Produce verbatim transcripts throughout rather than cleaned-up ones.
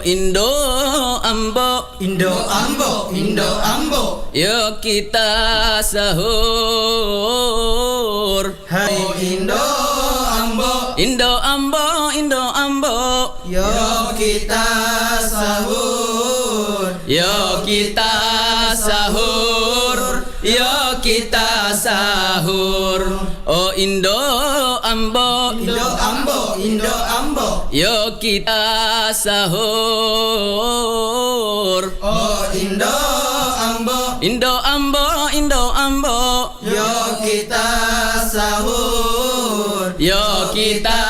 Indo Ambo. Indo Ambo, Indo Ambo. Yo kita sahur. Hai Indo Ambo. Indo Ambo, Indo Ambo. Yo kita sahur. Yo kita sahur. Yo kita sahur. Oh Indo Ambo. Indo Ambo, Indo Ambo. Yo kita sahur. Oh Indo Ambo. Indo Ambo, Indo Ambo. Yo kita sahur. Yo kita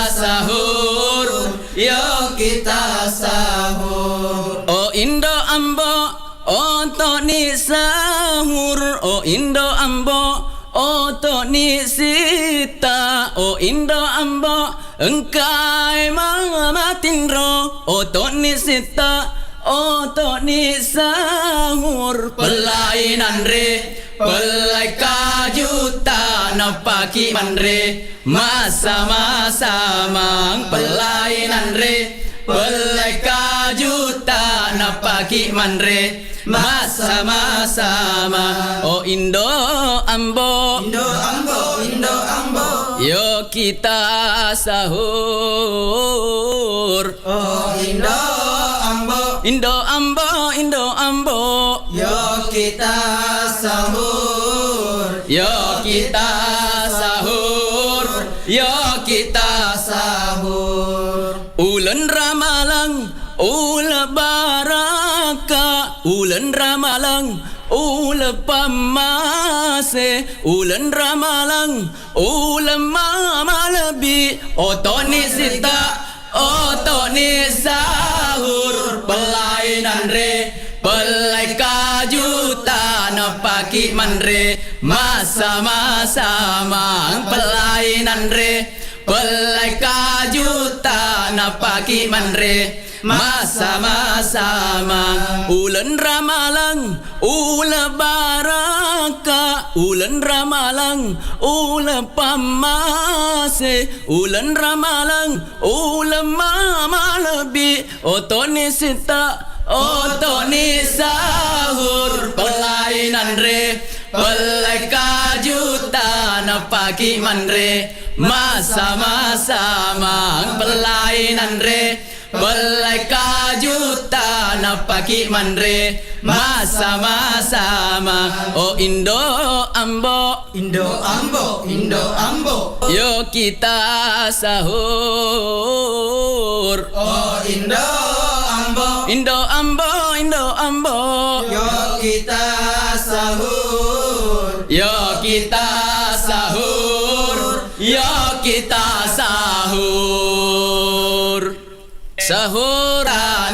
sahur. Yo kita sahur. Oh Indo Ambo, otoni sahur. Oh Indo Ambo, otoni sita. Oh Indo Ambo, engkai mama tinro. Otoni sita, otoni sahur. Pellai nanre, pellai kajutta, nappaki manre. Massama-samang pellai nanre, pellai kajutta nappaki manre, massama-sama. Oh Indo Ambo. Indo Ambo, Indo Ambo. Yo kita sahur. Oh Indo Ambo. Indo Ambo, Indo Ambo. Yo kita sahur. Yo kita sahur. Yo kita sahur. Uleng Ramalang, uleng baraka, uleng Ramalang, uleng pammase, uleng Ramalang, uleng ma-, malebbi, otoni sita, otoni sahur, pellai nanre, pellai kajutta, nappaki manre, massama-sama, pellai nanre, pellai kajutta, nappaki manre, massama-sama. Uleng Ramalang, uleng baraka, uleng Ramalang, uleng pammase, uleng Ramalang, uleng ma-, malebbi, otoni sita, otoni sahur, pellai nanre, pellai kajutta, nappaki manre, massama-sama, pellai nanre, pellai kajutta, nappaki manre, massama-sama. Oh Indo Ambo. Indo Ambo, Indo Ambo. Yo kita sahur. Oh Indo Ambo. Indo Ambo, Indo Ambo. Yo kita sahur. Yo kita sahur. Yo kita sahur. Sahur,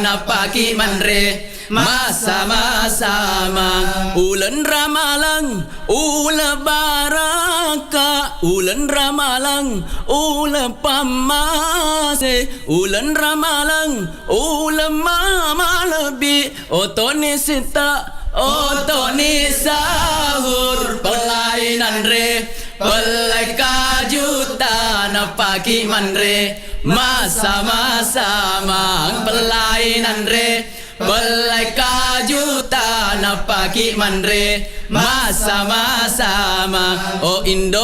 nappaki manre, massama-sama. Uleng Ramalang, uleng baraka, uleng Ramalang, uleng pammase, uleng Ramalang, uleng ma-, malebbi, otoni sita, otoni sahur, pellai nanre, pellai kajutta, nappaki manre, massama-sama, pellai nanre, pellai kajutta, nappaki manre, massama-sama. Oh Indo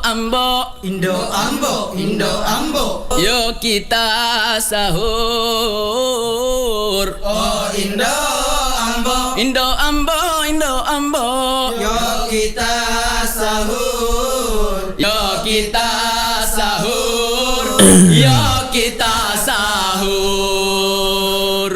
Ambo. Indo Ambo, Indo Ambo. Yo kita sahur. Oh Indo Ambo. Indo Ambo, Indo Ambo. Yo kita sahur. Yo kita sahur. Yo kita sahur.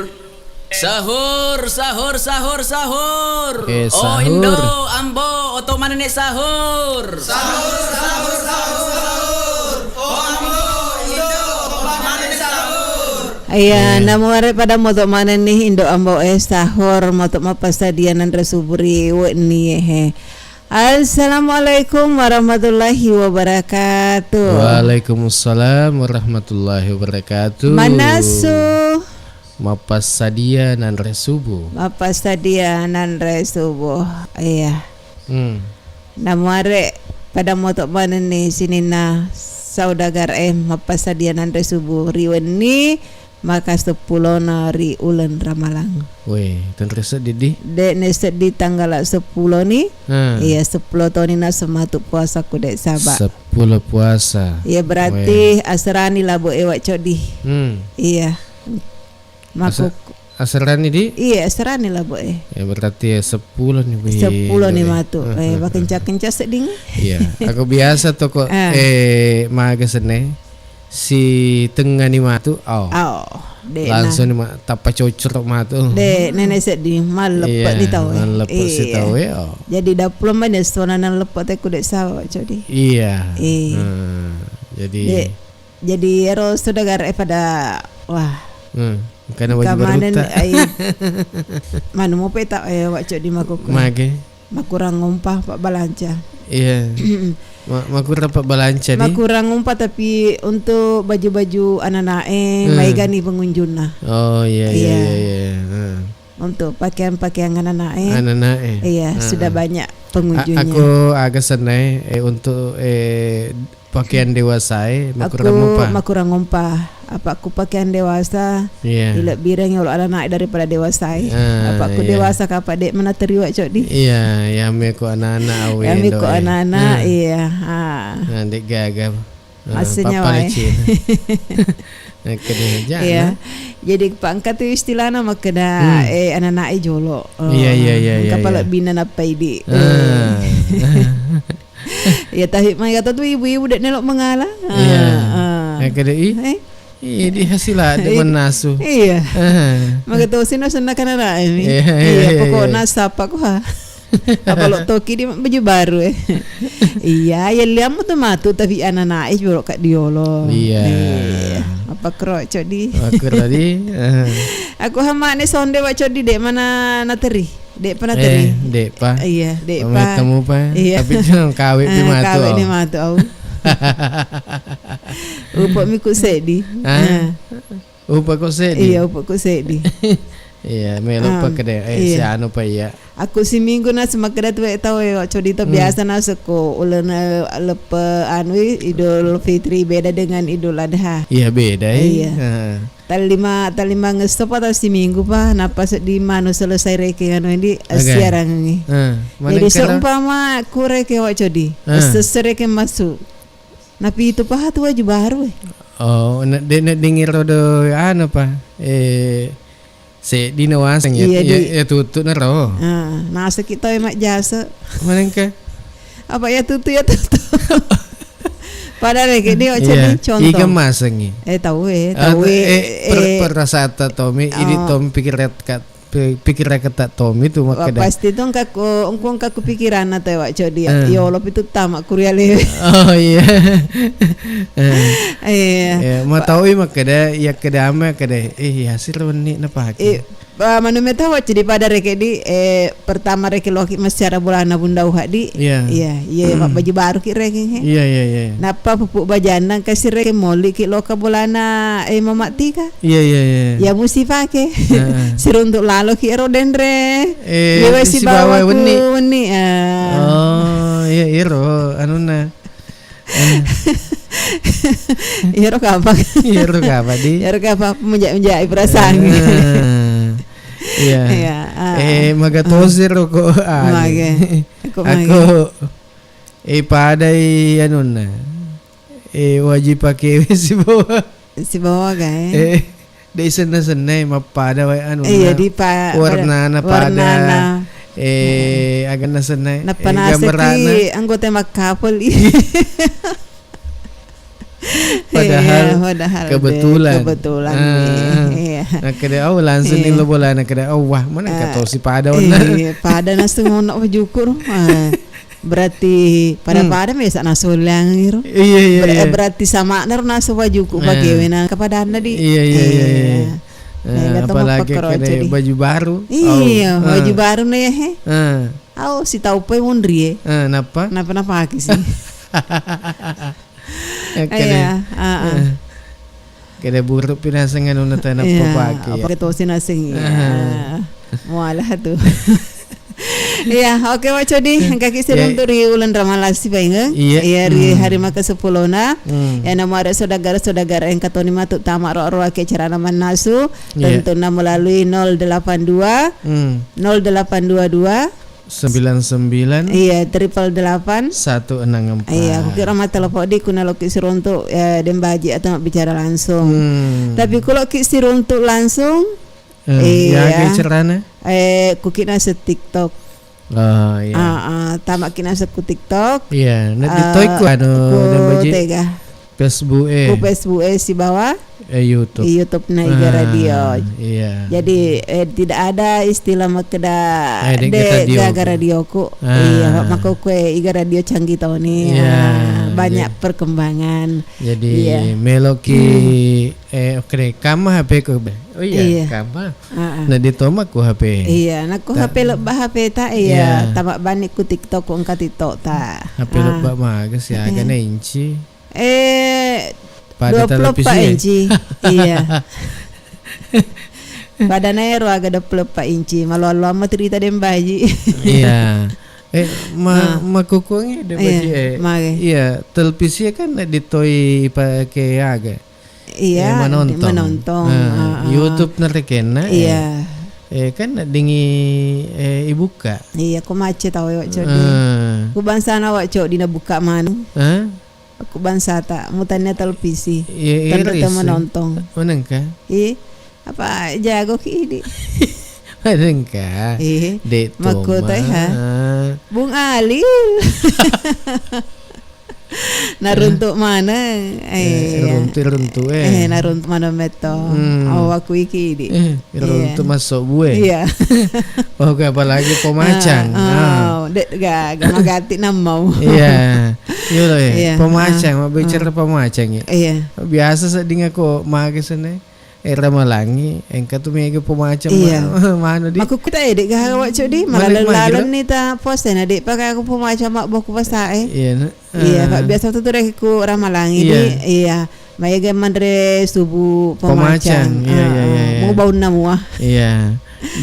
Sahur, sahur, sahur, sahur. Oke, oh, sahur. Indo, Ambo, oto manenni sahur. Sahur, sahur, sahur, sahur. Oh, Ambo, Indo, oto manenni sahur. Iya, iya. Namuare pada moto manenni Indo Ambo e sahur, moto mappasadia nanre subuh ri wenni e he. Assalamualaikum warahmatullahi wabarakatuh. Waalaikumsalam warahmatullahi wabarakatuh. Mannasu. Mappassadia nanre subuh. Mappassadia nanre subuh. Iya. Hmm. Namuare pada moto manenni sininna saudagar e mappassadia nanre subuh ri wenni. maka seppulona ri uleng Ramalang. Weh, tenre seddi di? Dek ne seddi tanggala seppulo ni. Hmm. Iya, seppulo toni naseng matu puasa ku dek saba. Seppulo puasa. Iya, berarti Weh. Aserani labo ewa codi. Hmm. Iya. Mako Asa-, aserani di? Iya, aserani labo e. Ya, berarti ya seppulo ni, Wih. Seppulo ni matu. Eh, makencang-kencang sedding. Iya, aku biasa to kok, Ah. eh, maga senne. Si tengah ni matu, oh. Oh, dek Langsung ni ma-, tappa cocok matu. Dek, nenek seddi, malleppe Iya, ni tau, eh. Malleppe si Iya. tau, eh, oh. Jadi dapur mana sona nang leppe te ku dek sawa, codi. Iya. Iya. Hmm, jadi Dek, jadi ero saudara, eh, pada, wah. Hmm, karena wajib Kamanen, barutta. Ai, manu mope tak, eh, wak codi makuku. Mage. Makurang ngompa, Pak Balanca. Iya. Ma-, makurang Pak Balanca ni. Makurang ngompa, tapi untuk baju-baju anak-anak, eh, Hmm. maigani pengunjungna. Oh, iya, iya, Iya. iya, iya. Heeh. Untuk pakaian-pakaian anak-anak, eh. Anak-anak, eh. Iya, Heeh. sudah banyak A-, pengunjungnya. Aku agak senai, eh, untuk, eh, pakaian dewasa, eh, makurang Aku ngompa. makurang ngompa. Apa ku pakaian dewasa, Iya. ilebbireng yolo anak-anak daripada dewasa, eh. Ah, Apa ku iya. dewasa kapa dek mana teriwa codi. Iya, ya me ku anak-anak awe Ya me endo, ku eh. anak-anak, Ah. iya. Ah. Ah, dek gaga. Ah, Maksudnya, papa wae. lecin. Nah, kede aja, Iya. nah. Jadi pangkat tu istilahna makkeda, Hmm. eh, anak-anak e jolo. Oh, Iya, iya, iya, iya, kapa iya. lebbina nappa idi. Ah. Eh. Ya, tapi mai kata tu ibu-ibu dek nelok mengala. Ah, Iya. ah. Eh, kede i? Eh? Iya, di hasil ada Iya. menasu. Iya. Ah. Maka tu sino senna kana rai mi. Iya, iya, Iya, iya, pokokna iya. sapa ku ha. Apa lo toki di baju baru, eh. Iya, ya liam tu matu, tapi anak-anak e jolo kak diolo. Iya. Iya. Apa kro codi? Aku tadi. Ah. Aku hama ne sonde wa codi dek mana nateri. Dek pernah Eh, teri. dek pa. Iya, dek Pamai pa. temu pa. Iya. Tapi jangan kawe di Eh, matu, kawe oh. ni matu, au. Upo miku sedi. Ah. Ah. Upa ko sedi. Iya, upa ko sedi. Iya, melo pa Am, kede, eh, iya. si anu pa iya. Aku siminggu na semakkeda tu, eh, tau, eh, codi to Hmm. biasa na seko ulena leppe anu, Idul Fitri beda dengan Idul Adha. Iya, beda, eh. Iya. Heeh. Tallima, tallima ngesso pa tau siminggu pa, nappa seddi manu selesai rekeng anu di Oke. siarangengi. Heeh. Jadi Maneng kala- seumpama ku rekeng wa codi, Heeh. sesere rekeng masuk. Napitu paha tu waju baru, eh. Oh, na-, de-, na dingiro do anu pa, eh, seddi na waseng ya, Iya, ya, di- ya tutu na ro. Ah, naseki tau e majjasa. Manengka? Apa ya tutu, ya tutu. Padahal ya, kayak dia macam Iya, ni contoh. Iga masengi. Eh, tahu, eh, Apa, tahu, eh, eh, per-, eh. perasaan ta Tommy, ini Oh. Tommy pikir kat Pe-, pikir kata Tommy tu Wah, makkeda. Pasti tu engka ko, engko engka ku pikiranna tau e, Wak Codi, ya. Eh. Ya Allah, pitu tama kuriale. Oh, iya. Eh. Iya. Ya, mau Pa- tahu i makkeda, ya keda ama keda, eh, ya sir wenni napake. Eh, pa-, manu meta Wak Codi pada reke di, eh, pertama reke loki massiara bolana Bunda Uha di. Iya. Iya, iya, Hmm. mabbaju baru ki reke, he. Iya, iya, iya. Nappa pupuk bajanna engka sireke molli ki loka bolana, eh, Mama Tika. Iya, iya, iya. Ya musti pake. Heeh. Siruntuk lalo ki ero denre. Eh, Iya, wes sibawa sibawa wenni. Wenni, ah. Oh, iya, iro, anunna. Eh. Iro kapa? Iro kapa, di? Iro kapa? Menjak-menjak perasaan. Eh, iya. Iya, ah. Eh, magatosi roko, ah, Mage. Aku mage. Aku, eh, padai anunna. Eh, wajib pake sibawa. Sibawa ga, eh? Eh, dei senna-senna, eh, mappada wae anu Iya, na, di pa-, warnana pada, pada, warnana. Eh, aganna senna, eh, Nappa naseki gambarana. Anggota makkapel. Padahal Iya, padahal kebetulan. Kebetulan, Ah, iya. Nah, kada, oh, langsung Iya. ni lo bolana kada, oh, wah, mana Ah, katosi pada warna. Iya, pada naseng ono wajuku. Ah. Berarti pada-pada Hmm. mesa naso liang iro. Iya, iya, Ber-, iya. Berarti sama naro naso wajuku Nah. bagaimana kepadana di. Iya, iya, iya, iya. Iya. Nah, Eh, kata apalagi mappakaro kena jadi. Baju baru. Iya, Oh, baju eh. baru nih ya, he. Eh. Au, si tau pe munri e. Eh, napa? Napa-napa ki sih. Eh, kena, Iya, ah, ah. eh, kena buruk pinasengan una tanah Iya, papake, ya. Apa ketosi naseng, iya. Ah. Mualah tu. Iya, oke, Wa Codi, engkaki siruntu ri uleng Ramalang sibawa, eh? Iya. Iya, ri hari makaseppulo na. Hmm. Ya, namare saudara-saudara engka toni matu tama ro-, roa ke acarana mannasu. Iya. Tentunna melalui nol delapan dua, hmm, nol delapan dua dua, sembilan sembilan, iya, triple delapan, satu enam empat. Iya, aku kira mata lepo di kuna loki siruntu, eh, Dembaji atau bicara langsung. Hmm. Tapi kalau ki siruntu langsung, eh, iya, iya, ke acarana? Eh, kukina se TikTok. Oh, iya. Ah, ah, tamaki naseng ku TikTok. Iya, na di toiku anu, ku Dembaji, tega. Facebook e. Ku Facebook e sibawa, eh, YouTube. YouTube na Iga Radio. Iya. Jadi, eh, tidak ada istilah makkeda de gaga radioku. Iya, makko kue Iga Radio canggih toni. Iya, banyak perkembangan. Jadi, iya, meloki, eh, oke, kama H P ku be. Oh iya, kama. Heeh. Na di toma ku H P. Iya, nakku H P lebba H P ta, iya, tama bani ku TikTok, ku engka TikTok ta. H P lebba maga si aga na inci. Eh, pada dua puluh empat televisi, inci. Iya. Padana ero aga dua puluh empat inci, malu-alu amma cerita Dembaji. Iya. Eh, ma-, makukuangi Dembaji, eh. Mage. Iya, televisi kan ditoi pake aga. Iya, eh, manontong. Manontong, heeh. YouTube narekenna, eh. Iya. Eh, kan dingi, eh, ibuka. Iya, ko macet tau, Wa Codi. Ku bangsana Wa Codi nabuka maneng. Hah? Ku bangsata, mutanna televisi. Iya, tentu iris, manontong. Manengka? Ih, apa jago ki ini? Manengka? Ih, de' makkutai, ha? Bung Ali. Naruntuk maneng. Eh, iya. Runtuk-runtuk, eh. Eh, naruntuk maneng metto. Hmm. Awakku iki di. Eh, runtuk masuk bue. Iya. Oke, apalagi pemacang. Ah, ah. De' ga, ga magati namau. Iya. Iya loh, eh. Iya. Pemacang, ah, mabbicara pemacang ya. Iya. Biasa sedding aku mage sene. Eh, Ramalangi, engka tu mega pemacang. Iya. Ma-, manu di. Makkukuta ede' gaga Wa Codi, malaleng-laleng ni ta puasa na de' pakai aku pemacang mabbo ku pasa e. Iya, na. Iya, Pak, biasa tu tu reki ku Ramalangi di. Iya. Maega manre subuh pemacang. Pemacang, iya, iya, iya, iya. Mau baunna mua. Iya.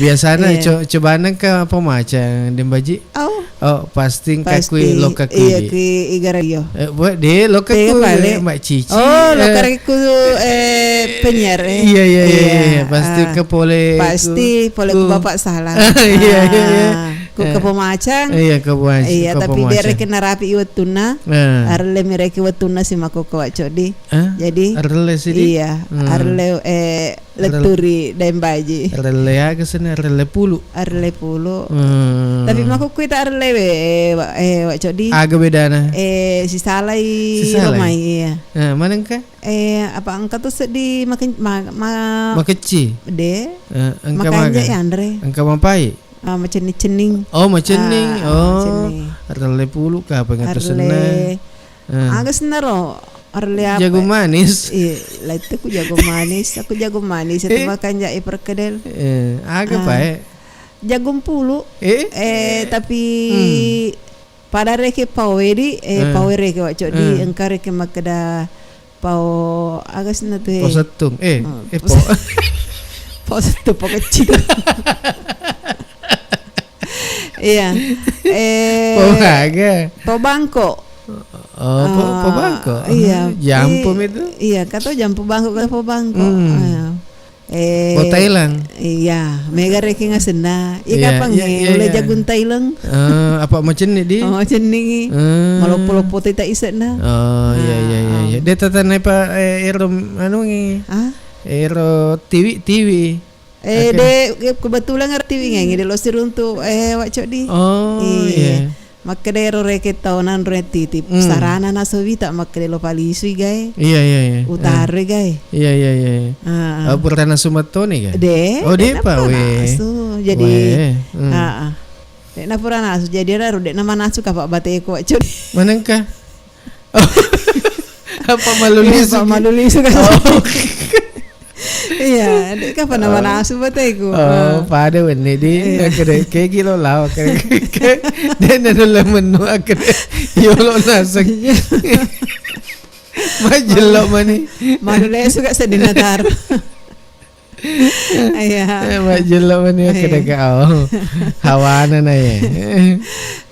Biasana co-, cobana ke pemacang, Dembaji? Oh. Oh, pasti engka kui lokka kui. Iya, di kui Iga Radio. Eh, buat deh, lokka kui, Mbak Cici. Oh, lokka ku, eh, penyiar, eh. Iya, iya, iya, iya. Pasti ke pole. Pasti pole ku Bapak Salah. Iya, iya, iya. Ku ke pemacang. Iya, ke pemacang. Iya, tapi dia reken narapi wettunna. Arelle mereki wettunna si mako ke Wa Codi. Jadi, arelle sih, di? Iya, arelle, eh, lettu ri Dembaji. Relle aga sena, relle pulu. Relle pulu. Hmm. Tapi makkukkui ta relle we, eh, Wa-, eh, Wa Codi. Aga bedana? Eh, sisalai romai, iya. Eh, manengka? Eh, apa engka tu seddi maken-, ma-, ma-, makecci? De. Eh, engka makanja maga? Yanre. Engka mapai? Ah, macenning-cenning. Oh, macenning. Ah, oh, macenning. Relle pulu ka apa engka tu senna? Relle. Eh. Aga senna ro, arelle apa? Jagung manis. Iya, laite ku jagung manis. Aku jagung manis itu makan jai perkedel. Eh, aga apa, eh? Jagung pulu. Eh? Eh, tapi pada reke pau e di, eh, pau e reke Wa Codi, engka reke makkeda pau aga senna tu, eh? Pau settung. Eh, eh, pau. Pau settung, pau kecil. Iya. Eh, pau aga? Pau bangko. Oh, pau, pau bangko. Iya. Jampo itu? Iya, kata jampo bangko, kata pau bangko. Hmm. Ah. Eh, pau Thailand. Iya, mega reke ngasenna. Iya, kapang iya, iya, jagung Thailand. Eh, apa macenni di? Oh, macenni. Eh. Maloppo-loppo teta isenna. Oh, iya, iya, iya, iya. De tatanai pa, eh, ero anu ngi. Ah? Ero tiwi, tiwi. Eh, de, kebetulan ngerti wingengi de lo siruntu, eh, Wa Codi. Oh, iya. Makkeda ero reke tau nanro titip. Sarana naso wita makkeda lo palisui gae. Iya, iya, iya. Utaroi gae. Iya, iya, iya, iya. Ah, ah. Oh, purana sumettoni gae? De, oh, de pa we. Nasu. Jadi, ah, ah. De na purana nasu. Jadi ero de na manasu kapa bateku, Wa Codi. Manengka? Apa malu lisu? Apa malu lisu kan? Oh. Iya, de kapang na manasu bateku. Oh, pada wenni di. Iya. Kede kegi lo lao, kede, kede. De na dole menu, kede. Yo lo naseng. Iya. Majelo mani. Malu lisu ka sedina tar. Iya. Eh, majjello mani. Iya. Kada ka, oh. Hawana na, ya.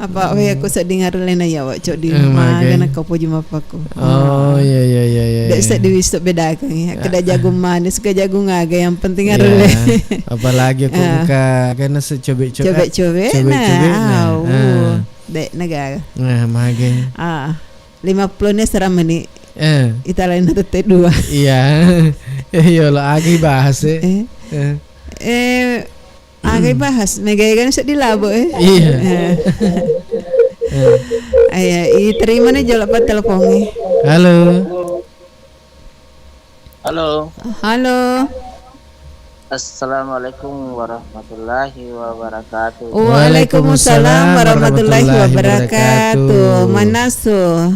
Apa, we, aku sedding arulle na, ya, Wak Codi. Eh, mage. Maga na kau puji mapaku. Oh, iya, iya, iya, iya, dek iya. Seddi wisu bedakan, ya. Kada jagung manis, ke jagung aga, yang penting arulle. Iya. Apalagi aku buka, karena secobe-cobe. Cobe-cobe, cobe-cobe, nah, nah. Au. Ah. Dek negara. Nah, mage. Ah. Lima puluh ne serang meni. Eh. Ita lain tette dua. Iya. Iya, lo agi bahas, eh. Eh. Eh. Eh, agai bahas. Mega kan seddi labo, eh. Iya. Eh. Eh. Iya, i terima ne jolo pa telepon, eh. Halo. Halo. Halo. Assalamualaikum warahmatullahi wabarakatuh. Waalaikumsalam warahmatullahi wabarakatuh. Manasu.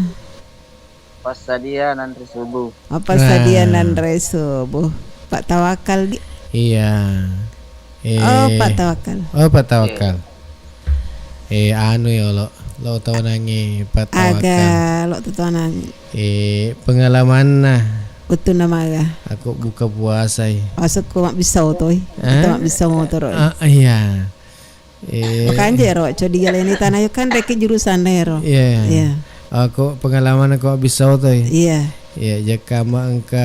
Passadia nanre subuh. Apa sadia nanre subuh? Pak Tawakal, gi? Iya. Eh, oh, Pak Tawakal. Oh, Pak Tawakal. Eh, anu ya, lo, lo tau nangi Pak Tawakal. Aga, lo tau nangi. Eh, pengalamanna. Wettunna maga? Aku buka puasa, eh. Masukku mabbissa oto, eh. Eh? Kita mabbissa motor, eh. Ah, iya. Eh. Makanja ero, Codi, galeni tana yo kan reki jurusan ero. Iya. Iya. Aku pengalaman aku mabbissa oto, eh. Iya. Iya, jakka ma engka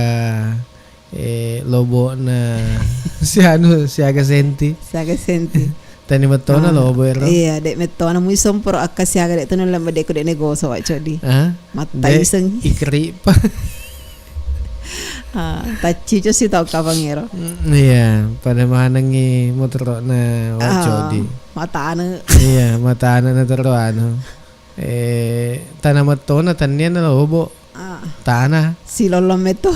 Eh, lobokna si anu, siaga senti. Siaga senti. Tani mettona lobo ero. Iya, dek mettona mui somporo akka siaga dek tunu lemma dek dek negoso, Wak Codi. Ah? Matta iseng. Ikeri pa. Ah, taccico si tau kapang ero. Mm, iya, pada manengi motorokna Wak Codi. Matane. Iya, matane na tero anu. Eh, tana mettona tannia na lobo. Ah. Tana. Silollo metto.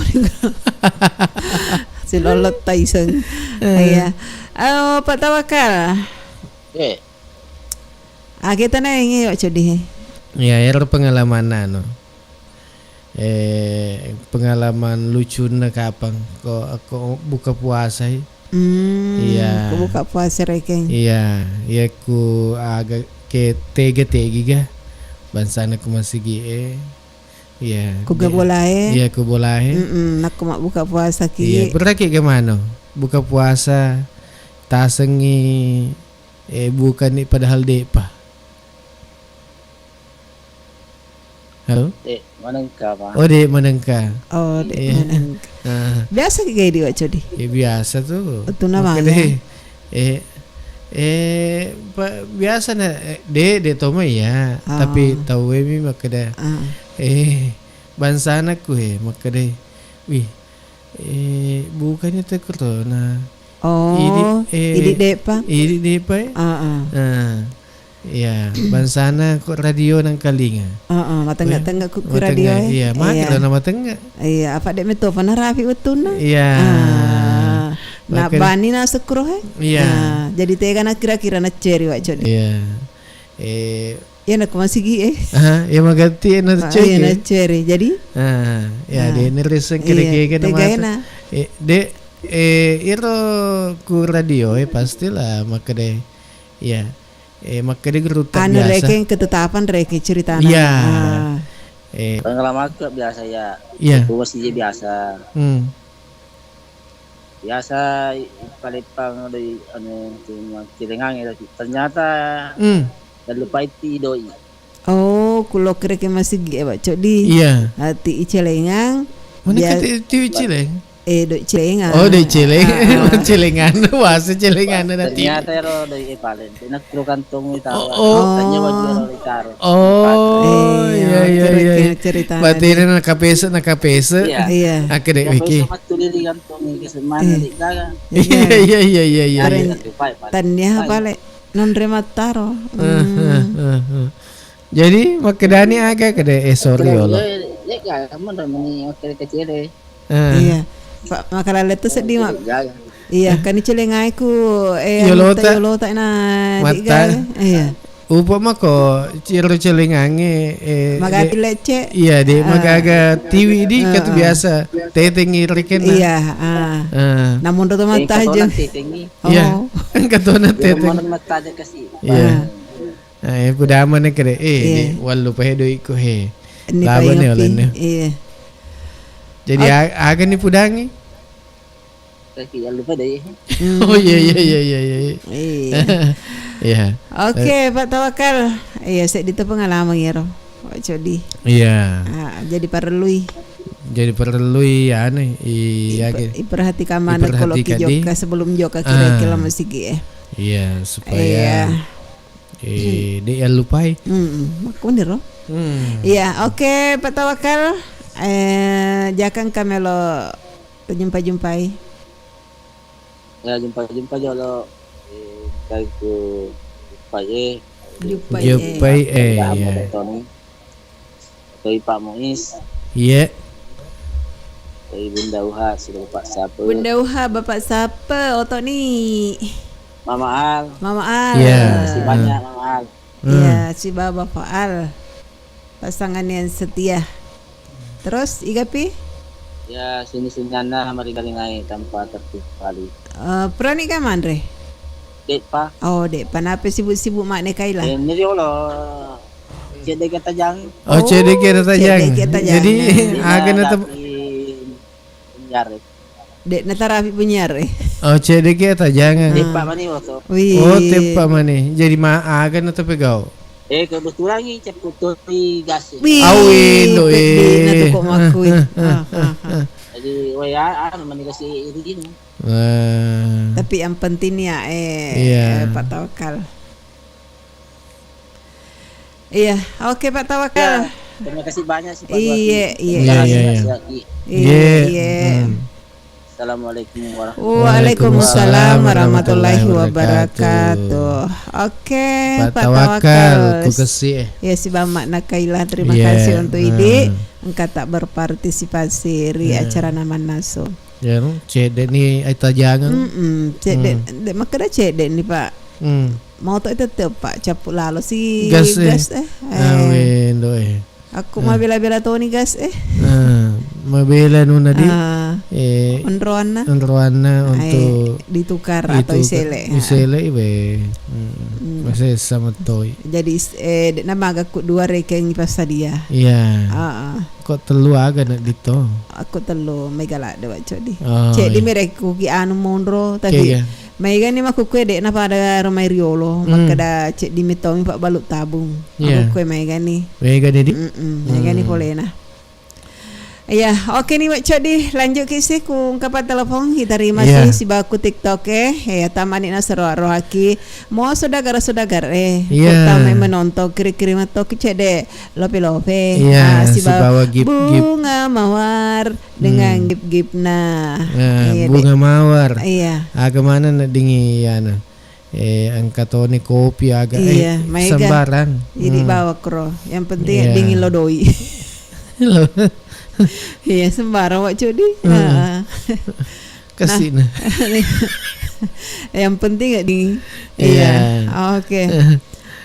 Silollo taiseng. Eh. Iya. Oh, Pak Tawakal. Eh. Age tana inge, Wak Codi, he. Iya, ero pengalaman anu. Eh, pengalaman lucunna kapang ko, ko buka puasa, he. Hmm, iya. Ku buka puasa rekeng. Iya, iya ku aga ke tega-tegi ga. Bangsana ku masigi e. Iya. Ku ga bolae. Iya, ku bolae. Mm-mm, nakku mabbuka puasa ki. Iya, pura ki ga mano. Buka puasa tasengi, eh, buka ni padahal depa. Halo? Eh, manengka, Pak. Oh, dek manengka. Oh, dek manengka. Ah. Biasa ki gai di Wak Codi? Ya, biasa tu. Tuna mangga. Eh, eh, pa, biasa na, eh, dek, dek toma iya. Oh. Tapi tau e mi makkeda. Ah. Eh, bangsana ku, eh, makkeda. Wih, Eh, bukannya tekrona. Oh, idi, eh, idi depa? Idi depa, eh? Ah, ah. Nah, iya, bangsana ko radio nangkalinga. Ah, ah, matengnga-tengnga ku radio, eh? Iya, maka na matengnga. Iya, apa dek meto pa narapi wettunna? Iya. Ah, na bani na sekro, eh? Iya. Ah, jadi tega na kira-kira na ceri, Wak Codi. Iya. Eh, Iya, nakku masigi e. Aha, iya magatti e na ceri. Iya, na ceri. Jadi? Ah, ya, de nerisseng kede-kede na mata. Eh, de, eh, iro ku radio e pastilah makkeda. Iya. Eh, makkeda gurutta anu biasa. Rekeng ketetapan rekeng ceritana. Iya. Ah. Eh. Pengalamanku biasa ya. Iya. Ku masigi biasa. Hmm. Biasa i-, ipaleppang doi, anu, tu, makkelengangnge, tapi ternyata Hmm. Dallupai ti doi. Oh, ku lokkereke masigi e, Wak Codi. Iya. Ati icelengang. Mana bia-, kata ti iceleng? Eh, doi celengang. Oh, doi celeng. Ah, ah. Celengan, bahasa celengan nanti. Ternyata ero doi e pale. Nakkuro kantong wi taro. Oh, oh. Tanya waju ero ri taro. Oh, iya, iya, iya, iya. Ceritana. Batena nakapese, nakapese. Iya. Iya. Akkeda wiki. Nakapese mattuli ri kantong wi, semana di gaga. Iya, iya, iya, iya, iya. Tannia pale nonre mattaro. Heeh, heeh, heeh. Jadi makkedani aga kede, eh, sorry, Allah. Iya, iya, iya, kamu udah meni wakil kecil deh. Eh. Iya. Pak, makalalle tu seddi, Mak. Iya, kan icelengai ku, eh, yolota, yolota na matta. Iya. Upa mako ciro celengangnge, eh, magati lecce. Iya, de magaga tiwi di katu biasa. Teteng iriken. Iya, ah. Ah. Namun roto matta aja. Iya. Oh. Katona teteng. Iya. Eh, pudamane kede. Eh, de, wallu pahe doikku he. Laba ne olenne. Iya. Jadi, a-, aga ni pudangi? Tapi ya lupa deh. Oh, iya, iya, iya, iya, iya. Iya. Iya. Oke, Pak Tawakal. Iya, seddi to pengalaman ya, Ro. Pak Codi. Iya. Ah, jadi parellui. Jadi parellui, anu, iya, iperhatikan mana kalau ki jokka sebelum jokka kira-kira masigi, eh. Iya, supaya eh, de' yallupai. Mm-mm. Makkuniro. Hmm. Iya, oke, Pak Tawakal. Eh, jakang kamelo tajumpa-jumpai. Ya, jumpa-jumpa jolo. Eh, kai ku jumpai, eh. Jumpai, eh. Jumpai, eh, iya. Toni. Toi Pak Muiz. Iya. Toi Bunda Uha, sudah Bapak Sape. Bunda Uha, Bapak Sape, Oto ni. Mama Al. Mama Al. Iya. Makasih banyak, Mama Al. Hmm. Iya, siba Bapak Al. Pasangan yang setia. Terus, Iga Pi? Ya, sini-sini Anda meringai-ringai tanpa terkecuali. Eh, purani ka manre? De'pa. Oh, de'pa. Nape sibuk-sibuk mak ne Kaila? Eh, ini jolo. Cedde kita jang. Oh, cedde kita tajang. Cedde kita tajang. Jadi, aga na tem- Penyiar. Dek natarapi penyiar, eh. Oh, cedde kita tajang. Teppa mani waktu. Wih. Oh, teppa mani. Jadi ma aga na tepegau. Eh, kebetulan ini ceput turi gas. Wih, awin, peddi na tu kok makui. Ah, ah, ah. Jadi, wah, ya, anu, mani kasih ini. Wah. Tapi yang penting ya, eh, iya, eh, Pak Tawakal. Iya, oke, Pak Tawakal. Ya, terima kasih banyak sih, Pak Bupati. Iya, iya, iya. Iya, iya. Iya, iya. Assalamualaikum warahmatullahi wabarakatuh. Waalaikumsalam warahmatullahi wabarakatuh. Oke, Pak Tawakal, ku kesi, eh. Ya, siba mak na Kaila, terima kasih untuk idi. Engka tak berpartisipasi ri acara na mannasu. Ya, no? Cedde ni ai tajangeng. Mm-mm, cedde, de makkeda cedde ni, Pak. Hmm. Mau to itu teppa cappu lalo si gas, eh. Gas, eh. Awe, ndo, eh. Aku mabela-bela toni gas, eh. Ah, mabela nuna di, eh, onroanna. Onroanna untuk ditukar atau isele. Isele, iwe. Hmm. Masih sama toi. Jadi, eh, de namaga ku dua rekeng ipassadia. Iya. Ah, ah. Kok tellu aga na dito? Aku tellu, mega ladde, Pak Codi. Oh, ceddi iya. Merekku ki anu monro, tapi mega ni makkukue de na pada romai riolo, makkeda ceddi metomi pabbalu tabung. Iya. Makkukue mega ni. Mega ni di? Mm-mm, mega ni polena. Iya, oke ni, Pak Codi, lanjut ki si ku engka pa telepon, kita terima si sibaku TikTok e. Iya, tamani na seroa-roaki. Mo saudara-saudara e, iya, terutama menonton kiri-kiri matoki cedde lope-lope. Iya, ah, sibawa gip-gip. Bunga mawar dengan gip-gipna. Nah, iya, bunga mawar. Iya. Aga mana na dingi anu. Eh, engka toni kopi aga. Iya, eh, maega. Sembarang. Jadi bawa kro. Yang penting dingin lo doi. Iya, sembarang, Pak Cudi. Heeh. Kasih nah. Yang penting gak dingin. Iya. Iya. Oke.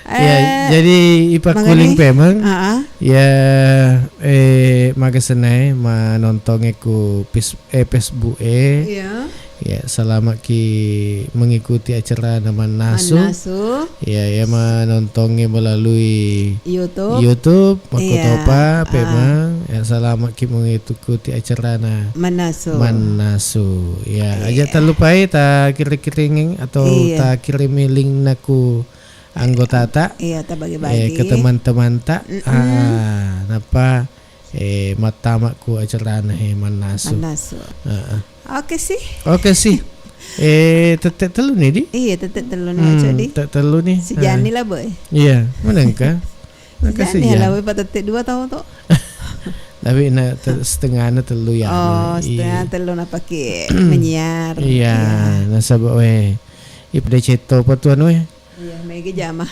Ya, eh, jadi ipakkuling pemeng. Ya, eh, maga senai manontonge ku pis-, eh, Facebook e. Iya. Ya, selamat ki mengikuti acara na mannasu. Mannasu. Ya, ya manontonge melalui YouTube. YouTube, makkutopa pemeng. Ya, selamat ki mengikuti acara na mannasu. Mannasu. Ya, aja talupai ta kiri-kiringeng atau ta kirimi link naku anggotata. Iya, tabagi-bagi. Eh, ke teman-temanta. Ah, napa, eh, mattama ku acarana he mannasu. Mannasu. Heeh. Oke sih. Oke sih. Eh, tette tellu ni, di? Iya, tette tellu ni, Codi. Tette tellu ni. Sijani lah, boy. Iya, mana engka? Sijani lah, boy, patette dua tau tu. Tapi na te-, setengahnya tellu ya. Oh, setengah tellu na pake menyiar. Iya, nasaba we. Ipada cetto pa tuan we. Iya, mega jama.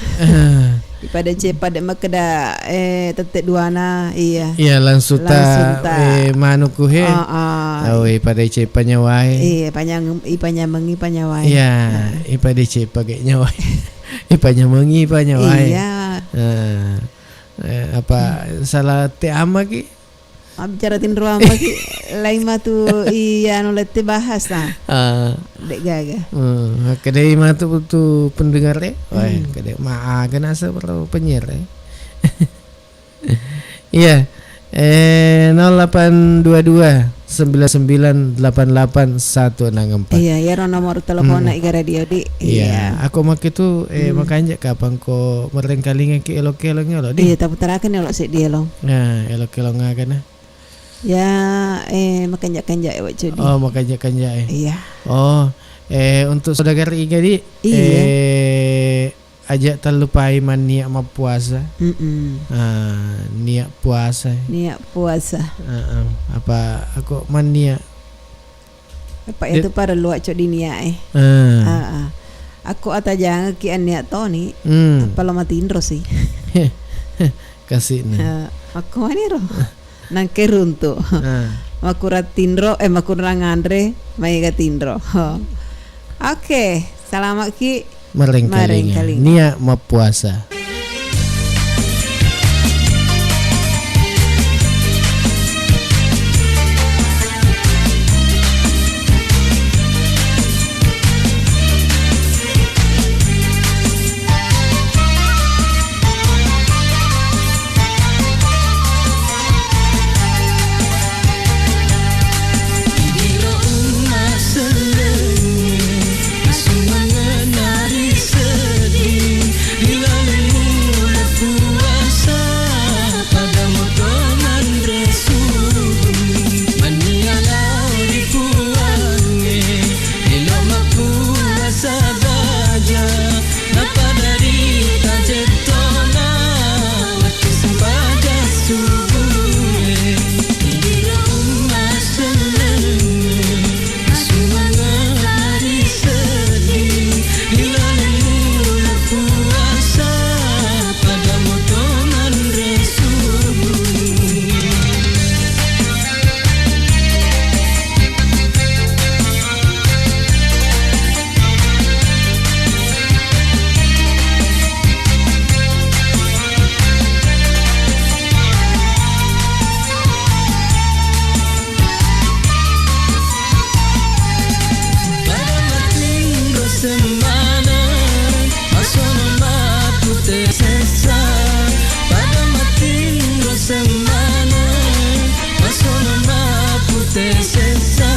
Ipada cepa de makkeda, eh, tette duana, iya. Iya, langsung ta, eh, manuku he. Awe, ipada cepa nyawai. Iya, panyang, ipanyamengi panyawai. Iya, ipada cepa ge nyawai. Ipanyamengi panyawai. Iya. Eh, apa salah te ama ki? Mabbicara tinro apa ki? Lain matu iya anu lette bahas, ah. Ah. Dek gaga. Hmm, kedai matu tu pendengar e. Wah, kedai maaga nasa perlu penyiar e. Iya. Eh, nol delapan dua dua. sembilan sembilan delapan delapan satu enam empat. Iya, iyaro nomor telepon. Hmm. Iga radio, Di. Iya. Iya. Aku make tu, eh, hmm, makanja kapang ko merengkalinga ki elok-elok, Di. Iya, taputarakan elok seddi, elok. Nah, elok-elok ngagana. Ya, eh, makanja-kanja, eh, Wak Cudi. Oh, makanja-kanja, eh. Iya. Oh, eh, untuk saudara Iga, Di, iya, eh, aja tallupai manniat mappuasa. Mm-mm. Ah, niat puasa. Niat puasa. Heeh. Apa aku manniat? Apa itu parellu, Wak Cudi, niat, eh. Ah. Ah, ah. Aku atajangeki anniat toni. Hmm. Apa lo matinro sih? Kasih nih. Ah, aku maniro. Nangke runtu. Ah. Makurang tinro, eh, makurang anre, maega tinro. Oke, selamat ki. Marengkalinga. Marengkalinga. Niat mappuasa. Elo mappuasa baja, napada rita jettona, wettu sempajang subuh e. Iro umma selleng, asumangeng hari seddi, ilo mula puasa. Pada moto manre subuh. Pada matinro semmaneng, masono mapute sessa. Pada matinro semmaneng, masono mapute sessa.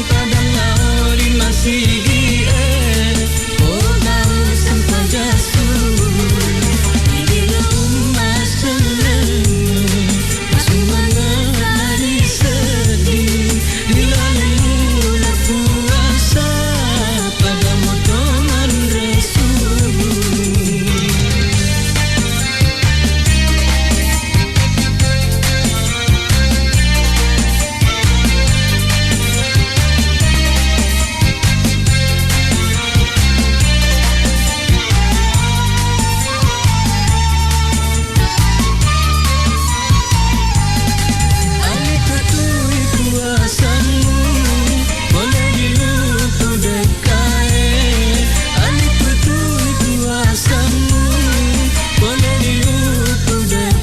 Pada laori masigi e, oh, tau sempajang subuh. Idi lo umma selleng. Sumangeng hari seddi, ri laleng mula puasa, pada moto manre subuh.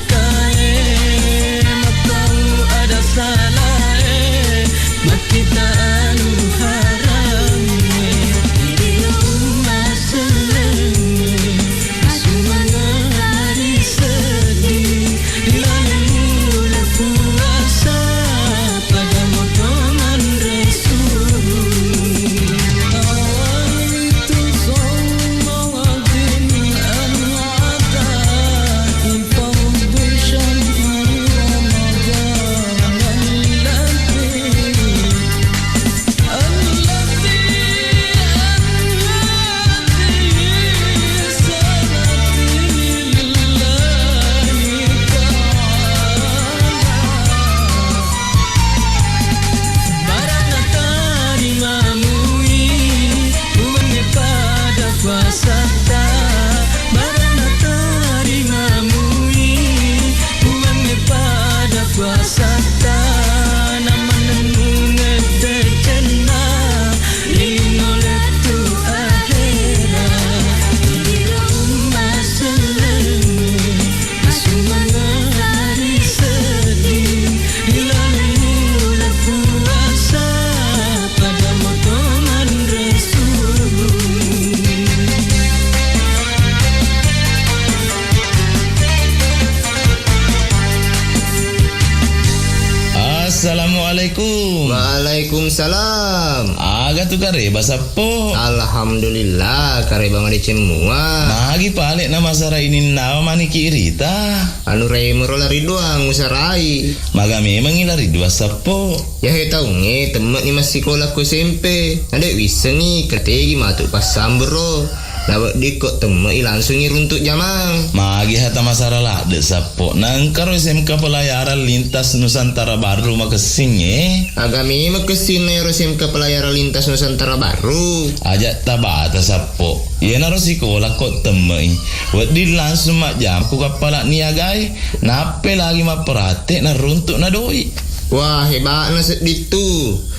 Kae, mattau ada salae, makkita anu harangnge, idi umma sellengnge, asumangeng hari seddi, ri laleng mula puasa, pada moto manre subuh. Salam. Aga tu kareba, Sappo? Alhamdulillah, kareba madeceng mua. Magi pale na masara ininnawa maniki irita? Anu remoro lari doang usarai. Maga memengi lari dua, Sappo? Yahe taungnge temme'ni massikola ko S M P. Nade wissengi kategi matu passambero. Naweddikko temme'i langsungi runtuk jamang. Magi hata masara ladde, Sappo? Nangkaro S M K Pelayaran Lintas Nusantara Baru makessing, eh? Aga memeng kessinna ero S M K Pelayaran Lintas Nusantara Baru? Aja tabata, Sappo. Iyanaro sikola ko temme'i. Wedding langsung majjama ku kappala niagae. Nappe lagi mapperate naruntuk na doi. Wah, heba'na sedding tu.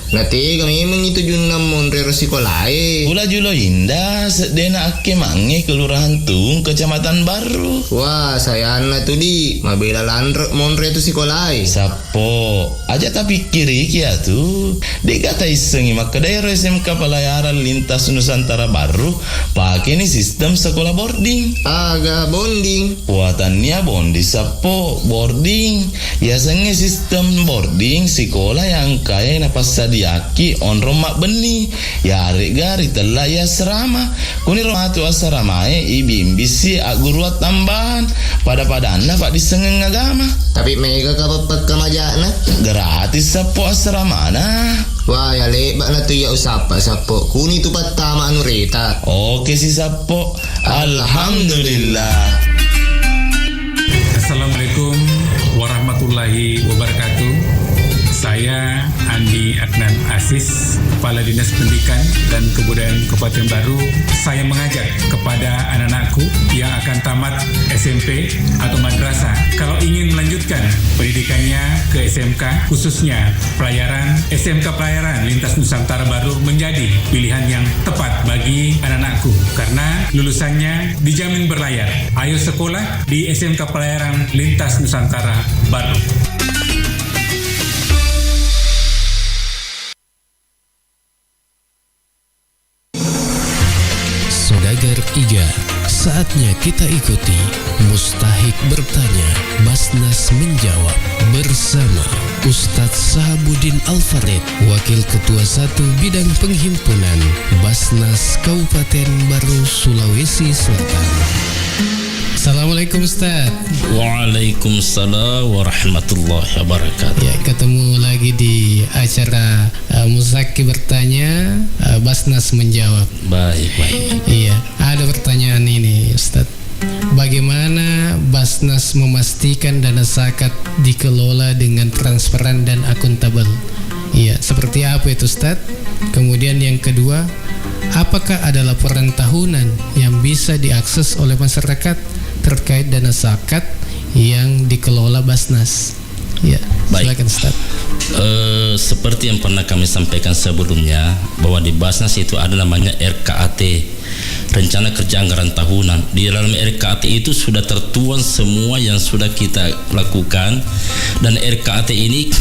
Natega memeng itu junna monre ro sikolae. Pula Julo Indah, seddena akkemangnge Kelurahan Tung, Kecamatan Barru. Wah, sayanna tu, Di, mabela lanre monre tu sikolae. Sappo, aja tapikkiriki atu. De'ga taissengi makkeda ero S M K Pelayaran Lintas Nusantara Barru pakeni sistem sekolah boarding. Aga bonding? Puatannia bondi, Sappo, boarding. Yasengnge sistem boarding sikola yang kae napassadiaki onrong mabbenni, yaregga ritella i asrama. Kuniro matu asramae ibimbisi agguruang tambahan, pada-padanna paddissengeng agama. Tapi mega ka pappakka majana? Gratis, Sappo, asramana. Wah, ya lebba'na tu iya usappa, Sappo. Kuni tu pattama anu reta. Oke si, Sappo. Alhamdulillah. Assalamualaikum warahmatullahi wabarakatuh. Saya Andi Adnan Aziz, Kepala Dinas Pendidikan dan Kebudayaan Kabupaten Baru. Saya mengajak kepada anak-anakku yang akan tamat S M P atau madrasah, kalau ingin melanjutkan pendidikannya ke S M K, khususnya pelayaran, S M K Pelayaran Lintas Nusantara Baru menjadi pilihan yang tepat bagi anak-anakku, karena lulusannya dijamin berlayar. Ayo sekolah di S M K Pelayaran Lintas Nusantara Baru. Saudagar Iga, saatnya kita ikuti Mustahik Bertanya, Basnas Menjawab, bersama Ustadz Sahabuddin Al-Farid, Wakil Ketua Satu Bidang Penghimpunan, Basnas Kabupaten Baru, Sulawesi Selatan. Assalamualaikum, Ustadz. Waalaikumsalam warahmatullahi wabarakatuh. Ya, ketemu lagi di acara, eh, Mustahik Bertanya, eh, Basnas Menjawab. Baik, baik. Iya, ada pertanyaan ini, Ustadz. Bagaimana Basnas memastikan dana zakat dikelola dengan transparan dan akuntabel? Iya, seperti apa itu, Ustadz? Kemudian yang kedua, apakah ada laporan tahunan yang bisa diakses oleh masyarakat terkait dana zakat yang dikelola Basnas? Ya, baik. Silakan, Ustaz. Eh, seperti yang pernah kami sampaikan sebelumnya, bahwa di Basnas itu ada namanya R K A T, Rencana Kerja Anggaran Tahunan. Di dalam R K A T itu sudah tertuang semua yang sudah kita lakukan, dan R K A T ini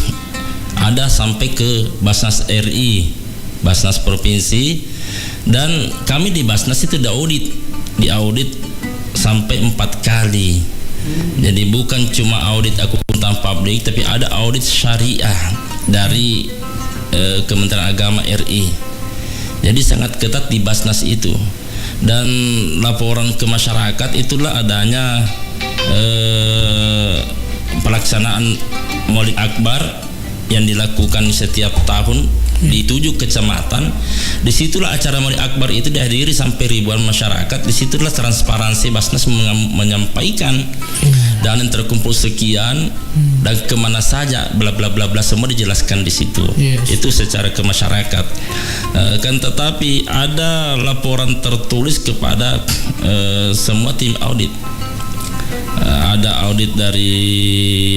ada sampai ke Basnas R I, Basnas Provinsi, dan kami di Basnas itu diaudit, diaudit sampai empat kali. Jadi bukan cuma audit akuntan publik, tapi ada audit syariah dari, eh, Kementerian Agama R I. Jadi sangat ketat di Basnas itu. Dan laporan ke masyarakat itulah adanya, eh, pelaksanaan Maulid Akbar yang dilakukan setiap tahun di tujuh kecamatan. Disitulah acara Maulid Akbar itu dihadiri sampai ribuan masyarakat. Disitulah transparansi Basnas mengam-, menyampaikan dana yang terkumpul sekian dan kemana saja, bla bla bla bla, semua dijelaskan di situ. Yes. Itu secara ke masyarakat. Eh, kan tetapi ada laporan tertulis kepada, eh, semua tim audit. Eh, ada audit dari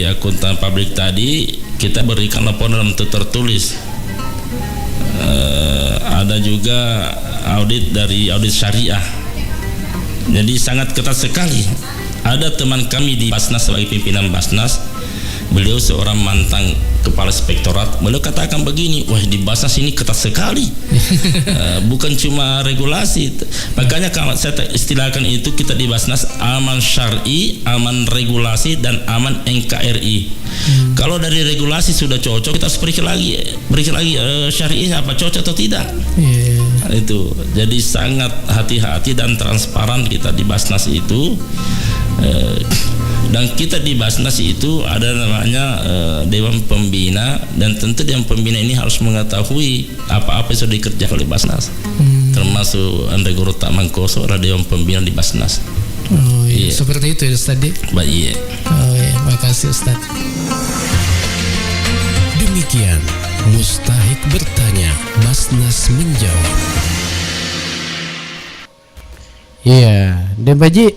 akuntan publik tadi, kita berikan laporan dalam bentuk tertulis. Eh, ada juga audit dari audit syariah. Jadi sangat ketat sekali. Ada teman kami di Basnas sebagai pimpinan Basnas, beliau seorang mantan Kepala Inspektorat, beliau katakan begini, "Wah, di Basnas ini ketat sekali." Eh, bukan cuma regulasi. Makanya kalau saya te-, istilahkan itu, kita di Basnas aman syar'i, aman regulasi, dan aman N K R I. Hmm. Kalau dari regulasi sudah cocok, kita harus periksa lagi, periksa lagi, eh, syar'i apa cocok atau tidak. Iya. Itu. Jadi sangat hati-hati dan transparan kita di Basnas itu. Eh, dan kita di Basnas itu ada namanya, eh, Dewan Pembina, dan tentu Dewan Pembina ini harus mengetahui apa-apa yang sudah dikerjakan oleh Basnas. Hmm. Termasuk Andre Guru Tak Mangkoso adalah Dewan Pembina di Basnas. Oh, iya. Iya. Seperti itu ya, Ustaz, di? Ba-, iya. Oh, iya. Makasih, Ustaz. Demikian Mustahik Bertanya, Basnas Menjawab. Iya, de' Baji.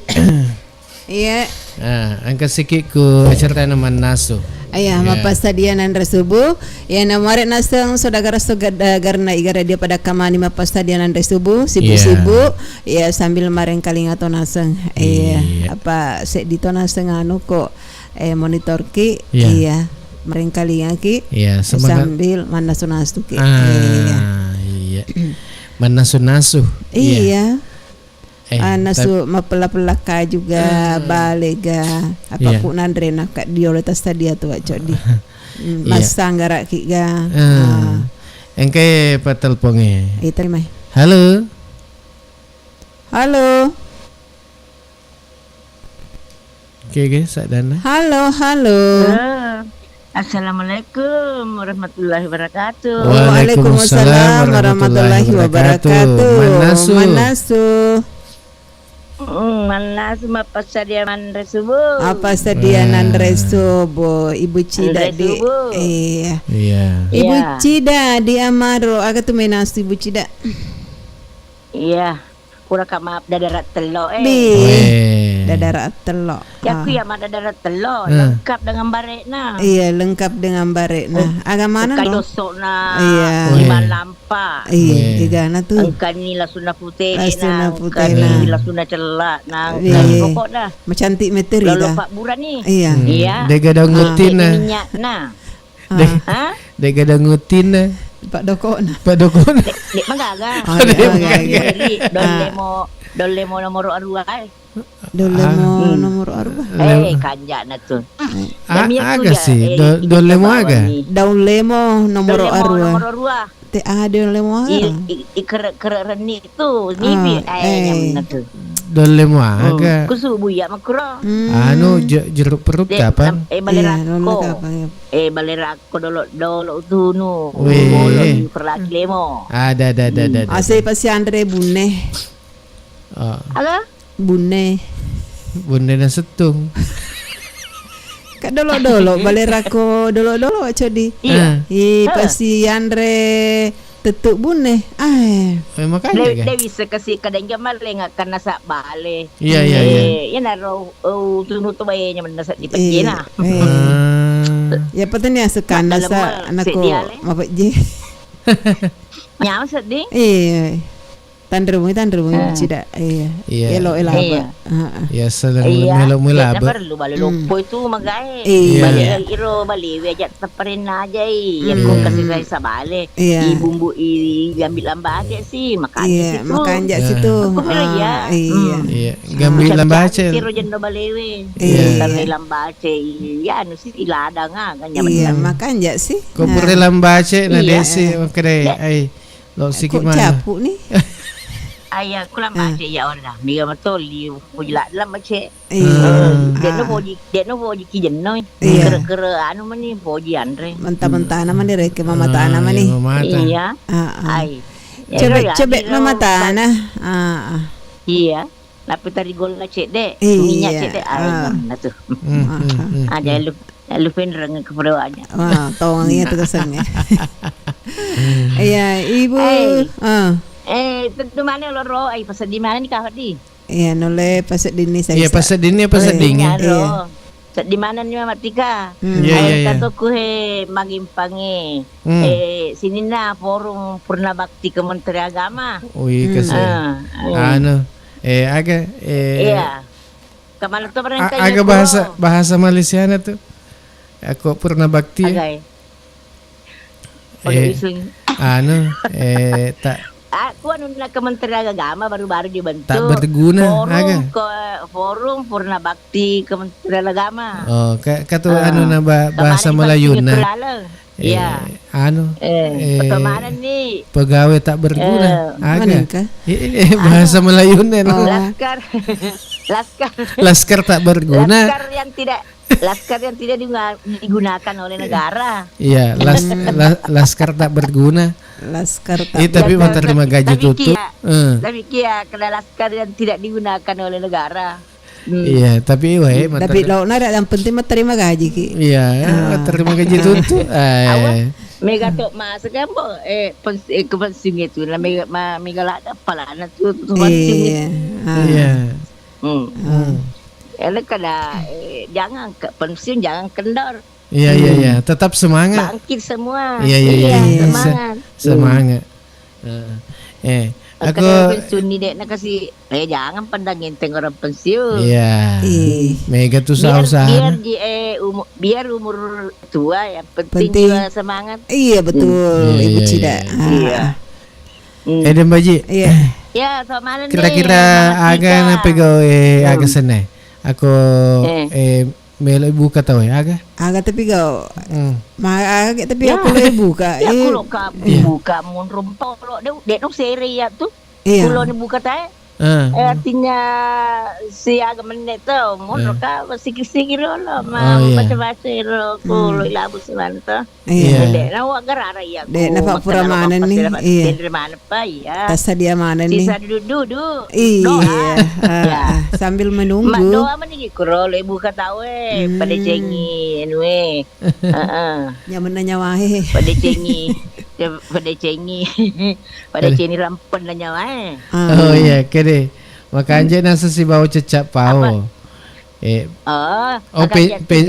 Iya. Ah, engka sikit ku ceritana mannasu. Iya, iya. Mappasadia nanre subuh. Iya, namare naseng saudara, saudara, garna igara dia pada kamani mappasadia nanre subuh, sibuk-sibuk. Iya. Iya, sambil marengkalinga to naseng. Iya. Iya. Apa seddi to naseng anu ko, eh, monitor ki. Iya. Iya. Marengkalinga ki. Iya, semangat. Sambil mannasu-nasu ki. Ah, iya. Iya. Mannasu-nasu. Iya. Iya. Eh, ah, nasu tap- mapella-pella kaju ga, eh, bale ga, apa, iya, ku nanre na ka diolo tassadia tu, Wak Codi. Hmm, iya. Massanggara ki ga. Eh, ah. Engka e pa telpong e. Eh, terima. Halo. Halo. Oke, oke, sadana. Halo, halo. Halo. Assalamualaikum warahmatullahi wabarakatuh. Waalaikumsalam warahmatullahi wabarakatuh. Mannasu. Mannasu. Mm, mannasu mappasadia manre subuh. Apa sadia nanre subuh, Ibu Cida di? Nanre subuh. Iya. Iya. Ibu Cida di Amaro, aga tu menasu Ibu Cida? Iya. Pura ka ma-, dadara tello, eh. Bi. Weh. Dadara tello. Ya, aku ya ma dadara tello, eh, lengkap dengan barekna. Iya, lengkap dengan barekna. Oh, aga maneng, engka dosokna, iya, lima lampa. Iya, weh, egana tu. Engka ni lasuna putena, lasuna putena, engka ni lasuna cellana, iya, engka ni pokokna. Macantik meteri lolo dah. Pak Bura ni. Iya. Hmm. Iya. Dega daun, ah, gutina. Minyakna. Ah. De-, hah? Dega dangutinna. Pak Dokona. Pak Dokona. Dek, dek magaga. Oh, dek magaga. Jadi, dolle mo, dolle mo nomor arua, eh. Dolle mo nomor arua. Eh, kanjana tu. Ah, aga sih, eh, do-, dolle mo aga? Dolle mo nomor arua. Te ada dolle mo aga? I, i, i kere-, kere reni tu, nibi, ah, eh, eh, nyamna tu. Dolle mo aga? Hmm, kusubu ya makro. Hmm. Anu, je-, jeruk perut kapan? Eh, bale rako. Iya, dolle kapan, ya. Eh, bale rako dolo-dolo tunu. Weh. Bolo ni perlaki lemo. Ada, ada, ada, ada, ada. Ase pasi anre bunne. Ah. Aga? Bunne. Bunne na settung. Ka dolo-dolo, bale rako dolo-dolo, Codi. Iya. Ah. I pasi anre Tettu bunne. Ai. Eh, makanya de-, kan. De wisseng kasi kadang jam malenga karena sa bale. Iya, iya, iya. Eh, iyanaro, eh, tunu to bae nyamanna sa di pejjena. Eh. Ah. Ya, pateni asekanna sa anakku mapejje. Nyawa seddi. Iya. Tanre bungi, tanre bungi, eh, cida. Iya. Iya. Elo, elo apa? Iya. Heeh. Ya, sedang melo-melo. Iya, perlu bale loppo itu magae. Iya. Bale iro bale we aja teparenna aja i. Ya, ko kasi saya sabale. Iya. I bumbu i ambil lamba aja sih, makanya situ. Makanya situ. Aku bilang, iya. Iya. Iya. Gambi lamba aja. Siro jendo balewe. Iya. Karena lamba aja i, ya, anu sih, i ladang ah, kan nyaman. Iya, makanya sih. Ko pura lamba aja na desi, makanya, ai. Lo siki mana? Capu ni. Ayah, ku lamba cek ya orang. Mega matoli, ku jela lamba cek. Iya. Dek no poji, dek no poji ki jenno. Iya. Kere-kere anu mani poji anre. Mentah-mentah nama ni reke, mamata nama ni. Iya. Ai. Coba-coba mamata na. Iya. Nappi tari golla cedde, minyak cedde, ah, na tu. Ada lu, lu penreng kepada aja. Wah, tong iya tu kesennya. Iya, Ibu. Eh, tentu mana lo ro, ai paseddi mana ni kafat di? Iya, nole paseddi ni saya. Iya, paseddi ni, paseddi ni. Iya. Seddi manenni Mama Tika. Hmm. Iya, iya, iya. Tato ku he magimpangi. Hmm. Eh, sininna forum Purna Bakti Kementerian Agama. Wih, hmm, kasih. Ah, ah. Anu, eh, aga, eh, iya. Kemana tuh pernah a-, tanya aga bahasa, bahasa Malaysia na tu? Aku Purna Bakti. Aga, eh. Pole Eh, iseng. Anu, eh, tak Ah, ku anunna Kementerian Agama baru-baru dibentuk. Tak berguna, Forum aga? Ke-, Forum Purna Bakti Kementerian Agama. Oh, ka-, katu Ah, anu na ba-, bahasa kemarin Melayu na. Iya. Eh, anu, Eh, eh, pertemanan nih. Pegawai tak berguna, Eh, aga? Manengka? Eh, eh, bahasa Melayu na, no? Oh. Laskar. Laskar. Laskar tak berguna. Laskar yang tidak Laskar yang tidak diga-, digunakan oleh negara. Iya, las-, la-, laskar tak berguna. Laskar tak Eh, tapi berguna. Mau terima gaji tapi tutup. Kia, Eh. Tapi kia kena laskar yang tidak digunakan oleh negara. Hmm. Iya, tapi wae, tapi lo nara yang penting mau terima gaji ki. Iya, ya, mau terima gaji tutup. Eh. Awas, mega tok masuk kan, Bo? Eh, pens-, eh, ke pensiun itu, lah mega, ma-, mega lada pala na tu, tu pensiun itu. Iya. Ah. Iya. Hmm. Hmm. Ele kada, eh, jangan ke pensiun, jangan kendor. Iya, iya, iya. Tetap semangat. Bangkit semua. Iya, iya, iya. Iya, semangat. Se-, semangat. Heeh. Eh, aku pensiun ni dek na kasih, eh, jangan pandang enteng orang pensiun. Iya. Ih. Mega tuh usaha-usaha. Biar, biar di, eh, umu-, biar umur tua, yang penting jiwa semangat. Iya, betul, Ibu Cida. Iya, iya, iya. Ah. Iya. Hmm. Eh, dan Baji. Iya. Ya, selamat malam nih, kira-kira Mas aga Dika. Napegau, eh, aga senai. Aku, eh, melo buka tau, eh, aga? Aga tapi gau. Hmm. Ma-, aga tapi aku lo buka. Ya, eh, aku lo ka buka, munrum polo. Dek, dek no sere ya tu. Iya. Kulo ni buka tae. Ah. Eh, artinya siaga menit tu, monro ka, sikit-sikit dulu, ma-, baca-baca dulu, kulo ilabu simanto. Iya. Dek na wa garara iya. Dek na fappura maneng ni. Iya. Dek na maneng pa, iya. Tassadia maneng ni. Sisa duduk-duduk. Iya. Doa. Ah, sambil menunggu. Ma doa mani kuro, le buka tau e, pada cengi, anu e. Heeh. Nyamenna nyawa e. Pada cengi. Pada cengi. Pada ceni rampenna nyawae. Ah. Oh iya, kede. Makanja nasa sibawa cecak pao. Apa? Eh. Oh, oh, pe-, pe-,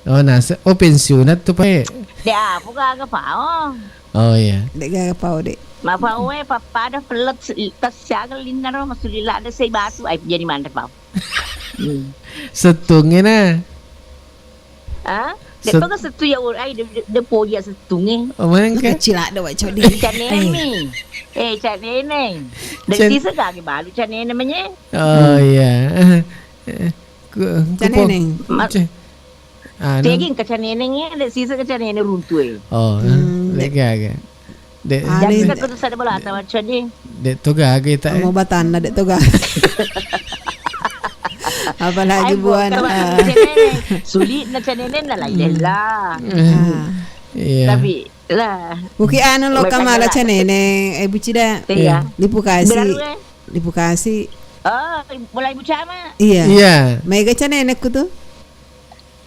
oh, nasa, oh, pensiunat tu, Pak. De apa gaga pao? Oh iya. De gaga pao, de. Ma pao e, pappada pelet tas siaga linna ro, masulila ada sei batu, ai jadi manre pao. Hmm. Settungnge na. Ah? Dek to ga settu ya, ai, de, de, de poji ya settungnge. Oh, manengka? Kecil ada wa codi. Caneneng mi. Eh, caneneng. Dari sisa kage balu caneneng menye. Oh, iya. Eh, ku, ku po-, caneneng. Anu. Teging ke caneneng ya, dari sisa ke caneneng runtu e. Oh, lega aga. Dek, anu, jangan kan terus ada bola sama codi. Dek to gaga ita, eh. Mau batanna dek to gaga. Apalagi buana. Sulit na caneneng na lai lah. Iya. Tapi lah. Uki anu lo kamala caneneng, eh, Bucida. Iya. Lipukasi. Lipukasi. Oh, mulai bucama. Iya. Iya. Mega caneneng ku tu.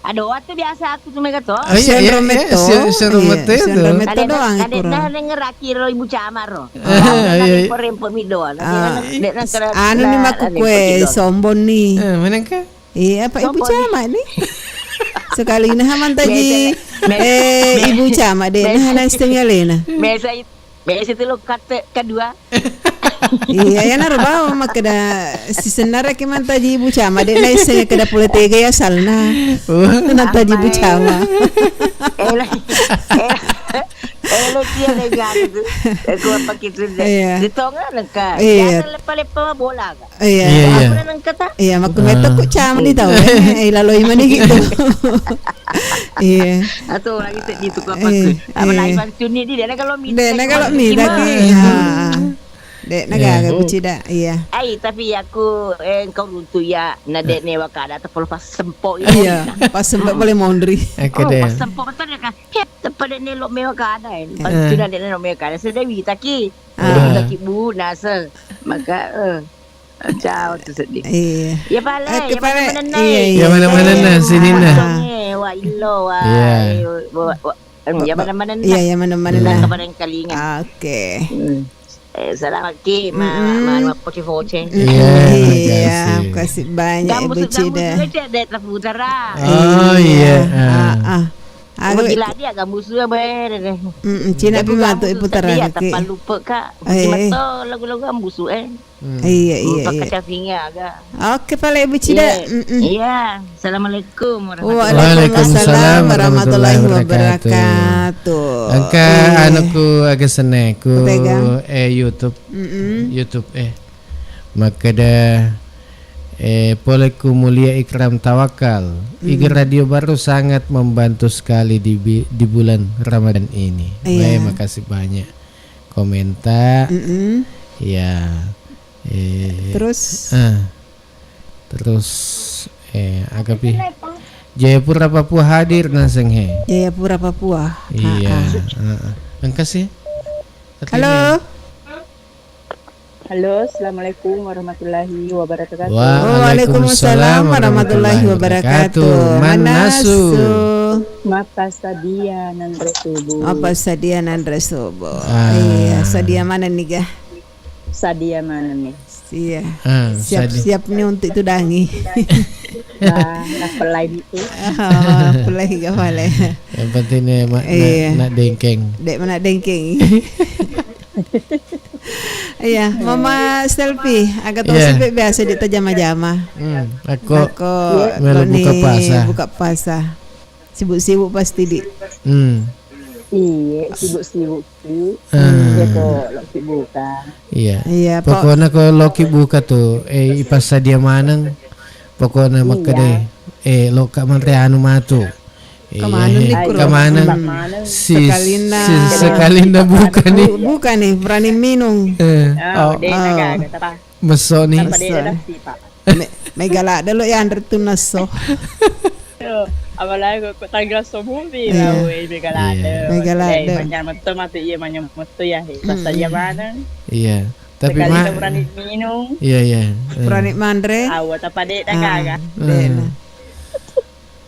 Ado, waktu biasa aku tu mega to. Oh, iya, iya, iya, senro metto. Sen-, senro metto itu. Senro metto doang. Kadek na, kadek na dengeraki ro ibu camat ro. Iya, iya. Rempo-rempo mi doang. Ah. Anu ni maku kue sombong ni. Eh, manengka? Iya, apa ibu camat ni? Sekali na mantaji, eh, ibu camat dek na setengah lena. Biasa itu Besi tu lo kate kedua. Iya, ya naro bawa makkeda sisennaraki mantaji ibu camat, dek naisseng keda pole tega ya salna. Mantaji ibu camat. Elo, elo, elo dia lega tu. Aku apa gitu deh. Iya. Di tonga nengka. Iya. Jangan lepa-lepa bola ka. Iya. Iya, iya. Aku nengka ta. Iya, makku metto ku camat di tau. Eh, laloi mani gitu. Iya. Atau lagi sedih tu apa tu? Apa lagi bang Cuni di, dek na kalau mita. Dek na kalau mita ki. Dek na gaga kucida, iya. Ai, tapi aku, eh, engkau runtu ya, na dek newa kada atau pas sempo ya. Iya, pas sempo boleh mondri. Oh, pas sempo betul ya kan. He, tepa dek nelo mewa kada, eh. Pas sudah dek nelo mewa kada, sudah wita ki. Wita ki bu, nasa. Maka, eh, ciao tu sedih. Iya. Ya pale, ya mana-mana. Iya, iya. Ya mana-mana na, sini na. Wa illo, wa. Iya. Wa, wa, Em, ya mana-mana. Iya, ya mana-mana. Kabar yang kalinga. Oke. Hmm. Eh, selamat ki, ma-, ma-, ma-, pakai voucher. Iya, makasih banyak, Ibu Cida. Gambus, gambus, ada, ada, ada, putar, ah. Oh, iya. Ah, ah. Aga lagi-lagi aga mbusu ya, bere deh. Mm-mm, cina pi matu iputarake. Tappa lupa, Kak. Eh. Cuma to lagu-lagu mbusu, eh. Hmm. Iya, iya, iya. Pakai cacingnya aga. Oke, pale Ibu Cida. Iya. Mm-mm. Iya. Assalamualaikum warahmatullahi wabarakatuh. Waalaikumsalam warahmatullahi wabarakatuh. Engka anuku aga seneku, eh, YouTube. Mm-mm. YouTube, eh. Makkeda, eh, pole ku Mulia Ikram Tawakal. Iga radio baru sangat membantu sekali di bi-, di bulan Ramadan ini. Iya. Baik, makasih banyak. Komenta. Mm-mm. Ya. Eh, terus? Ah. Terus, eh, aga pi? Jayapura Papua hadir naseng he. Jayapura Papua. Iya, ah, ah. Heeh. Engka sih. Halo. Halo, assalamualaikum warahmatullahi wabarakatuh. Waalaikumsalam warahmatullahi wabarakatuh. Manasu. Mappasadia nanre subuh. Mappasadia nanre subuh. Ah. Iya, sadia mana nih, ga? Sadia mana nih? Iya. Ah, siap-siap nih untuk itu dangi. Nah, nah, pelai itu. Oh, pelai gak boleh. Yang penting nih, mak, iya, nak, nak dengkeng. Dek mana dengkeng. Iya, Mama Selfie, agak tahu, iya, sampai biasa di tajama-jama. Hmm, aku, aku melu buka puasa. Buka puasa. Sibuk-sibuk pasti di. Hmm. Iya, sibuk-sibuk ki. Hmm. Iya, ko loki buka. Iya. Iya, pokoknya ko loki buka tuh, eh, ipassadia maneng. Pokoknya, iya, makkeda, eh, loka manre anu matu. Iya, kemana nih, eh, kemana? Kemana? Si, sekalinna, si, sekalinna buka nih. Bu-, buka nih, berani minum. Eh, oh, oh, deh, oh. Naga, kata, Pak. Messo nih. Tanpa dede nasi, Pak. Me-, mega ladde lo yanre tu nasso. Tuh, apalagi kok tanggal somupi, iya, lah, weh, mega ladde. Iya. Mega ladde. Eh, manyamotto matu, iya, manyamotto ya, he. Pas saja mana? Iya. Tapi sekali ma-, berani minum. Iya, iya. Eh. Berani manre. Awa, tapa de, dah, ah, kagak. Dena.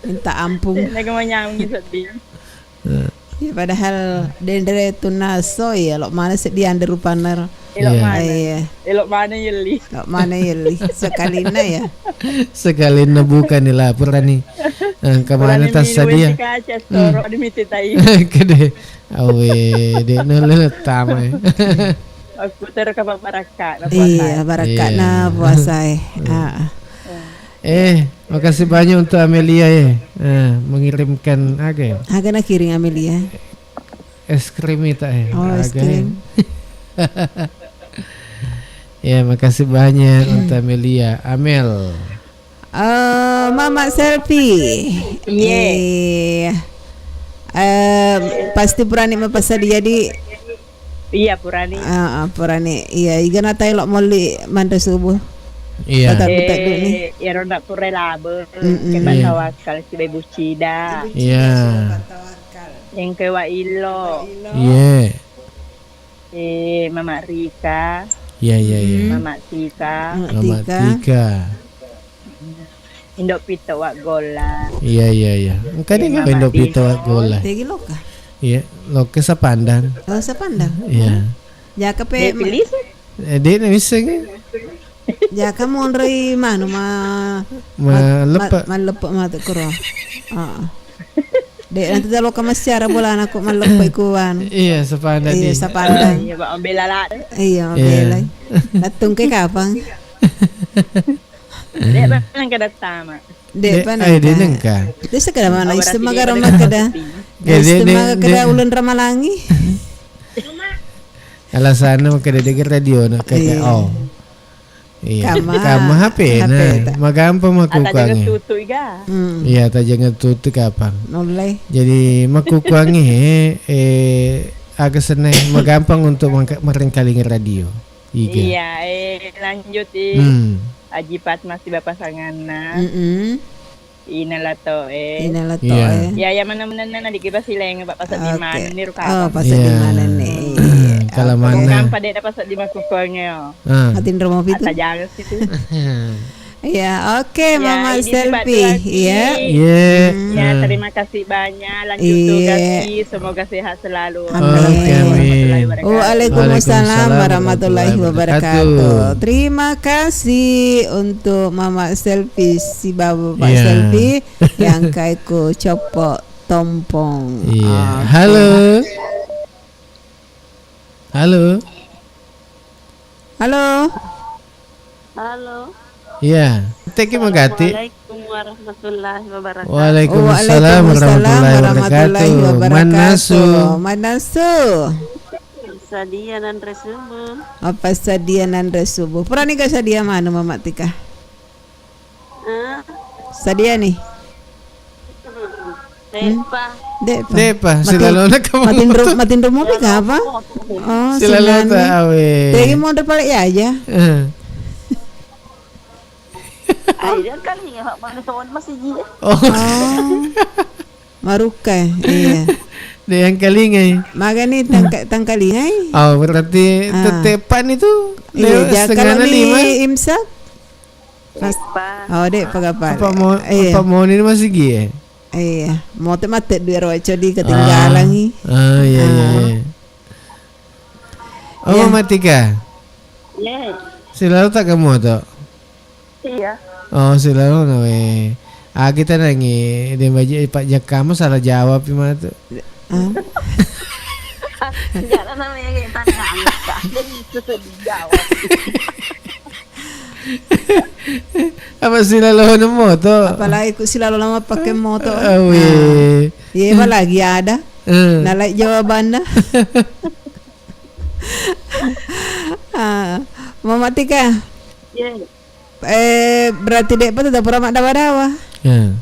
Minta ampun. Dena kemanyang sedih. Eh. Ya, padahal denre tunna esso, iya, lo mana seddi ande rupanna ro. Elok mana? Iya. Elok mana yelli? Elok mana yelli? Sekalinna ya. Sekalinna buka nih lah, purani. Eh, kemana tas sadia? Kaca, hmm, soro, ada miti tai. Kede. Awe, de nele tama. Aku terus ke barakka, na puasa. Iya, barakka, iya, na puasa, eh. Hmm. Ah. Eh, makasih banyak untuk Amelia ya. Eh, mengirimkan aga ya? Aga nakiring Amelia? Es krim itu eh. Oh, es krim. Ya, makasih banyak untuk Amelia. Amel. Eh, Mama Selfie. Iya. Eh, eh, pasti purani mapassadia di. Iya, purani. Ah, ah, purani. Iya, iga natai lo molli manre subuh. Iya. Tata-, eh, tata duni. Iyaro nda pura labe, mm-mm, kena, iya, tawakal si Ibu Cida. Iya. Yang kewa illo. Iya. Eh, Mama Rika. Iya, iya, iya. Mama Tika. Mama Tika. Mama Tika. Indo Pito Waggola. Iya, iya, iya. Engka ding Indo Pito Waggola. Tegi loka. Iya, loka Sapandang. Oh, Sapandang. Iya. Jaka pe. Eh, de na misseng. Jaka monroi manu ma, ma, ma leppe. Ma leppe matu kuro. Heeh. De nanti talo ka massiara bolana ko malleppe ku anu. Iya, Sapandang. Iya, Sapandang. Iya, Pak, mabela la. Iya, mabela. Iya. Dattung ke kapang. De, bang, kada tama. De, de, pa nengka. De, nengka. De, sekada mana istimewa garo makkeda. Istimewa kada ulun Ramalangi. Alasanna makkeda de radio na kata. Iya. Oh. Iya. Kama, kama H P na. H P ta. Magampang makkukuangi. Atajang tutu iga. Hmm. Iya, tajang tutu kapang. Nulle. Jadi makkukuangi he, eh, aga seneng magampang untuk mangka-, marengkalingi radio. Iga. Iya, eh, lanjut, eh. Hmm. Aji Fatma siba pasanganna. Mm-mm. Inalato, eh. Inalato, iya, eh. Ya, ya, mana-mana na diki pasileng, Pak, pasal di mana nih, ruka. Oh, pasal di mana nih? Iya. Kalau mana? Bukan pada ada pasal di makkukuangi, oh. Ah. Atin romo pitu. Atajang situ. Iya, oke, ya, Mama Selfie, ya. Iya. Ya, terima kasih banyak. Lanjut tugas, semoga sehat selalu. Amin. Oke, amin. Warahmatullahi wabarakatuh. Waalaikumsalam warahmatullahi wabarakatuh. Terima kasih untuk Mama Selfie, sibawa Pak Selfie, yang kaiku copok Tompong. Iya. Oke. Halo. Halo. Halo. Halo. Iya. Teki magati. Assalamualaikum warahmatullahi wabarakatuh. Waalaikumsalam warahmatullahi wabarakatuh. Mannasu. Mannasu. Sadia nanre subuh. Apa sadia nanre subuh? Purani ga sadia manu, Mama Tika? Hah? Sadia ni? De'pa. De'pa. De'pa, silalona kamu matinro, matinro mopi ka apa? Oh, silalota awe. Tegi mau pale ya aja. Eh. Ai, dia kali ya, Pak, mana tuan masih ji. Oh. Oh. Marukka, iya. Dia yang kalingai. Magani tangka-, tangkalingai. Oh, berarti tetepan itu. Iya, lewat ja, setengah kalau lima. Imsak. Pas, oh, dek, pagapal. Apa mau, iya. Apa mau ini masih gie? Iya, mau te mate dua roco di ketinggalan. Ah, iya, iya. Oh, iya. Mama Tika. Iya. Silalota kamu tuh? Iya. Oh, silalona we. Ah, kita nangi di baji Pak Jakkamu salah jawab matu. Ah. Enggak ada namanya kayak tanya angka. Jadi itu tuh dijawab. Apa silalona moto? Apalagi ku silalona mau pakai moto. Awe. Ah. Iya, apa lagi ada? Eh. Nalai jawabannya. Ah, Mama Tika. Iya. Eh, berarti de'pa tata pura maddawa-dawa. Ya.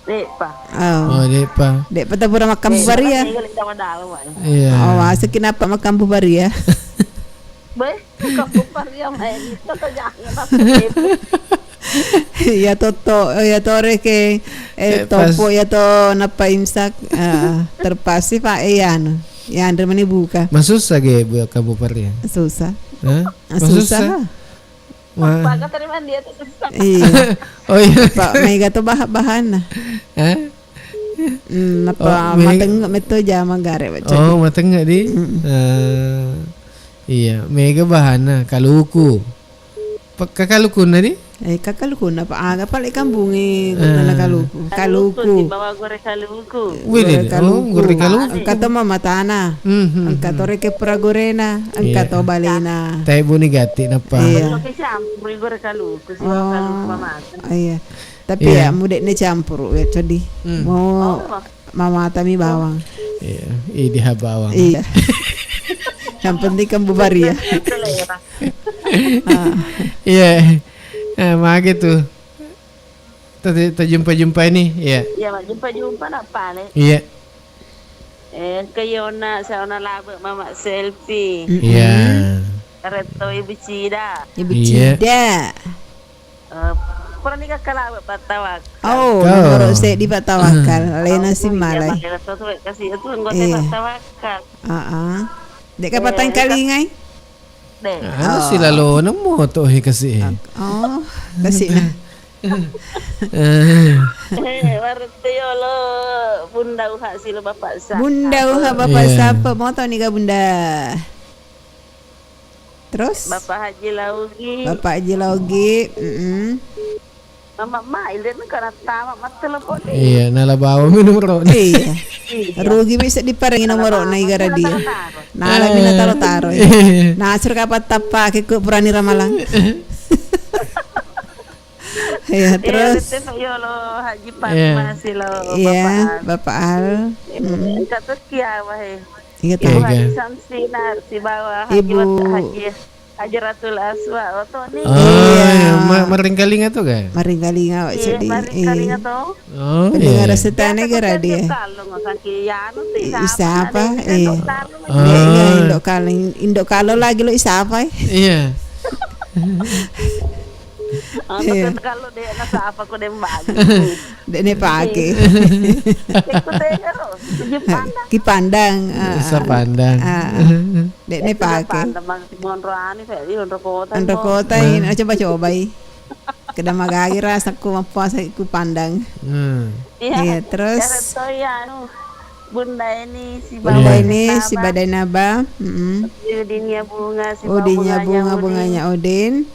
De'pa. Oh. Oh, de'pa. De'pa tata pura makan bubaria. Iya. Oh, masa kenapa makan bubaria? Beh, makan bubaria main itu kok jangan aku kepo. Ya toto, ya tore ke, eh, topo ya to napa imsak, eh, terpaksa pak, eh, ya anu. Ya andre mani buka. Masussa ge buka bubaria. Susah. Hah? Ah, susah. Masussa? Wah. Apa kata dia tuh susah? Iya. Oh, iya. Pak, mega tuh bahan-bahanna. Hah? Hmm, apa mateng metto jama gare baca. Oh, mateng di? Mm-mm. Eh, iya, mega bahanna kaluku. Pe-, kakalukunna di? Eh, kakalukunna, Pak. Aga pale kampungi gunana kaluku. Kaluku. Kaluku, sibawa gore kaluku. Wih, gore kaluku. Engka to mamatana. Mhm. Engka to reke pura gorena, engka to balena. Tae buni gatti nappa. Iya. Oke, campur gore kaluku, sibawa kaluku mamata. Iya. Tapi ya, mudekne campuru ya, codi. Hmm. Mau mamata mi bawang. Iya, idi ha bawang. Iya. Yang penting kan bubaria. Selera. Ah. Iya. Eh, mage tuh. Tadi tajumpa-jumpa ini, iya. Iya, Mak, jumpa-jumpa nak pale. Iya. Eh, kayona sauna labe Mama Selfie. Mm-mm. Iya. Retto Ibu Cida. Ibu Cida. Eh, purani kakka labe Pak Tawakal. Oh, nomor seddi Pak Tawakal. Alena simmalai. Iya, Pak, Pak Tawakal. Heeh. Dek kapatang kalingai? Dek. Anu silalona moto he kasi e. Oh, kasi na. Eh, warette yolo Bunda Uha silo Bapak Sa-, Bunda Uha Bapak Sapa. Mau tau niga Bunda? Terus? Bapak Haji Laugi. Bapak Haji Laugi, mm-mm. Mama mai, de' nengka nattama mattelepon de'. Iya, nala bawa mi nomorona. Iya. Rugi mi seddi parengi nomorona igara dia. Nala mi nataro-taro. Iya. Nasur kapan tappake ku purani ramalang. Iya, terus. Iya, yolo Haji Fatma silo Bapak Al. Iya, Bapak Al. Iya, mm. Engka to kiawa he. Iya, Ibu Haji Samsinar sibawa Haji Haji Hajaratul Aswa, oh, Toni. Oh, iya, ma-, maringkalinga tu kan? Maringkalinga, Wak Cedi. Maringkalinga tu. Oh, iya. Setane gara dia. Kalau nggak kaki, ya, anu tu, siapa? Iya. Iya, Indo Kalo, Indo Kalo lagi lo, siapa? Iya. Iya. Kalau dia nasa apa, aku dembak. Dek ne pake. Ikut aja, Ro. Jepang dah. Ki pandang. Bisa pandang. Dek ne pake. Monro anu, saya di Monro Kota. Monro Kota ini, coba-coba i. Keda magagi rasaku mappuasa ku pandang. Hmm. Iya, terus. Anu, Bunda ini si Bunda ini si Badai Naba. Mm-mm. Udinya Bunga, si Udinya Bunga, bunganya Udin.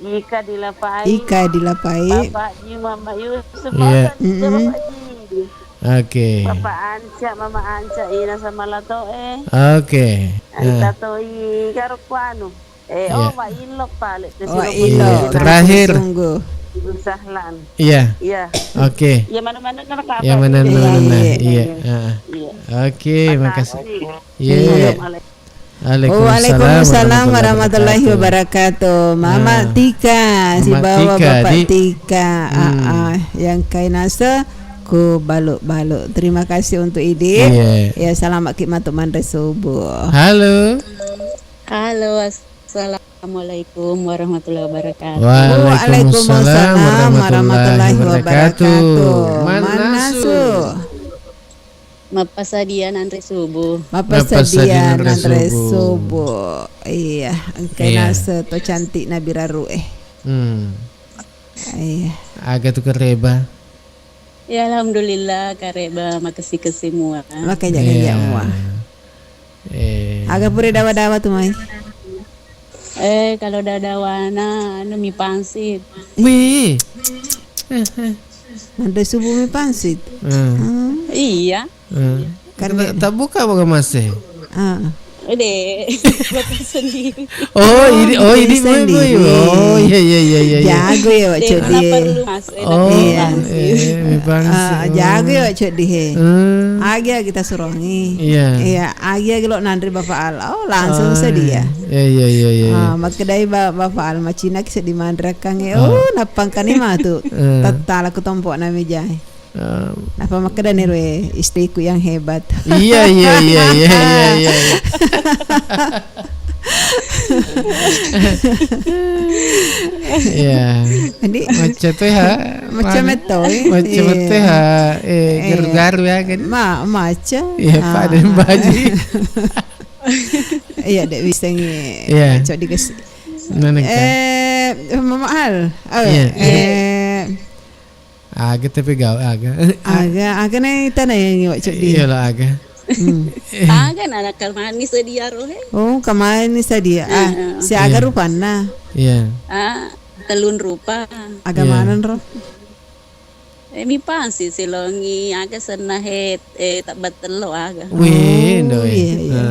Ika dilapai. Ika dilapai. Bapak Ji, Mama Yusuf. Iya. Bapak Ji, mm-mm. Bapak Ji. Oke. Bapak Anca, Mama Anca, Ina sama Lato, eh. Oke. Anta toi karo kuanu. Eh, oh, Wa Ilo pale. Wa Ilo. Iya, terakhir. Sungguh. Ibu Sahlan. Iya. Iya. Oke. Iya, mana-mana nang kabar. Iya, mana-mana. Iya, iya. Iya. Heeh. Iya. Oke, makasih. Makasih. Iya. Iya. Assalamualaikum. Waalaikumsalam warahmatullahi wabarakatuh. Mama Tika, sibawa Bapak Tika. Ah, ah, yang kainasa ku balu-balu. Terima kasih untuk idi. Iya. Ya, selamat ki matu manre subuh. Halo. Halo, assalamualaikum warahmatullahi wabarakatuh. Waalaikumsalam warahmatullahi wabarakatuh. Manasu. Mappasadia nanre subuh. Mappasadia nanre subuh. Iya, engka nase to cantik Nabi Raru eh. Hmm. Iya. Aga tu kareba? Ya, alhamdulillah, kareba makesi-kesi mua. Makanja-kanja mua. Eh. Aga pura dawa-dawa tu mai. Eh, kalau dadawana anu mi pangsit. Wih. Eh, eh. Nanre subuh mi pangsit. Hmm. Iya. Hmm. Kan tak buka apa masih? Ah. Ede, buat sendiri. Oh, ini, oh, ini sendiri. Oh, iya, iya, iya, iya. Jago ya, Wak Codi. Oh, iya, mi pangsit. Ah, jago ya, Wak Codi he. Hmm. Agi-agi kita surongi. Iya. Iya, agi-agi lo nanre Bapak Al. Oh, langsung sedia. Iya, iya, iya, iya. Ah, makkedai Bapak Al, macina ki seddi manre akkange. Oh, nappangkani matu. Tattala ku tompo na mejai. Napa makkedani ro, eh, istriku yang hebat. Iya, iya, iya, iya, iya, iya. Iya. Jadi, macam tu ha. Macam itu, eh. Macam itu ha. Eh, garu-garu ya kan. Ma, macam. Iya, Pak dan Baji. Iya, dek bisa ngi. Iya. Cok dikasih. Mana kan? Eh, Mama Al. Oh, iya. Eh, Aga tapi gawe aga. Aga, aga na tana yang iwak ceddi. Iya lah aga. Hmm. Aga na nakal manis sedia rohe. Oh, kamanis sedia. Ah, si aga rupanna. Iya. Ah, telun rupa. Aga maneng ro? Eh, mi pangsit silongi aga senna het, eh, tak batello aga. Weh, oh, iya, iya.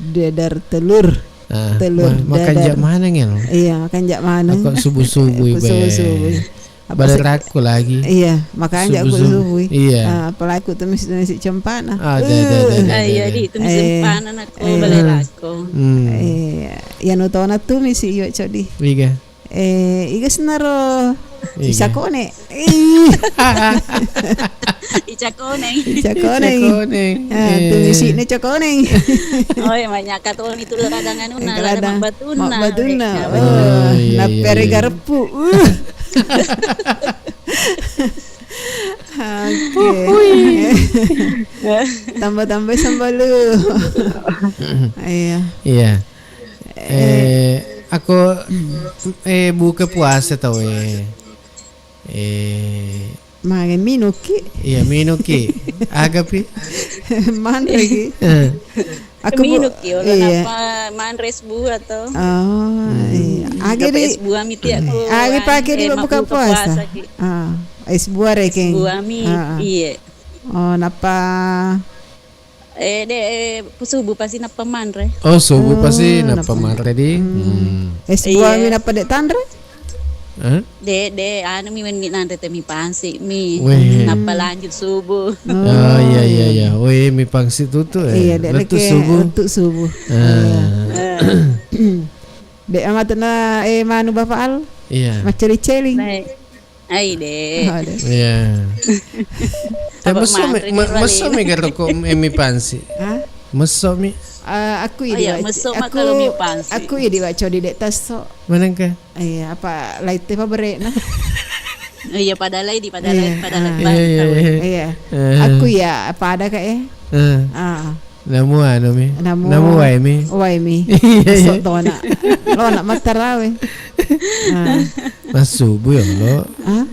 Dadar telur. Ah, telur ma-, makan dadar. Jak maneng ya, no? Iya, makan jak maneng. Aku subuh-subuh, subuh-subuh. Baleraku lagi. Iya, makanya aku subuh. Iya. Ah, apalagi aku tumis-tumis cempana. Ah, dah, dah, dah, dah, dah. Iya, di tumis cempana nak aku baleraku. Hmm. Iya, ya nutona tumis iyo codi. Iya. Eh, iga senaro. Iga. Ica kone. Ica koneng. Ica koneng. Ica koneng. Ah, eh. Tumisine ica koneng. Oh, iya, manyaka toni tu ladang anuna, ladang mabbatuna. Mabbatuna. Oh, iya, iya, iya. Napere gareppu. Oke. Tambah-tambah sambalu. Iya. Iya. Eh, aku, eh, buka puasa tau, eh. Eh. Maga minuki. Iya, minuki. Aga pi? Manre ki. Eh. Aku bu-, minuki, iya. Apa manre es buah atau? Oh, iya. Aga di es buah miti aku. Aga pake di buka puasa. Ah, es buah reke. Es buah mi, iya. Oh, napa Eh, de, eh, subuh pasti nappa manre. Oh, subuh pasti nappa manre di. Hmm. Es buah mi nappa de tanre? Hah? De, de, anu mi wenni nanre te mi pangsit mi. Weh. Nappa lanjut subuh. Oh, iya, iya, iya. Weh, mi pangsit tutu, eh. Iya, de, letu subuh. Letu subuh. Ah. Iya. De, amatna, eh, manu Bapak Al? Iya. Maceli-celi. Baik. Ai de. Aduh. Iya. Meso mi, meso mi garo ko emi pansi. Hah? Meso mi. Eh, aku idi, meso aku, kalau mi pansi. Aku idi wa codi de tasso. Manengka? Iya, apa lai te pabere na. Iya, pada lai di, pada lai, pada lai. Iya, iya, iya. Iya. Aku ya pada ka eh. Ah. Namu anu mi? Namu, namu wae mi? Wae mi. Iya, iya. Sok tona. Lo nak mattarawe. Ah. Massubu ya lo. Ah?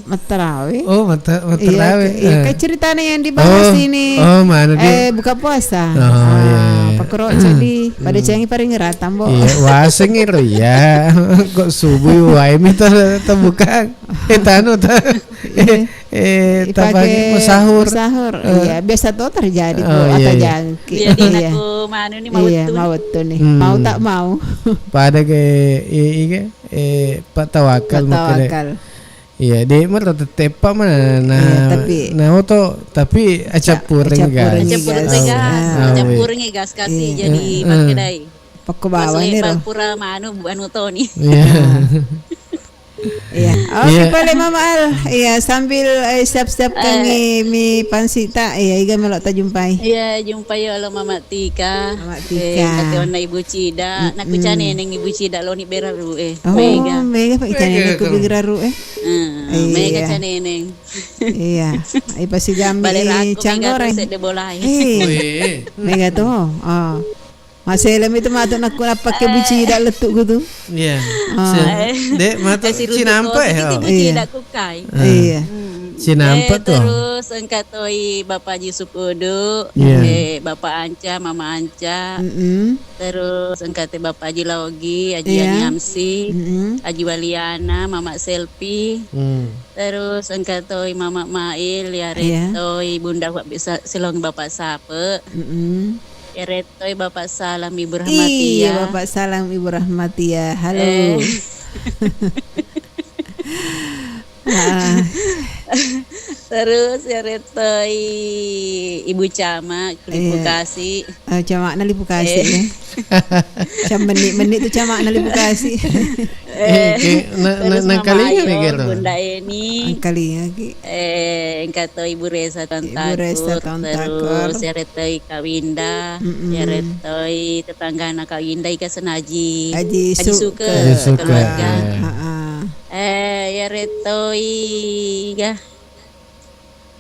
Mattarawe. Oh, matta-, mattarawe. Iya, ke-, iya, ke ceritanya yang dibahas ini. Oh, mana dia? Eh, buka puasa. Oh, iya, iya. Pakro cedi. Pada cengi paring rata, Mbok. Iya, waseng iro ya. Kok subuh wae mi ta-, ta buka. Eh, tanu ta. Iya. Eh, ipake tapake masahur. Masahur. Eh. Iya, biasa to terjadi, Bu, oh, iya, atau iya, jangki. Jadi, iya, nako manu ni, iya, mawettu ni. Mawettu ni. Hmm. Mau tak mau. Pada ke, i-, i-, ke, eh, Pak Tawakal. Pak Tawakal. Iya, de' mero tette' pa mana, nah, iya, tapi nah, oto, tapi aca-, acappureng, acappureng gas. Acappureng gas. Ah. Awe. Acappureng gas kasi, iya, jadi, eh, eh, pakkedai. Pakko bawa ni ro. Pas lebar pura manu, bu-, anu to ni. Iya. Ah. Iya. Oke, iya, pale Mama Al. Iya, sambil, eh, siap-siap, eh, kangi mi pansita. Iya, iga melo tajumpai. Iya, jumpai olo Mama Tika. Mama Tika. Eh, kate onna Ibu Cida. Mm-mm. Nakuca neneng Ibu Cida loni beraru, eh. Oh, mega. Mega pa ica neneng ku beraru, eh. Eh, iya, mega ca neneng. Iya. Ipasigambi bale raku cang mega goreng. Sedde bolae. Eh, oh, iya, mega to. Oh. Maselemi tu matu nakku nappake bucida lettu'ku tu. Iya. Ah. Si-, eh, de' matu eh, si Rutu cinampe' ko, ya. Titi bucida kukai. Ah. Iya. Hmm. Cinampe' eh, tu. Terus engka toi Bapak Haji Sukudu, iya, eh, Bapak Anca, Mama Anca. Mm-mm. Terus engka te Bapak Haji Laogi, Haji, iya, Yani Amsi, mm-mm, Haji Waliana, Mama Selpi. Hmm. Terus engka toi Mama Mail, iya, iya, retoi Bunda Wa-, bisa silong Bapak Sape. Mm-mm. Iyarettoi Bapak Salam Ibu Rahmatia. Iya, Bapak Salam Ibu Rahmatia. Halo. Eh. Ah. Terus iyarettoi Ibu Camat, Lipu Kasi. Iya. Eh, Camatna Lipu Kasi, eh, ya. Cam menni-menni tu Camatna Lipu Kasi. Eh, eh, ke-, na-, na-, terus Mama nangkalinga ni Ayo, gitu. Bunda Eni. Nangkalinga ki. Eh, engka to Ibu Resa Tontakor, Ibu Resa Tontakor. Terus iyarettoi Kak Winda, mm-mm, iyarettoi tetanggana Kak Winda, iga senna Haji, Haji Haji Su-, Suke, Haji Suke, keluarga. Iya. Heeh. Eh, iyarettoi iga,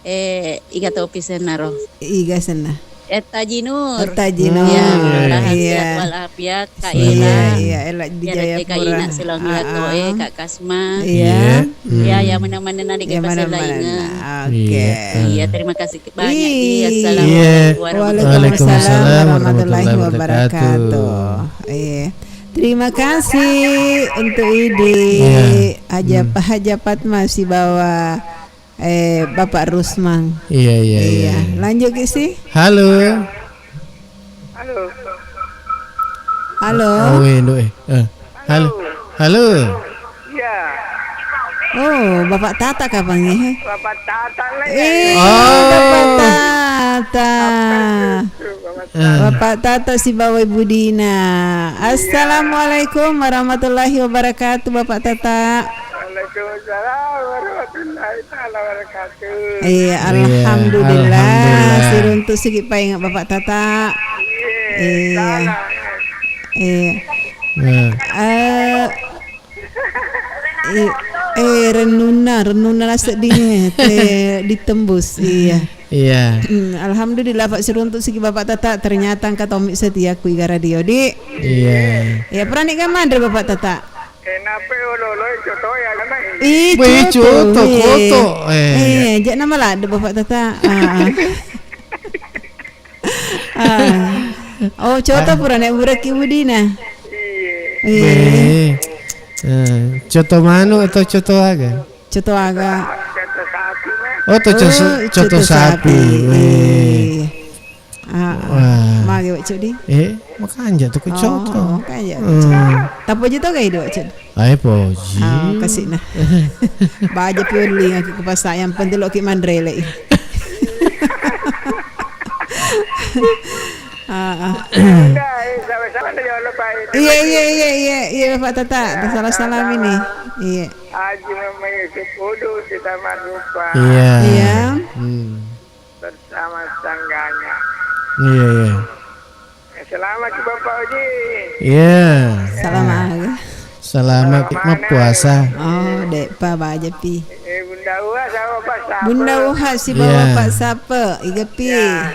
eh, iga topi senna ro. Iga senna. Etta Jinur. Etta Jinur. Iya, mudah-mudahan, iya, sehat walafiat, Kak, iya, Ela. Iya, Ela di Jayapura. Iya, Rete Kaina, Silong Ila Toe, ah, Kak Kasma. Iya. Iya. Hmm. Iya, iya, mana-mana nanti. Iya, kita mana-mana. Oke. Iya. Iya, terima kasih banyak, Di. Ih. Assalamualaikum warahmatullahi wabarakatuh. Waalaikumsalam warahmatullahi wabarakatuh. Iya. Terima kasih untuk Idi. Iya. Haja-, hmm, Haja Fatma sibawa Eh, Bapak Rusman. Iya, iya, iya, iya. Iya. Lanjut ki, si. Halo. Halo. Halo. Oh, weh, nduk, eh. Eh, halo. Halo. Halo. Iya. Oh, Bapak Tata kapan ya? Bapak Tata lah ya. Eh, oh. Bapak Tata. Apa itu, Bapak Tata? Eh. Bapak Tata sibawa Ibu Dina. Iya. Assalamualaikum warahmatullahi wabarakatuh, Bapak Tata. Waalaikumsalam warahmatullahi taala wabarakatuh. Iya, iya, alhamdulillah. Alhamdulillah. Siruntu sigi painga Bapak Tata. Iya, iya, salah. Iya. Iya. Eh, i-, eh, renunna, renunna la sedding, eh, te ditembus. Iya. Iya. Hmm, alhamdulillah, Pak, siruntu sigi Bapak Tata, ternyata engka tommi setia ku Iga Radio, Di. Iya. Iya, purani ga manre Bapak Tata? Kenapa olo-olo coto ya, kan? Ih, wih, coto, coto, eh. Koto. Eh, iya, jek nama ladde Bapak Tata. Ah, ah. Ah. Oh, coto pura nek buraki Budina. Iya. Iya. Eh, eh, coto manu atau coto aga? Coto aga. Coto sapi, Mas. Oh, to coto, oh, coto sapi. Sapi. Wih. Iya. Ah, ah. Wah. Magi, Wak Cudi? Eh, makanja tu ku coto. Oh, makanja tu. Hmm. Tapi aja tau gak hidup, Cudi? Ai, poji. Ah, kasih nah. Baja pi weling aku ke pasar, yang penting lo ki manrele. Ah, ah. Enggak, eh, sama-sama aja, jangan lupa itu. Iya, iya, iya, iya, iya, Bapak Tata. Ya, salam-salam sama-sama ini. Iya. Haji Muhammad Yusuf Udu, kita Marupa. Iya. Iya. Hmm. Bersama tetangganya. Iya, iya. Ya, selamat, Bapak Haji. Iya. Selamat. Selamat, selamat puasa. Oh, dek pa baja pi. Eh, Bunda Uwa sama Pak Sape. Bunda Uwa sibawa, iya, Pak Sape, iga pi. Ya.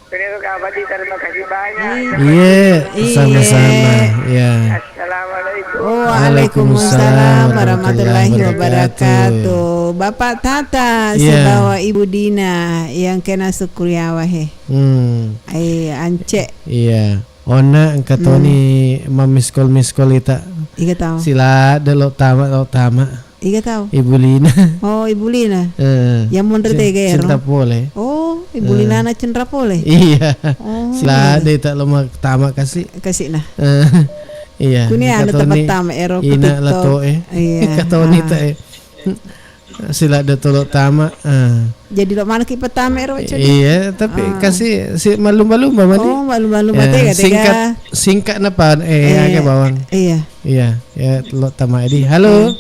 Terima kasih, terima kasih banyak. Iya, iya, sama-sama. Iya. Assalamualaikum. Waalaikumsalam warahmatullahi wabarakatuh. Bapak Tata, iya, sibawa Ibu Dina yang kena sukuriawa he. Hmm. Eh, ance. Iya. Onna engka toni, hmm, mammiskol-miskol ita. Iga tau. Sila de lo tama, lo tama. Iga tau? Ibu Lina. Oh, Ibu Lina. Eh, Yang monri Cen-, tega ero? Cenrapole. Oh, Ibu Eh. Lina na Cenrapole. Iya. Oh, Sila iya. De tak lama tama kasih. Kasih nah. Eh, iya. Kuni anu Katoni tempat tama ero, ina ketik lato, eh. Iya. Katoni Ah. tak, eh. Sila de tolo tama. Eh. Jadi lo mana ki pertama ero, Codi? Iya, tapi Ah. kasih si malum-malum, Mama, di. Oh, malum-malum, Ya, tega, tega. singkat, singkat napa, eh, Eh, agak bawang. Iya. Iya, ya, lo tama, di. Halo.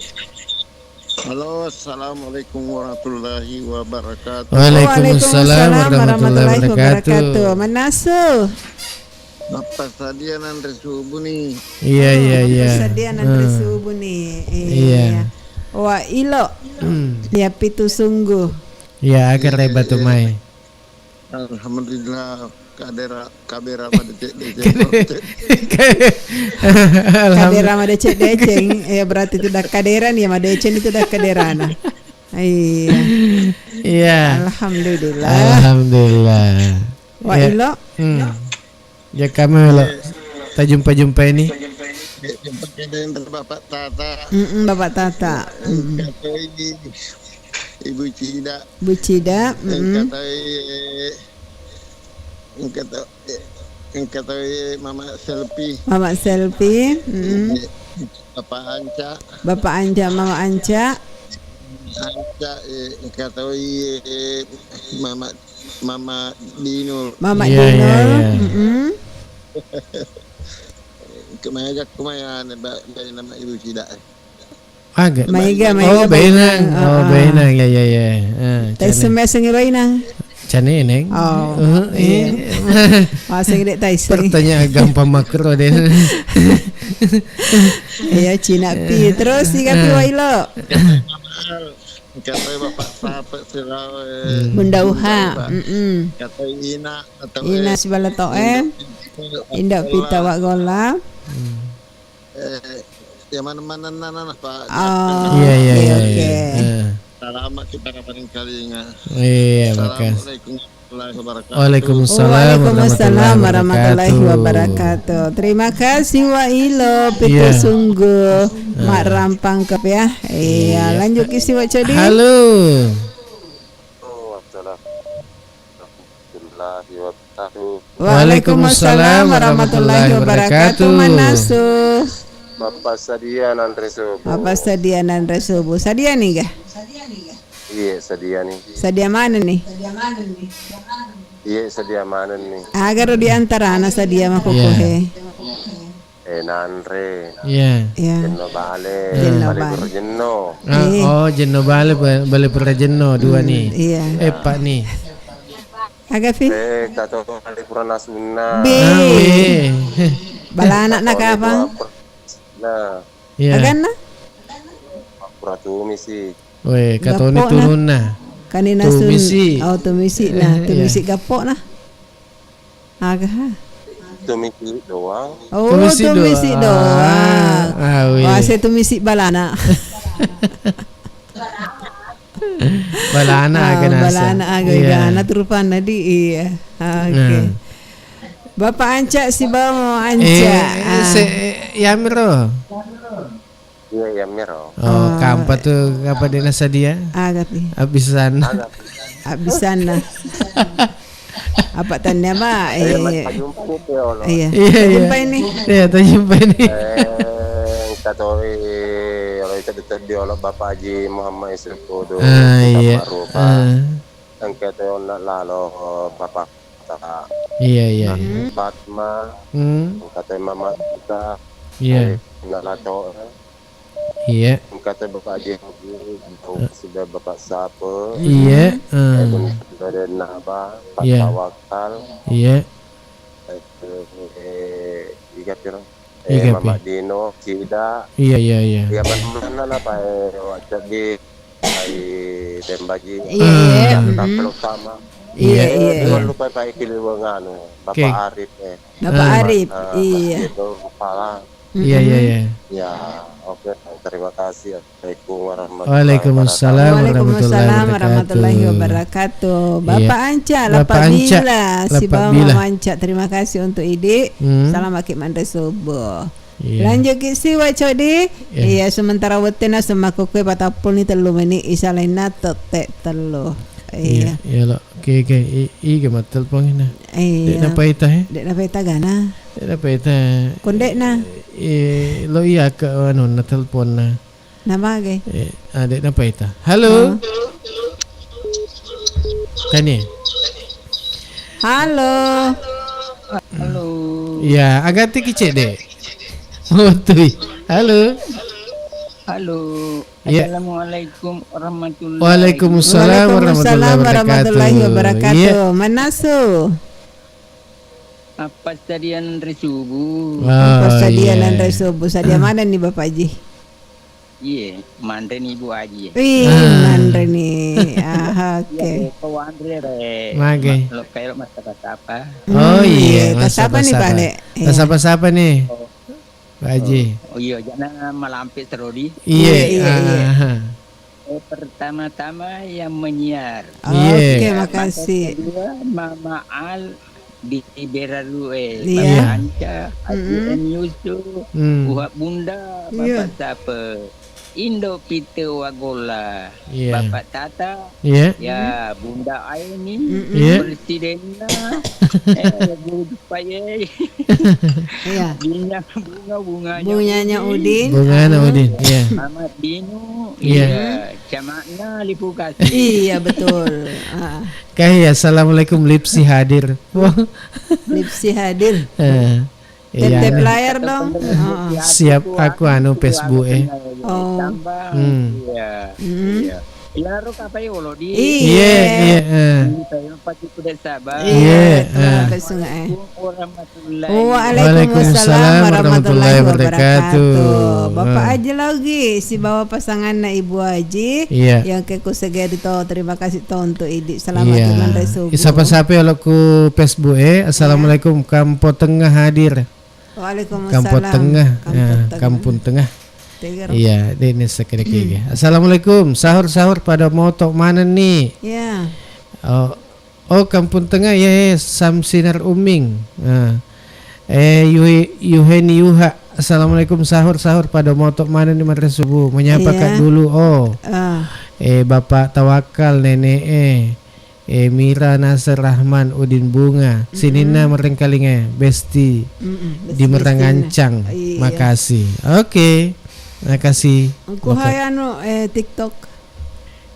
Halo, assalamualaikum warahmatullahi wabarakatuh. Waalaikumsalam Waalaikumsalam warahmatullahi warahmatullahi wabarakatuh. wabarakatuh. Manasu. Bappa sadia nanre subuh ni. Iya, iya, iya. Bappa sadia nanre Hmm. subuh ni. Iya. Iya. Wa ilo. Hmm. Ya pitu sungguh. Iya, agar Iya, rebatu iya. mai. Alhamdulillah, kadera, kabera madeceng-deceng. Alhamdulillah. Kadera madeceng-deceng, ya berarti itu dah kadera nih, madeceng itu dah kaderana. Iya. Iya. Alhamdulillah. Alhamdulillah. Wa Ya. ilo. Hmm. Ya, kami lo Iya. tajumpa-jumpa ini. Jumpa dengan Bapak Tata. Mm-mm, Bapak Tata. Mm-mm. Katoi Ibu Cida. Bu Cida, mm-mm. Engka toi, engka to-, engka toi Mama Selfie. Mama Selfie, mm-mm. Bapak Anca. Bapak Anca, Mama Anca. Anca, eh, engka toi, eh, Mama, Mama Dinul. Mama Iya, iya, Dinul, iya. mm-mm. Kemajak kumaya ne ba-, ba-, nama Ibu Cida, eh. Aga? Maiga, Oh, maiga, bainang. Bainang. Oh, Ah, ah. bainang. Ya, ya, ya. Ah, Taisseng Cane. Meseng bainang. Cane, Neng. Oh, Uh, iya. iya. Maseng dek taisseng. Pertanyaan gampang makro deh. Iya, Cina pi. Terus, tiga pi Ah. wailo. Katoi Bapak Sape Silawe. Hmm. Bunda Uha. Bunda Uha. Mm-mm. Katoi Ina, atau Ina eh, Sibala Toe. Indo Pita Indo Pita Wagola. Wagola. Hmm. Eh, ya mana-mana nana, Pak. Oh, Iya, iya, oke, iya, oke. iya. Eh. Salama kita kaparing kalinga. Iya, makasih. Assalamualaikum warahmatullahi wabarakatuh. Waalaikumsalam Waalaikumsalam warahmatullahi warahmatullahi wabarakatuh. wabarakatuh. Terima kasih, Wa Ilo, Pitu Iya. Sungguh, Eh. Mak Rampang Kep ya. Iya, Iya. lanjut ki si Wa Codi. Halo. Assalamualaikum warahmatullahi wabarakatuh. Waalaikumsalam Waalaikumsalam warahmatullahi warahmatullahi wabarakatuh. wabarakatuh. Manasu. Bapak sadia nanre subuh. Bapak sadia nanre subuh. Sadia ni ga? Iya, sadia ni. Sadia mana ni? Iya, sadia mana ni? Agaro di antara anak sadia mako Iya. kohe. Eh, nanre. Iya. Iya. Jenno bale. Jenno Bale bale. Pura jenno. Ah, Iya. oh, jenno bale, ba-, bale pura jenno, dua Hmm, ni. iya. Eh, pak ni. Aga, Fi? Eh, kato bale pura nasunna. Be. Ah, be. Bala anak na Kato ni kapang? Pura pur-, nah. Iya. Aganna? Pura tumisi. Weh, katoni Gappo na. Tununna. Kani nasun. Tumisi. Oh, tumisi na. Eh, iya. Tumisi gappo na. Aga ha? Tumisi doang. Oh, tumisi doang. Ah, weh. Wah, saya tumisi balana. Balana Ah, aga nasa. Balana aga Iya. gana turupanna di, iya. Ah, oke. Nah. Bapak Anca sibawa Anca. Eh, Ah. se-, yamiro. Iya, iya, miro. Oh, Ah. kampa tu apa dia nasa dia? Aga pi. Abisan. Aga. Abisan nah. Apa tanya, Pak? Iya, Eh, Mas, tajumpa ni, Teh, Allah. Iya. Iya, iya. Tajumpa ini. Iya, tajumpa ini. Eh, engka toi, olo itu di, di olo Bapak Haji Muhammad Yusuf Kudu, Ah, iya. Bapak Rupa. Ah. Engka toi onna lalo Bapak Kota. Iya, iya, iya. Hmm. Fatma. Hmm. Engka toi Mama Ika. Iya. Eh, onna lato. Iya. Engka to Bapak Haji Haji, engka sudah Bapak Sape. Iya, Eh, eh. Bun-, Bunda Naba, Pak Iya. Tawakal. Iya. Eh, eh, iga piro? Eh, Iga pi. Mama Dino, Cida. Iya, iya, iya. Iya, mana-mana apa, eh, wajak di, ai, Tembaji. Iya, iya. Ah. Yang Mm-mm. tak perlu sama. Iya, Iya. iya, Jangan iya. lupa Pak Ikil Wenganu, Bapak Oke. Arif, eh. Bapak Ah. Arif, Ah, iya. Pak Dino Kepala. Iya, iya, Mm-mm. iya. Ya, Oke, terima kasih. Assalamualaikum warahmatullahi wabarakatuh. Waalaikumsalam warahmatullahi wabarakatuh. Iya. Bapak Anca, Bapak Lapabila, Anca, Lapabila. Sibawa Mama Anca, terima kasih untuk Idi. Hmm. Salam aki manre subuh. Iya. Lanjut ki siwa, Codi. Iya. Iya, sementara wettena semakko kue patappulni tellu meni, isa lainna tette tellu. Iya. Iya, iya, lo. Oke, oke. I-, iga mattelpong ina. Iya. Dek napaita, eh? Dek napaita gana. Dek napaita. Kondekna. Eh, lo iya ke anu na telponna. Namage? Eh, ah, dek napaita. Halo? Oh. Kani? Halo? Halo. Ya, agati kicek, Dek. Oh, tui. Halo? Halo. Ya. Assalamualaikum warahmatullahi. Waalaikumsalam warahmatullahi wabarakatuh. Waalaikumsalam warahmatullahi wabarakatuh. Ya. Manasu? Apa sadian anre subuh? Oh, iya. Apa sadian anre subuh? Sadia mana nih, Bapak Haji? Iye, manre ni Ibu Aji. Wih, ah. Manre ni. Ah, oke. Iya, Rek, ko wanre, Rek. Mage. Ma-, lo, kayak lo massapa-sapa. Oh, hmm, iya, iya, massapa-sapa. Tasapa ni, Pak, Dek? Iya. Tasapa-sapa ni, oh. Pak Aji. Oh, oh, iya, jangan malampe terodi. Iya, iya, iya, iya. Ah. Eh, pertama-tama yang menyiar. Iya. Oke, iya, makasih. Kedua, Mama Al di Berarue, iya. Bapak Anca, Haji, mm-mm. M Yusuf, hmm. Uha Bunda, iya. Bapak Sape, Indo Pite Wagola, iya. Bapak Tata, iya. Ya, Bunda Aini, mm-mm. Iya. Presidenna, eh, Guru Dupaye. Iya. Bunga, bunga, bunganya Bunganya Udin. Udin. Bungana, hmm. Udin, iya. Mamat Dinu, iya. Iya. Cama'na Lipukasi. Iya, betul. Ah. Kai, assalamualaikum, Lipsi hadir. Wah. Lipsi hadir. Eh, iya. Tap-tap layar dong. Heeh. Siap, aku anu Facebook, eh. Oh. Hmm. Iya. Hmm. Iya. Iyaro kapai olo di. Iya, iya, eh. Iya, iya, eh. Iya, terima kasih, Sungai. Assalamualaikum warahmatullahi Waalaikumsalam warahmatullahi wabarakatuh. Bapak Haji Laugi, sibawa pasanganna Ibu Haji, iya. Yang ke kusegeri to, terima kasih to untuk Idi. Selamat manre subuh. Iya. Sapa-sapa ya lo ku Facebook, eh. Assalamualaikum, iya. Kampo Tengah hadir. Waalaikumsalam. Kampo Tengah, Kampo ya, Tengah. Kampung Tengah. Tegero. Iya, dek ni sekali lagi. Hmm. Assalamualaikum, sahur-sahur pada moto mana ni? Iya. Oh, Oh, Kampung Tengah, ya, ya, Samsinar Uming. Ah. Eh, Yuhe-, Yuheni Yuha. Assalamualaikum, sahur, sahur. Pada moto mana ni manre subuh? Menyapa, iya. Kak dulu, oh. Ah. Eh, Bapak Tawakal, Nenek, eh. Eh, Mira Nasir Rahman, Udin Bunga. Mm-mm. Sininna Merengkalinga, Besti. Mm-mm, Besti, di Merangancang. Iya. Makasih. Oke. Makasih. Engko Bapak. Hai anu, eh, TikTok.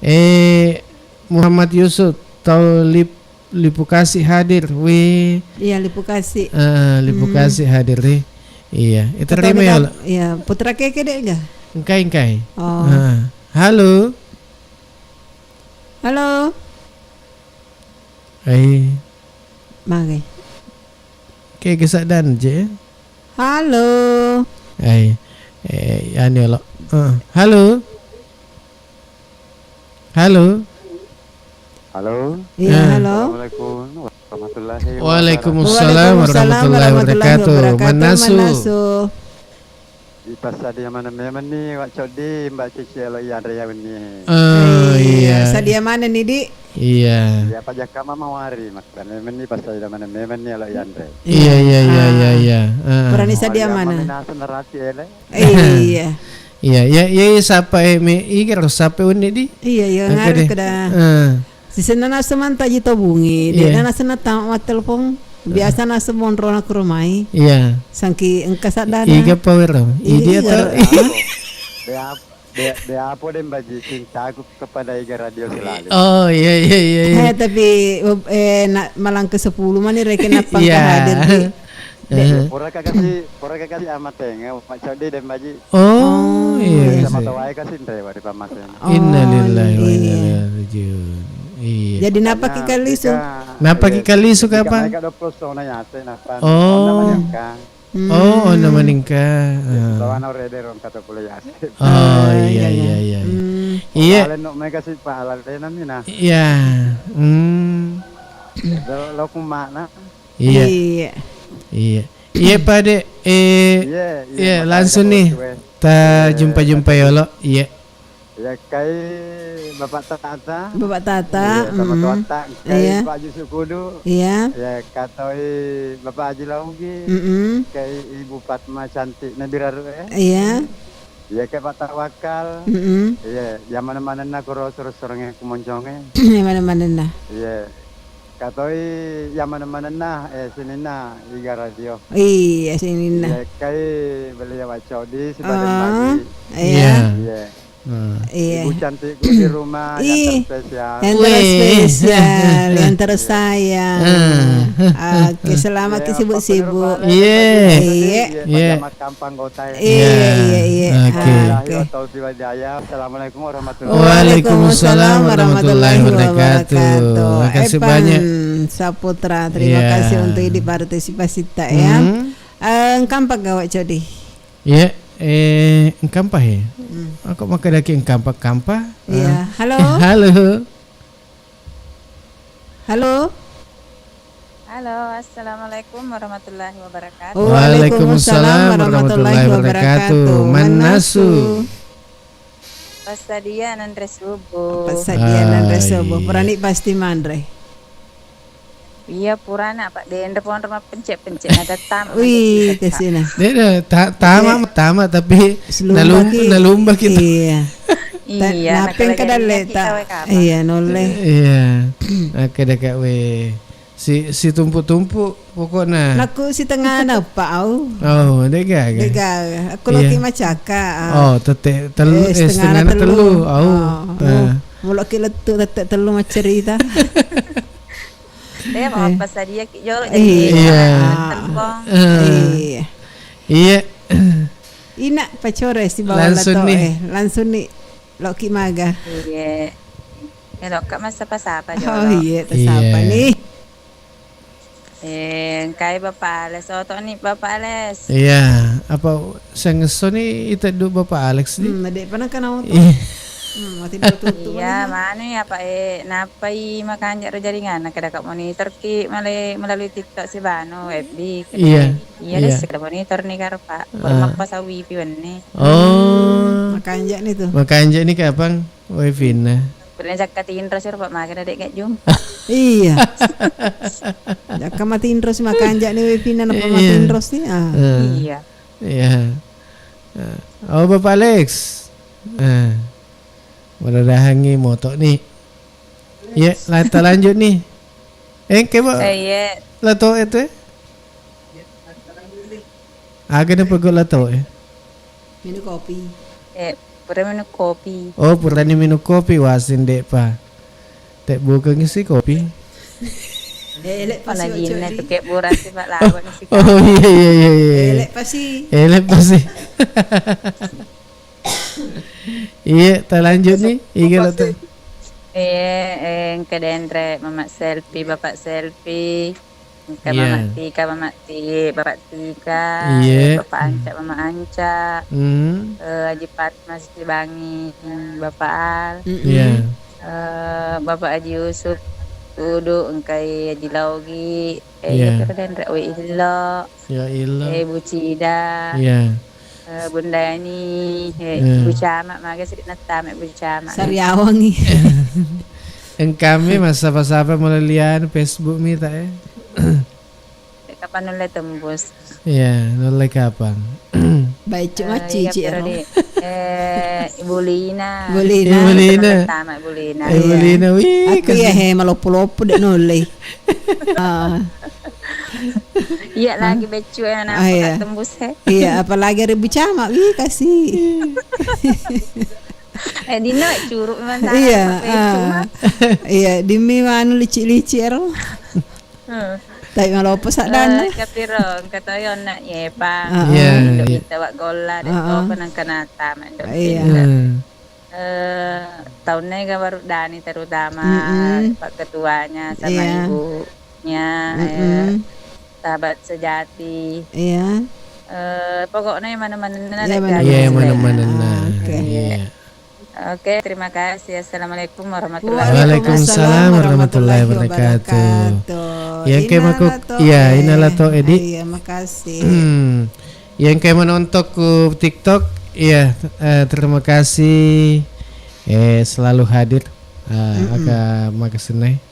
Eh, Muhammad Yusuf, tau Lip-, Lipukasi hadir. Wih. Iya, Lipukasi. Eh, Lipukasi hadir, eh. Iya. Itu Ketemu rame dekat, ya, lo? Iya, Putra Keke dek ga? Engkai, engkai. Oh. Ah. Halo. Halo. Hai. Mage. Keke saddan je. Halo. Ai, eh, anu ya, lo. Eh, halo? Halo? Halo? Iya, eh. Halo. Assalamualaikum warahmatullahi wabarakatuh. Waalaikumsalam warahmatullahi wabarakatuh. Manasu. Manasu. Ipassadia maneng memang ni, Wak Coddi, Mbak Cici, elo iyanre ya wenni. Oh, iya. Iya, sadia maneng ni, Di. Iya. Iya, pajakka mama wari, makkeda memang ni passadia maneng memang ni elo yanre. Iya, iya, iya, iya, ah, iya. Ah. Purani sadia maneng. Mami naseng narati ele. Iya. Iya, iya, iya, iya, sapa, eh, me, iga ro sapa wenni, Di? Iya, iya, engka ngare de. Keda. Ah. Sisenna naseng mantaji to bungi, iya. De na naseng natama mattelpong. Biasa naseng monrona ke rumai. Iya. Sangki engka saddana. Iga pa wero? Iya, idi atau? Iya. De ap-, de, de apo de mbaji cintaku kepada Iga Radio selalu. Oh, iya, iya, iya, iya. Eh, tapi, eh, na-, malang ke sepuluh mani reken apa iya. Hadir di. De. Eh. Pura kakasi, pura kakasi amateng, eh, Mak Codi de mbaji. Oh, oh, iya, iya, sama iya. Tawai kasi nrewa di pamaten. Oh, innalillahi wa inna iya. Ilaihi rajiun. Iya. Jadi napa ki kalisu? Napa ki kalisu kapa? Ka dua puluh sona yase napa? Oh. Onna manengka. Hmm. Oh, onna manengka. Ya, ah. Bawana rede rong kata pula yase. Oh, ah, iya, iya, iya, iya, iya. Hmm. Iya. Aleno mega si pa alena mina. Iya. Hmm. Lo, lo kumana. Iya. Iya. Iya. Iya, Pak, Dek. Eh, iya, iya, iya, makanya langsung nih. Bos, gue. Ta jumpa-jumpa yolo. Iya. Ya, kai Bapak Tata. Bapak Tata, iya, sama mm. Tuatta, kai iya. Pak Haji Sukudu. Iya. Ya, katoi Bapak Haji Laugi. Mm-mm. Kai Ibu Fatma cantik Nabi Raru, ya. Iya. Ya, kai Pak Tawakal. Mm-mm. Iya, yang mana-mana na kuro sorong-sorongnya kumonconge. Yang mana-mana na. Iya. Katoi yang mana-mana na, eh, sininna Iga Radio. Iya, sininna. Iya, kai beli ya Wacau di Sibadan ah, Bagi. Iya. Iya. Iya. Ah. Iya. Ibu cantikku di rumah yang terspesial. Yang terspesial, yang tersayang. Ah. Oke, selamat sibuk-sibuk. Iya. Iya. Iya. Iya, iya, iya. Oke. Assalamualaikum warahmatullahi wabarakatuh. Waalaikumsalam warahmatullahi wabarakatuh. Makasih banyak. Saputra, terima kasih untuk idi partisipasi ta ya. Hmm. Eh, engkampa gawa Codi. Iya, eh, engkampa he. Hmm. Aku makkadaki engkampa-kampa. Iya. Eh. Halo. Halo. Halo. Halo, assalamualaikum warahmatullahi wabarakatuh. Waalaikumsalam warahmatullahi wabarakatuh. Mannasu. Passadia nanre subuh. Passadia nanre subuh. Purani pasti manre. Iya, purana, Pak. Denre ponro mappencet-pencet. Nagattama. Wih, kesina. Dede, ta-, tama, tama, tapi nalum-, nalumba kita. Iya. Iya, napeng kadang leta. Iya, nolle. Iya. Oke, deka we. Si, si tumpu-tumpu pokokna. Nakku si tengana, Pak, au. Oh, dega, dega. Aku lagi macaka. Oh, tete telu, eh, setengana telu. Au. Muloki lettu tete telu maccerita. Deh, mau apa sadia ki jolo jadi. Iya. Iya. Iya. Ina pacore si bawa langsung ni. Langsung ni loki maga. Iya. Melokka massapa-sapa jolo. Oh, iya, tasapa ni. Eh, engkai Bapak Alex, oto ni Bapak Alex. Iya, apa sengesso ni iteddu Bapak Alex ni? Hmm, dek pernah kena oto. Iya. Hmm, mati tutup. Iya, mana ya, Pak, eh, napai makanja ro jaringan, kada ka monitor ki melalui TikTok si bano, F B. Iya. Iya, deh, sekedar monitor ni karo Pak. Baru mappasawi pi wenne. Oh. Makanja ni tu. Makanja ni kapang? Wifi-na. Pernah jakka tinro sir, Pak, makanya dek gak jumpa. Iya. Jakka mati terus makanja ni wifi-na napa mati terus ni. Ah. Iya. Iya. Ah. Oh, Bapak Alex. Ah. Mudah-mudahan ni moto ni. Iya, la-, ta lanjut ni. Eh, ke, Pak? Eh, iya. Lato itu, eh? Aga na pegol lato, eh? Minum kopi. Eh, pura minum kopi. Oh, purani minum kopi, wasin dek pa. Tek buka ngisi kopi. Elek pasi jinne tu kek burasi pak lawan si. Oh, iya, iya, iya, iya. Elek pasi. Elek pasi. Iya, ta lanjut ni. Iga lo tu. Eh, eh, engka denre, Mamak Selfie, Bapak Selfie. Engka Mamak Tika, Mamak Ti, Bapak Tika. Iya. Bapak Anca, Mamak Anca. Hmm. Eh, Haji Fatma Sibangi, Bapak Al. Iya. Eh, Bapak Haji Yusuf, Udu, engkai Haji Laugi. Eh, iya, kira denre, we illo. Ya illo. Eh, Bu Cida. Iya. Eh, Bunda Yani, eh, Bu Camat, maga seddi nattama Bu Camat. Sariawangi. Engkami massapa-sapa mulai lian Facebook mi ta, eh. Kapan nulle tembus? Iya, nulle kapang. Baik, cuma cici ero. Eh, Ibu Lina. Ibu Lina. Ibu Lina. Pertama Ibu Lina. Eh, Ibu Lina, wih. Aku ya he maloppo-loppo dek nulle. Ah. Iya, lagi beccu ya, nah, tembus he. Iya, apalagi ada Bu Camat, wih, kasih. Eh, dino curu memang. Iya, ah. Iya, dimi manu licik-licik ero. Hmm. Tapi maloppo saddanna. Eh, kapiro, engka toyo nak nyepa. Ah, iya, iya. Minta wak golla, dek toko nang kena tamat, dok. Iya. Hmm. Eh, tahun ini kan baru Dani terutama, mm-mm, Pak Ketuanya sama ibunya, eh, sahabat sejati. Iya. Eh, pokoknya mana-mana. Iya, mana-mana. Iya, mana-mana. Ah, oke. Iya. Oke, terima kasih. Assalamualaikum warahmatullahi wabarakatuh. Waalaikumsalam warahmatullahi wabarakatuh. Yang kayak mako, iya, ina lato, Edi. Iya, makasih. Hmm. Yang kayak menonton ku TikTok, Iya, eh, terima kasih, eh, selalu hadir, eh, Mm-mm. aga maga senai,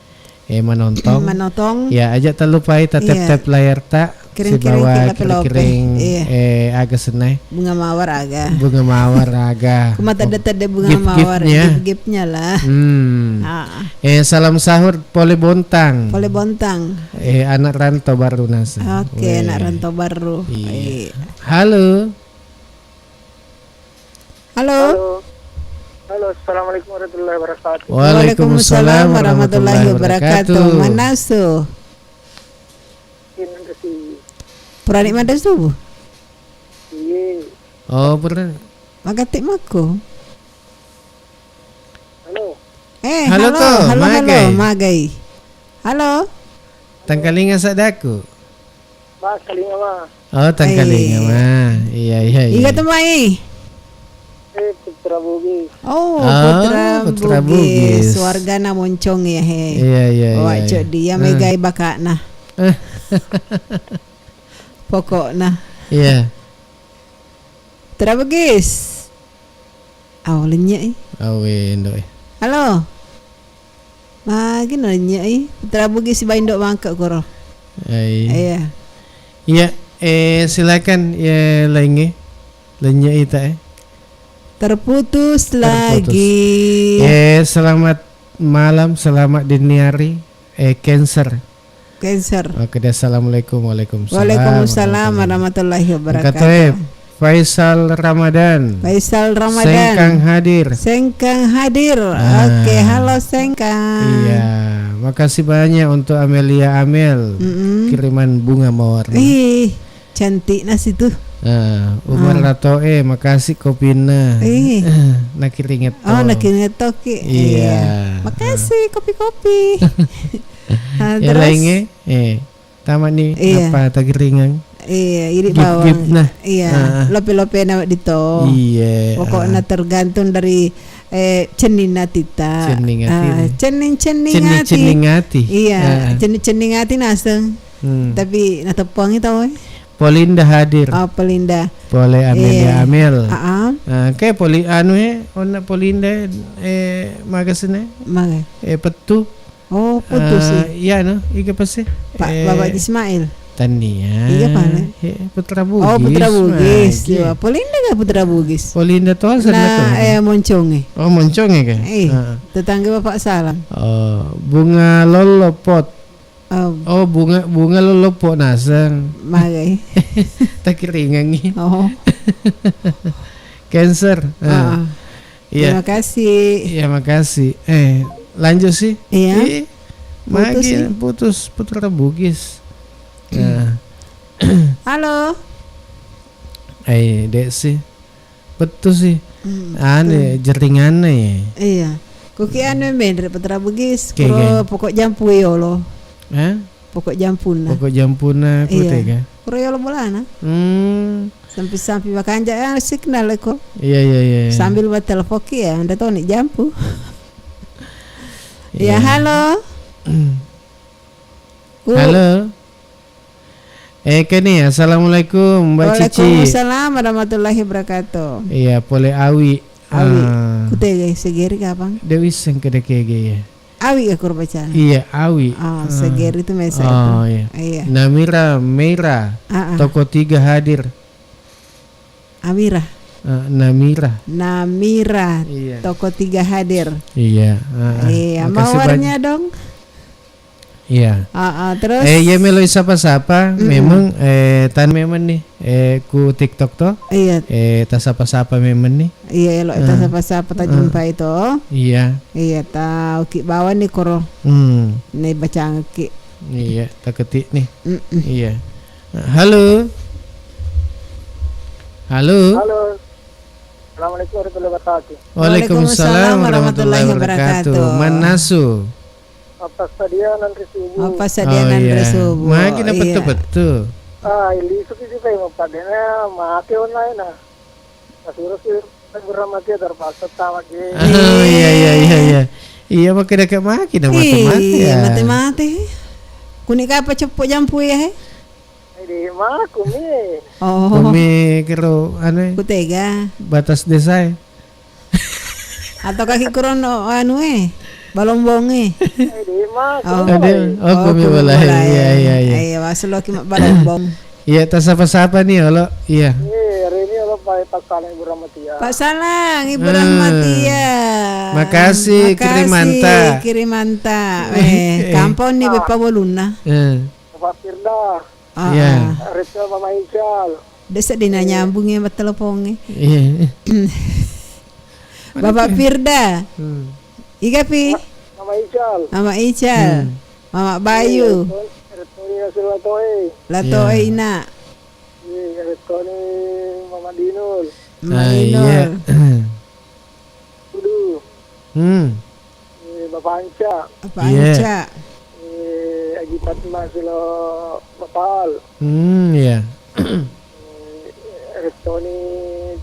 eh, manontong. Manontong. Ya, aja tak lupai ta Iya. tap-tap layar ta, Kering-kering sibawa kita pelope. kering-kering, Iya. eh, aga senai. Bunga mawar aga. Bunga mawar aga. Kuma tedde-tedde bunga mawar, Gift-giftnya. gift-giftnya lah. Hmm. Ah. Eh, salam sahur pole Bontang. Pole Bontang. Eh, anak rantau baru nasa. Oke, Weh. anak rantau baru. Iya. Iya. Halo. Halo. Halo. Halo, assalamualaikum warahmatullahi wabarakatuh. Waalaikumsalam warahmatullahi wabarakatuh. Manasu. Ini kasih. Purani mada subuh. Iya. Oh, purani. Magatti makku. Halo. Eh, Halo halo, to, halo, halo, magai. magai. Halo. Tangkalinga sadaku. Mas, kalinga, Mas. Oh, tangkalinga, Eh. Mas. Iya, iya, iya. Iga tu mai? Eh, Putra Bugis. Oh, Oh, Putra Putra Bugis. Bugis. Wargana Moncong ya, he. Iya, iya, Wah, iya, iya. cok dia Ah. megai bakakna. Pokokna. Iya. Putra Bugis. Awa, lenye i. Awe, Indo e. Halo. Magi na lenye i. Putra Bugis siba Indo mangke koro. Ai. Iya. Iya, eh, silakan, ya, lainnya. Lenye i ta, eh. Terputus Terputus. lagi. Eh, selamat malam, selamat dini hari. Eh, cancer. Cancer. Oke deh, assalamualaikum, waalaikumsalam, Waalaikumsalam warahmatullahi. warahmatullahi wabarakatuh. Katoe, Faisal Ramadan. Faisal Ramadan. Sengkang hadir. Sengkang hadir. Ah. Oke, halo Sengkang. Iya, makasih banyak untuk Amelia Amel, Mm-mm. kiriman bunga mawar. Ih, cantikna situ. Ah, Umar Ah. Ratoe, makasih kopinna. Ih. Nakiringet Oh, to. nakiringet toki. Iya. Iya. Makasih kopi-kopi. Ah, Ya, terus? lainnya, eh, tamat nih, Iya. apa tagiringan? Iya, iri Gip-gip bawang. nah. Iya, Ah. lope-lope na dito. Iya, Pokoknya ah. tergantung dari, eh, cenning ati ta. Cenning ati Ah, nih. cenning-cenning ati. Cenning-cenning ati. Iya, Ah. cenning-cenning ati naseng. Hmm. Tapi nateppuangi tau, eh. Polinda hadir. Oh, Polinda. Pole Amelia Iya. Amel. Ah, ah. Ah, kayak poli-, anu, eh, onna Polinda, eh, magasine. Maga. Eh, pettu. Oh, putus Ah, sih. iya, no, iga pasti. Pak, Eh, Bapak Ismail. Tania. Iga pale? Eh, Putra Oh, Putra Bugis, Bugis. Magi. Iya. Polinda ga Putra Bugis? Polinda to, sana Nah, to. eh, Monconge. Oh, Monconge kan? Eh, Ah. tetangga Bapak Salam. Oh, bunga lollo pot. Oh. Oh, bunga, bunga lollo pot naseng. Magai. Takiringangi. Oh. Cancer. Ah. Ah. Iya. Terima kasih. Iya, makasih. Eh, lanjut sih. Iya. Ih, Putus magi sih. putus, Putra Bugis. Nah. Halo. Eh, dek sih. Betul sih. Hmm, Ane, betul. jaringannya ya. Iya. Kuki anu mendre Putra Bugis, Kayak kuro gini. pokok jampu yolo. Hah? Pokok jampuna. Pokok jampuna, Iya. kutega. Kuro yolo bolana. Hmm. Sampai-sampai makanja ya signal ko. Iya, iya, iya, iya. Sambil bertelepon ki ya, anda tahu nih jampu. Ya, Iya. halo. Hmm. Ku- Halo. Eh, kene, assalamualaikum, Mbak Cici. Waalaikumsalam warahmatullahi wabarakatuh. Iya, pole Awi. Awi. Ah. Kutega, segeri kapang? Dewi sengkede kege ya. Awi ga kuro bacana? Iya, Awi. Oh, Ah. segeri itu mesa Oh, itu. iya. Iya. Namira Meira, Ah, ah. Toko Tiga hadir. Amira. Eh, Namira. Namira. Iya. Toko Tiga hadir. Iya, ah, ah. Iya, Makasih mawarnya banyak. dong. Iya. Ah, ah, terus? Eh, iya, meloi sapa-sapa, Mm-mm. memang, eh, tan memang nih, eh, ku TikTok to. Iya. Eh, ta sapa-sapa memang nih. Iya, elo ta Ah. sapa-sapa ta Ah. jumpai to. Iya. Iya, ta uki bawa nih koro. Hmm. Nih bacangki. Iya, ta ketik nih. Mm-mm. Iya. Halo. Halo. Halo. Assalamualaikum warahmatullahi wabarakatuh. Waalaikumsalam Waalaikumsalam warahmatullahi warahmatullahi wabarakatuh. wabarakatuh. Manasu. Apa sadia nanre subuh? Apa sadia Oh, nanre iya. subuh? Magi na Iya. betul-betul. Ah, ilisu ki sih, Pak, padena mati online, nah. Kasuro sih, gurang mati, terpaksa tamat je. Oh, iya, iya, iya, iya. Iya, maki dekat maki na Iya, mati-mati ya. mati-mati. Kuni kapa ceppo jampu ya, he? Eh, Dema, kumi. Oh. Kumi kero, anu, eh, Kutega. Batas desa, eh. Atau kaki kurono, anu, eh, Balombong, eh. Eh, dema, Oh. Kumi. Ada, oh, Oh, kumi Kumi Bolai. Bolai. Iya, iya, iya. Iya, masuk lo ki ma-, Balombong. Iya, tak sapa-sapa nih, olo. Iya. Eh, hari ini olo Pak, Pak Salang Ibu Rahmatia. Pak Salang, Ibu Hmm. Rahmatia. Makasih, Makasih, kirimanta. Kirimanta. Eh, Eh. Kampong nih, Beppa Bolunna. Eh. Bapak Firda. Ah, Iya. ah. Rachel, Mama Ical. Desa dina Eh. nyambung ya, telepon, eh. Iya. Bapak Firda. Hmm. Iga pi? Mama Ical. Mama Ical. Hmm. Mama Bayu. Eh, Retoni, Retoni Nasir Latoe. Latoe Iya. ina. Eh, Retoni Mama Dinul. Mama Ah, Dinul. Iya. Kudu. Hmm. Eh, Bapak Anca. Bapak Iya. Anca. Eh, Haji Fatma silo Bapak Al. Hmm, iya. Eh, Retoni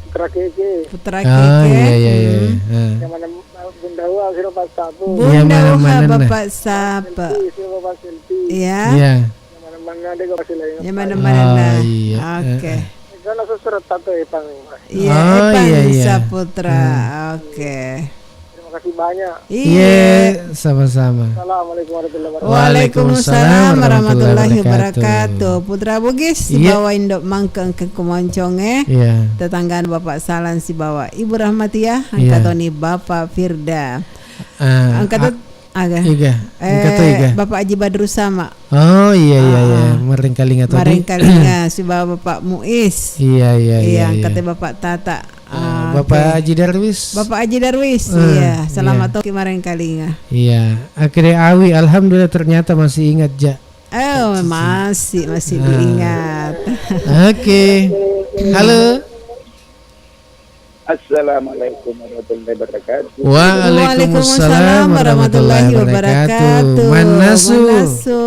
Putra Keke. Putra Ah, Keke. Iya, iya, iya. Hmm. Ah. Yang mana Bunda Wa silo Pak Sabu. Iya, Bunda mana, Uha mana, nah. Bapak Sapa. Selfie, silo Bapak Selfie. Iya. Iya. Yang mana-mana deh, gua masih lain Yang apa. Mana-mana, Oh, nah. Iya. Oke. Eh, eh. Karena sesurat tato Epang, Pak. Iya, Oh, Epang iya, iya. Saputra. Hmm. Oke. Terima kasih banyak. Iya. Iya, sama-sama. Assalamualaikum warahmatullahi wabarakatuh. Waalaikumsalam Waalaikumsalam warahmatullahi warahmatullahi wabarakatuh. wabarakatuh. Putra Bugis, Iya. sibawa Indo Mangkeng ke Kumoncong, eh. Iya. Tetangga Bapak Salang sibawa Ibu Rahmatiah, Iya. angkatoni Bapak Firda. Ah, Angkat a-, Aga. Iga, Eh, engka to iga. Bapak Haji Badrus sama. Oh, iya, iya, iya. Ah. Marengkalinga tadi. Marengkalinga, sibawa Bapak Muiz. Iya, iya, Iya, iya, iya. Angkatnya Bapak Tata. Ah, Oke. Bapak Haji Darwis. Bapak Haji Darwis, Ah, iya. Selamat iya. toki marengkalinga. Iya. Akhirnya Awi, alhamdulillah ternyata masih ingat, Ja. Oh, Cici. masih, masih Ah. diingat. Oke. Halo. Assalamualaikum warahmatullahi wabarakatuh. Waalaikumsalam warahmatullahi wabarakatuh. Manasu. Manasu.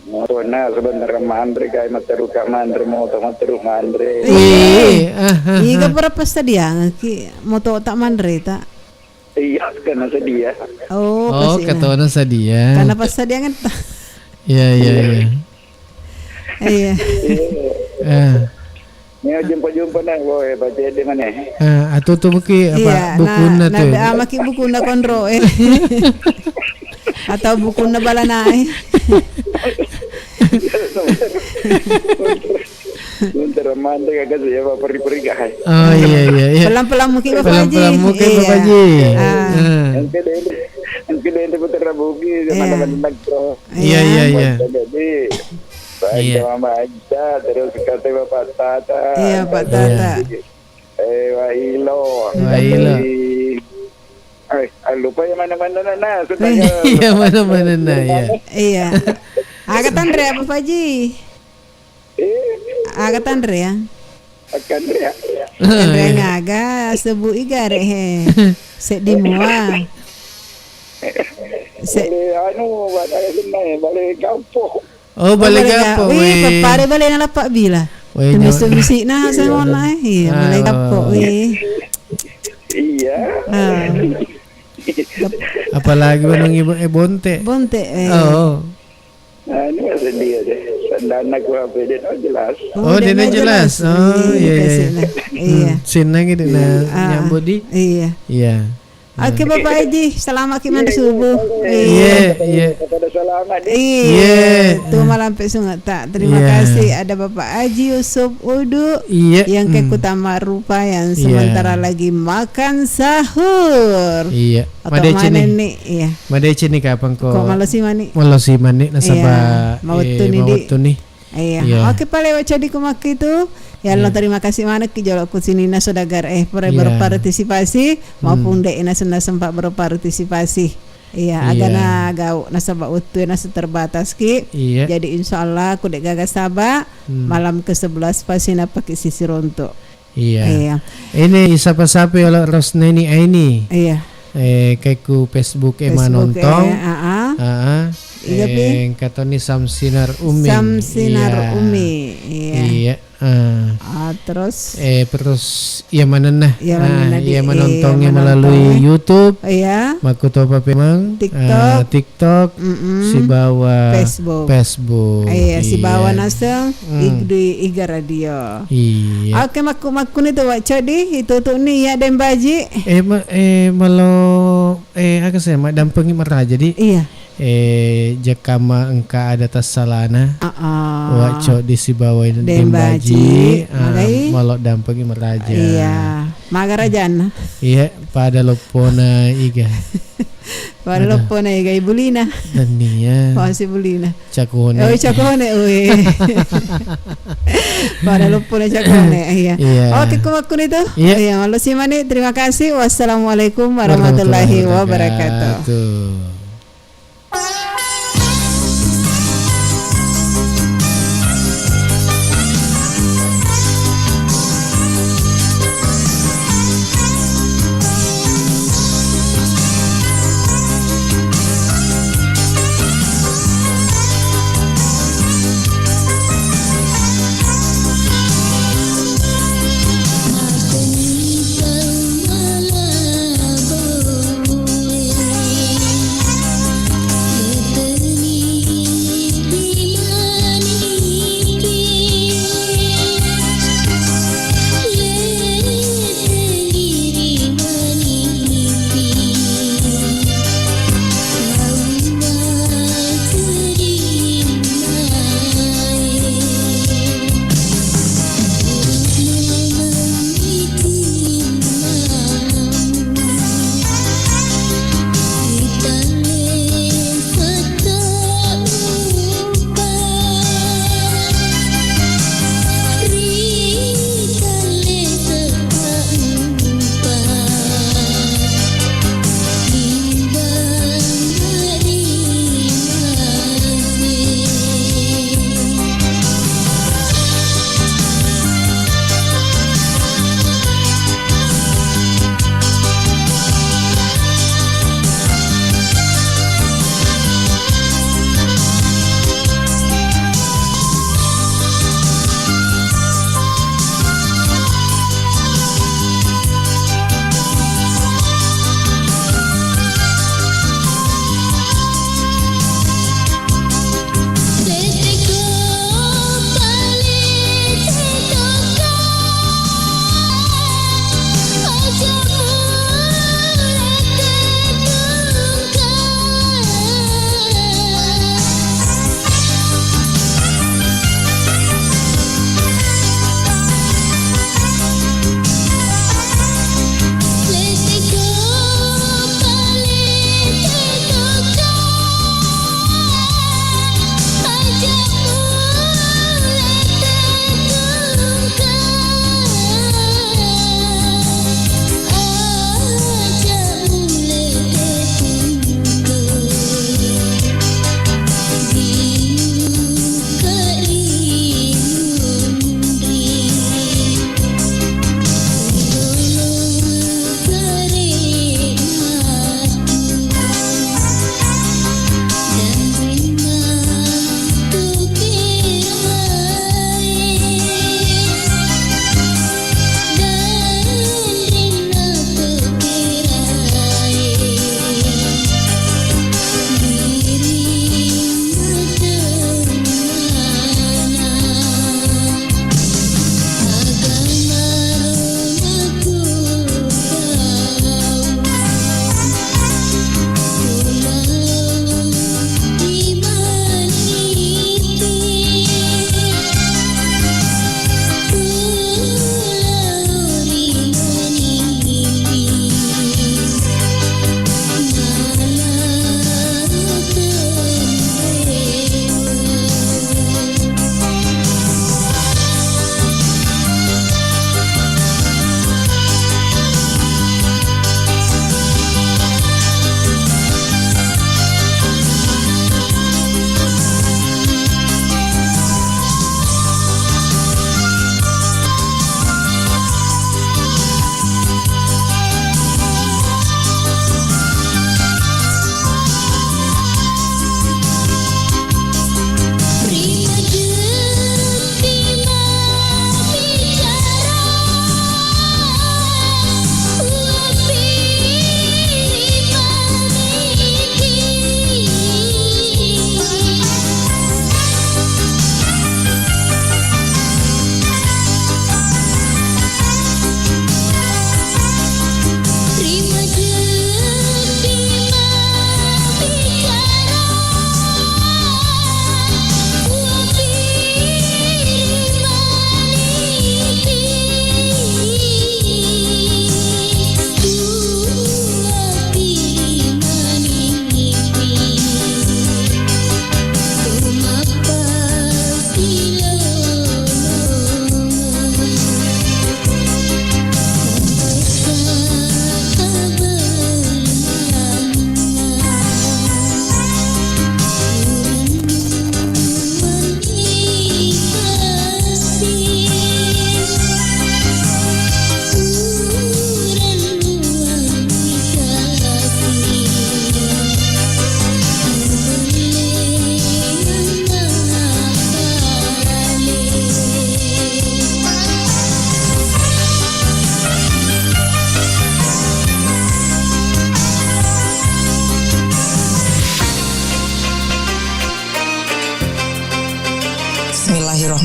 Oh, nah, sebentar manre, kai, materu ka manre, moto materu manre. Wih, ah, ah, Iga ah. pura passadiangekki, moto tak manre, tak? Iya, karena sedia. Oh, Oh, kasih, nah. katona sedia. Karena passadiangan, tak? Iya, iya, iya. Iya. Iya. Ah. Ini jumpa-jumpa nih, boy, baca di mana? Ah, atutu muki apa Iya, bukunna nah, tu? Nah, amaki bukunna konro, eh. Atau bukunna balana, eh. Sebentar, manre kagak sih ya, Pak, pergi-pergi, guys. Oh, iya, iya, iya. Pelan-pelan muki, Bapak Haji. Pelan-pelan muki, Bapak Iya. Haji. Ah. Ah. Mungkin dari, mungkin dari Putra Bugis, Iya. teman-teman Nagro. Iya, iya, Iya. iya. Jadi, Pak Iya. Mama Aja, terus kata Bapak Tata, Iya, Pak Tata. Iya. Eh, Wak Ilo. Wak Ilo. Tapi, eh, ah, lupa yang mana-mana, nah, nah, sudah ya. Iya, mana-mana, nah, ya. Iya. Aga tanre apa, Pak Haji? Eh? Aga tanre ya? Akan ya. Tanre ngaga, sebut iga re, he. Seddi mua. Se- Bale anu, bale senna, bale gapo. Oh, Oh, bale bale ga-, gapo, wih, weh. Papare bale na lappa bila. Weh, Tumis-, nyawa. tumisik na, saya mau naik. Iya, bale Ah, gapo, oh. wih. Iya. Ah. Apalagi menung ibu, eh, bonte. Bonte, eh. Oh. Anu, sedih aja. Sandana ku H P dia, oh, jelas. Oh, Oh, dia dia na jelas. jelas. Oh, Iya, iya, iya, kasih iya. na. Iya. Hmm, senna gitu, nah, Ah, nyambut di. iya. Iya. Oke, Bapak Haji, selamat ki mandi subuh. Iya, iya. Pada selamat, deh. Iya, Iya. tu malampe sungai tak. Terima Iya. kasih ada Bapak Haji Yusuf Udu Iya, yang ke hmm. Kutama Rupa yang Iya. sementara lagi makan sahur. Iya. Atau Madeceng mana nih. nih? Iya. Madeceng nih kapan kok? Kok malasima nih? Malasima nih, nasaba, Iya, mawettu eh, nih, di. mawettu nih. Iya. Iya. Oke, pale wacadi ku makkitu. Ya Allah, Iya. terima kasih manekki jolo ku sininna saudagar, eh, pura Iya. berpartisipasi maupun Hmm. de' naseng-naseng sempat berpartisipasi. Iya, Iya. agana gau nasaba wettu naseng terbatas ki. Iya. Jadi insya Allah ku de' gaga saba, Hmm. malam ke sebelas pasti napaki sisi rontok. Iya. Iya. Ini sapa-sapa ya, Rosneni Aini. Iya. Eh, kayak ku Facebook e Facebook, manontong. eh, ah, ah. Ah, ah. Iga pi? Eh, engka toni Samsinar Umi. Samsinar Iya. Umi. Iya. Iya. Ah. Ah, terus? Eh, terus iya manenna. Iya Ah, manenna di-, iya manontongi iya, melalui manontongi. YouTube. Iya. Makkutopa pemeng, TikTok. Ah, TikTok, Mm-mm. sibawa Facebook. Facebook. Iya, sibawa Iya. naseng, Hmm. ig-, di Iga Radio. Iya. Oke, makku-, makkuni tu, Wak Codi, itu tu ni ya, Dembaji. Eh, ma-, eh, malo, eh, aga se, maddampengi maraja di. Iya. Eh, jakkama engka ada tassalana. Ah, ah. Wak Codi sibawa Dembaji, Dembaji, ah, magai? Malo dampengi maraja. Iya. Maga rajanna? Iya, pada loppona Iga. Pada Ada. loppona Iga, Ibu Lina. Nennia. Oh, si Bu Lina. Cakone. Oh, Cakone, ui. Pada loppona Cakone, iya. Iya. Oke, ku makkuni tu. Iya. Iya, malosi mani. Terima kasih. Wassalamualaikum warahmatullahi Warahmatullahi wabarakatuh. wabarakatuh.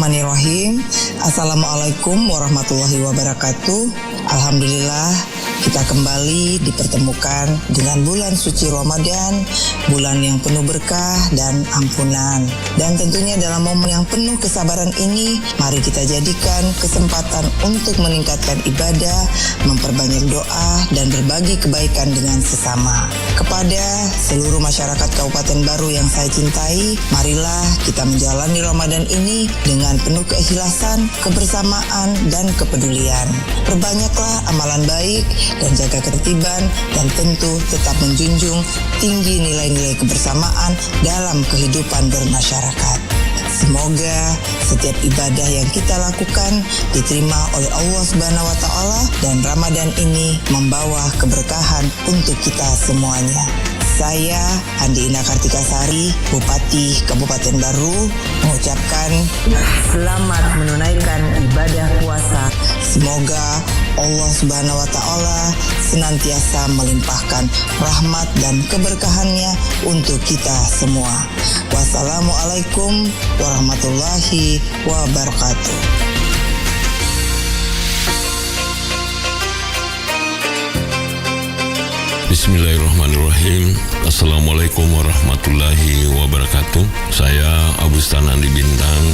Bismillahirrahmanirrahim. Assalamualaikum warahmatullahi wabarakatuh. Alhamdulillah, kita kembali dipertemukan dengan bulan suci Ramadan, bulan yang penuh berkah dan ampunan. Dan tentunya dalam momen yang penuh kesabaran ini, mari kita jadikan kesempatan untuk meningkatkan ibadah, memperbanyak doa, dan berbagi kebaikan dengan sesama. Kepada seluruh masyarakat Kabupaten Baru yang saya cintai, marilah kita menjalani Ramadan ini dengan penuh keikhlasan, kebersamaan, dan kepedulian. Perbanyaklah amalan baik dan jaga ketertiban, dan tentu tetap menjunjung tinggi nilai-nilai kebersamaan dalam kehidupan bermasyarakat. Semoga setiap ibadah yang kita lakukan diterima oleh Allah Subhanahu wa Ta'ala, dan Ramadan ini membawa keberkahan untuk kita semuanya. Saya, Andi Ina Kartika Sari, Bupati Kabupaten Baru, mengucapkan selamat menunaikan ibadah puasa. Semoga Allah Subhanahu wa Ta'ala senantiasa melimpahkan rahmat dan keberkahannya untuk kita semua. Wassalamualaikum warahmatullahi wabarakatuh. Bismillahirrahmanirrahim. Assalamualaikum warahmatullahi wabarakatuh. Saya Abu Stan Andi Bintang,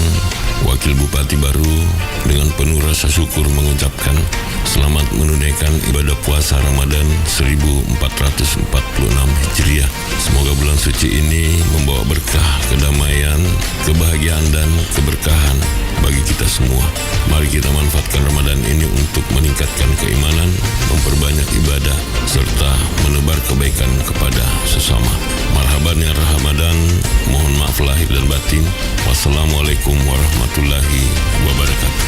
Wakil Bupati Baru, dengan penuh rasa syukur mengucapkan selamat menunaikan ibadah puasa Ramadan seribu empat ratus empat puluh enam Hijriah. Semoga bulan suci ini membawa berkah, kedamaian, kebahagiaan, dan keberkahan bagi kita semua. Mari kita manfaatkan Ramadan ini untuk meningkatkan keimanan, memperbanyak ibadah, serta menebar kebaikan kepada sesama. Marhaban ya Ramadan, mohon maaf lahir dan batin. Wassalamualaikum warahmatullahi wabarakatuh.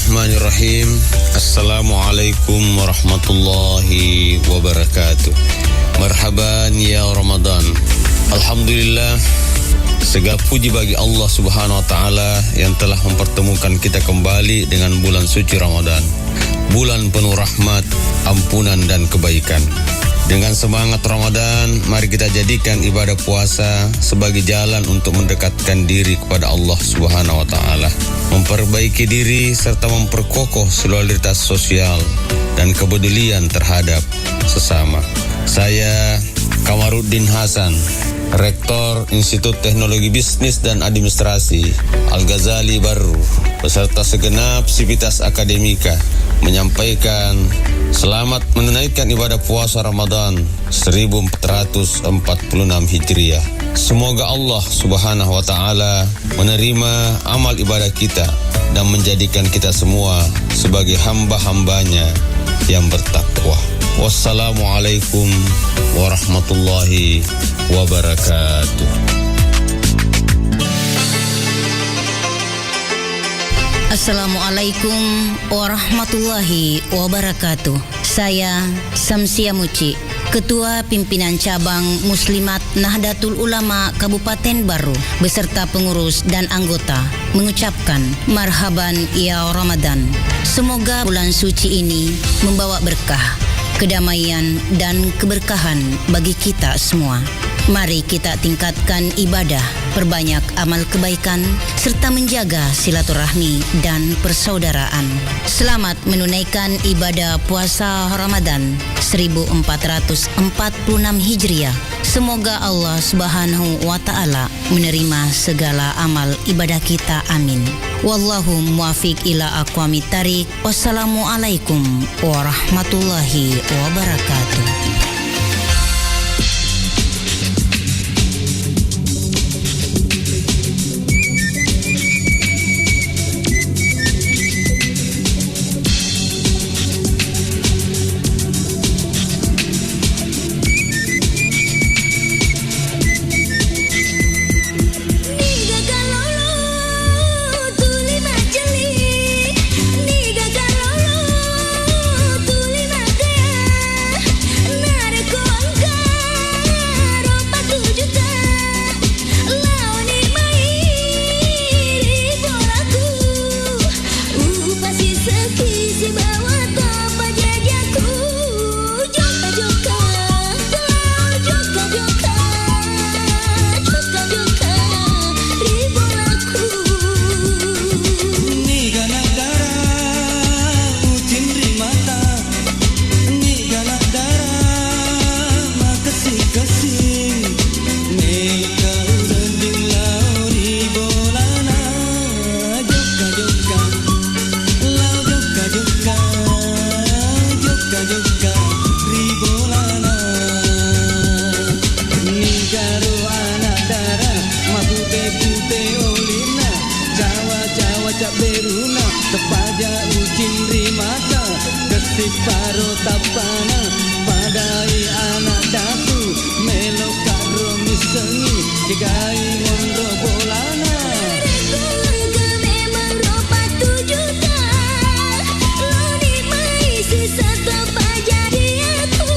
Bismillahirrahmanirrahim. Assalamualaikum warahmatullahi wabarakatuh. Marhaban ya Ramadan. Alhamdulillah, segala puji bagi Allah Subhanahu wa Ta'ala yang telah mempertemukan kita kembali dengan bulan suci Ramadan, bulan penuh rahmat, ampunan, dan kebaikan. Dengan semangat Ramadan, mari kita jadikan ibadah puasa sebagai jalan untuk mendekatkan diri kepada Allah Subhanahu wa Ta'ala, memperbaiki diri, serta memperkokoh solidaritas sosial dan kepedulian terhadap sesama. Saya, Kamaruddin Hasan, Rektor Institut Teknologi Bisnis dan Administrasi Al-Ghazali Barru, beserta segenap sivitas akademika, menyampaikan selamat menunaikan ibadah puasa Ramadan seribu empat ratus empat puluh enam Hijriah. Semoga Allah Subhanahu wa Ta'ala menerima amal ibadah kita dan menjadikan kita semua sebagai hamba-hambanya yang bertakwa. Wassalamualaikum warahmatullahi wabarakatuh. Assalamualaikum warahmatullahi wabarakatuh. Saya Samsia Muci, Ketua Pimpinan Cabang Muslimat Nahdlatul Ulama Kabupaten Barru, beserta pengurus dan anggota, mengucapkan marhaban ya Ramadan. Semoga bulan suci ini membawa berkah, kedamaian, dan keberkahan bagi kita semua. Mari kita tingkatkan ibadah, perbanyak amal kebaikan, serta menjaga silaturahmi dan persaudaraan. Selamat menunaikan ibadah puasa Ramadan seribu empat ratus empat puluh enam Hijriah. Semoga Allah Subhanahu wa Ta'ala menerima segala amal ibadah kita. Amin. Wallahu muwaffiq ila aqwamit thariq. Wassalamualaikum warahmatullahi wabarakatuh. Niga kalolo tuli majelli, niga kalolo tuli matea, narekko engka rupa tujuta, laoni mai ri bolaku, upasiseki sibawa to pajajaku. Jokka-jokka, jokka-jokka, jokka-jokka ri bolaku. Niga naddara ucing ri mata, niga naddara makessing-kessing, melo ka usedding lao ri bolana. Jokka-jokka, lao jokka-jokka, jokka-jokka ri bolana. Nigaro ana' dara, mapute-pute olina, cawa-cawa cabberuna, tepaja ucing ri mata, kessing paro tappana, padai ana' datu, melo ka ro missengngi, jegai monro bolana. Rekko engka memang rupa tujuta, loni mai sisata pajajiaku.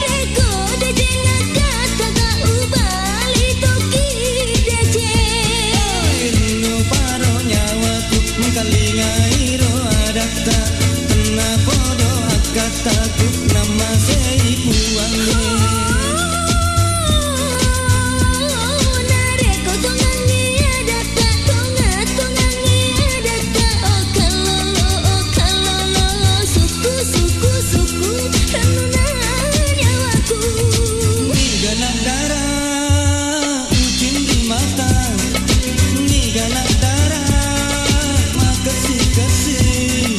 Rekko dejeng akkatta ka ubali tokki dejeng. Rinnu paro nyawaku, mengkalingai ro adatta, tenna podo akkattaku, nammasei Puangnge. Narekko tongangngi adatta, tonga-, tongangngi adatta, oh kallolo, oh kallolo, sukku, sukku, sukku, rennuna nyawaku. Niga naddara ucing ri mata, niga naddara makessing-kessing,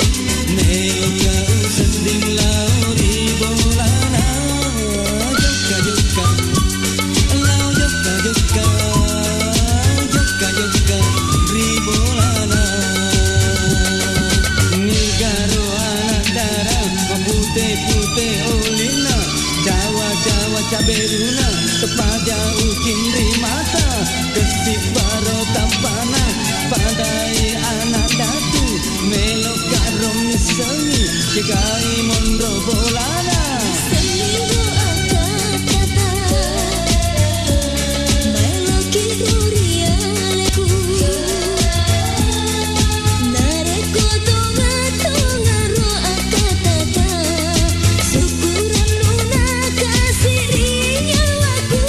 melo ka usedding lao ri bolana. Jokka-jokka, lao jokka-jokka, jokka-jokka ri bolana. Nigaro ana' dara, mapute-pute olina, cawa-cawa cabberuna, tepaja ucing ri mata, kessing paro tappana, padai ana' datu, me- Gai monro bolana. Seminggu akatata. Maeloki rurialeku. Narekko tonga-tongaro akatata. Syukuran nuna kasiri nyawaku.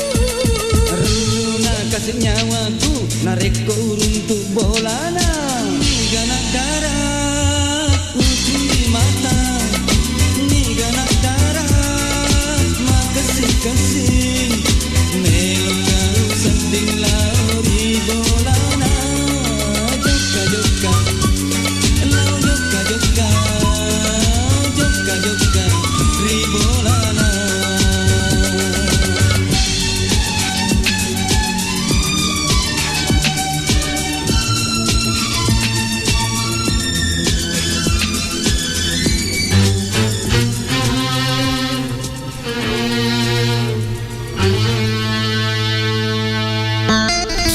Runa kasih nyawaku. Narekko uruntu bolana. Niga naddara. Ucuri mata, niga naddara, makessing-kessing, melo gau sedding lao ri bolana. Jokka-jokka, lao jokka-jokka, jokka-jokka ri bolana.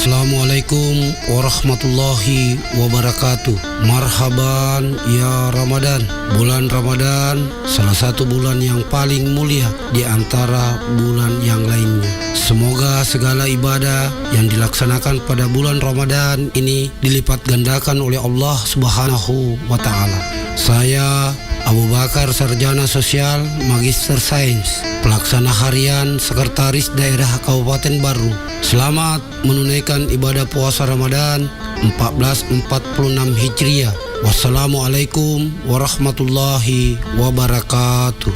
Assalamualaikum warahmatullahi wabarakatuh. Marhaban ya Ramadan. Bulan Ramadan salah satu bulan yang paling mulia di antara bulan yang lainnya. Semoga segala ibadah yang dilaksanakan pada bulan Ramadan ini dilipat gandakan oleh Allah Subhanahu wa Ta'ala. Saya Abu Bakar, sarjana sosial, magister sains, pelaksana harian sekretaris daerah Kabupaten Barru. Selamat menunaikan ibadah puasa Ramadan empat belas empat puluh enam Hijriah. Wassalamualaikum warahmatullahi wabarakatuh.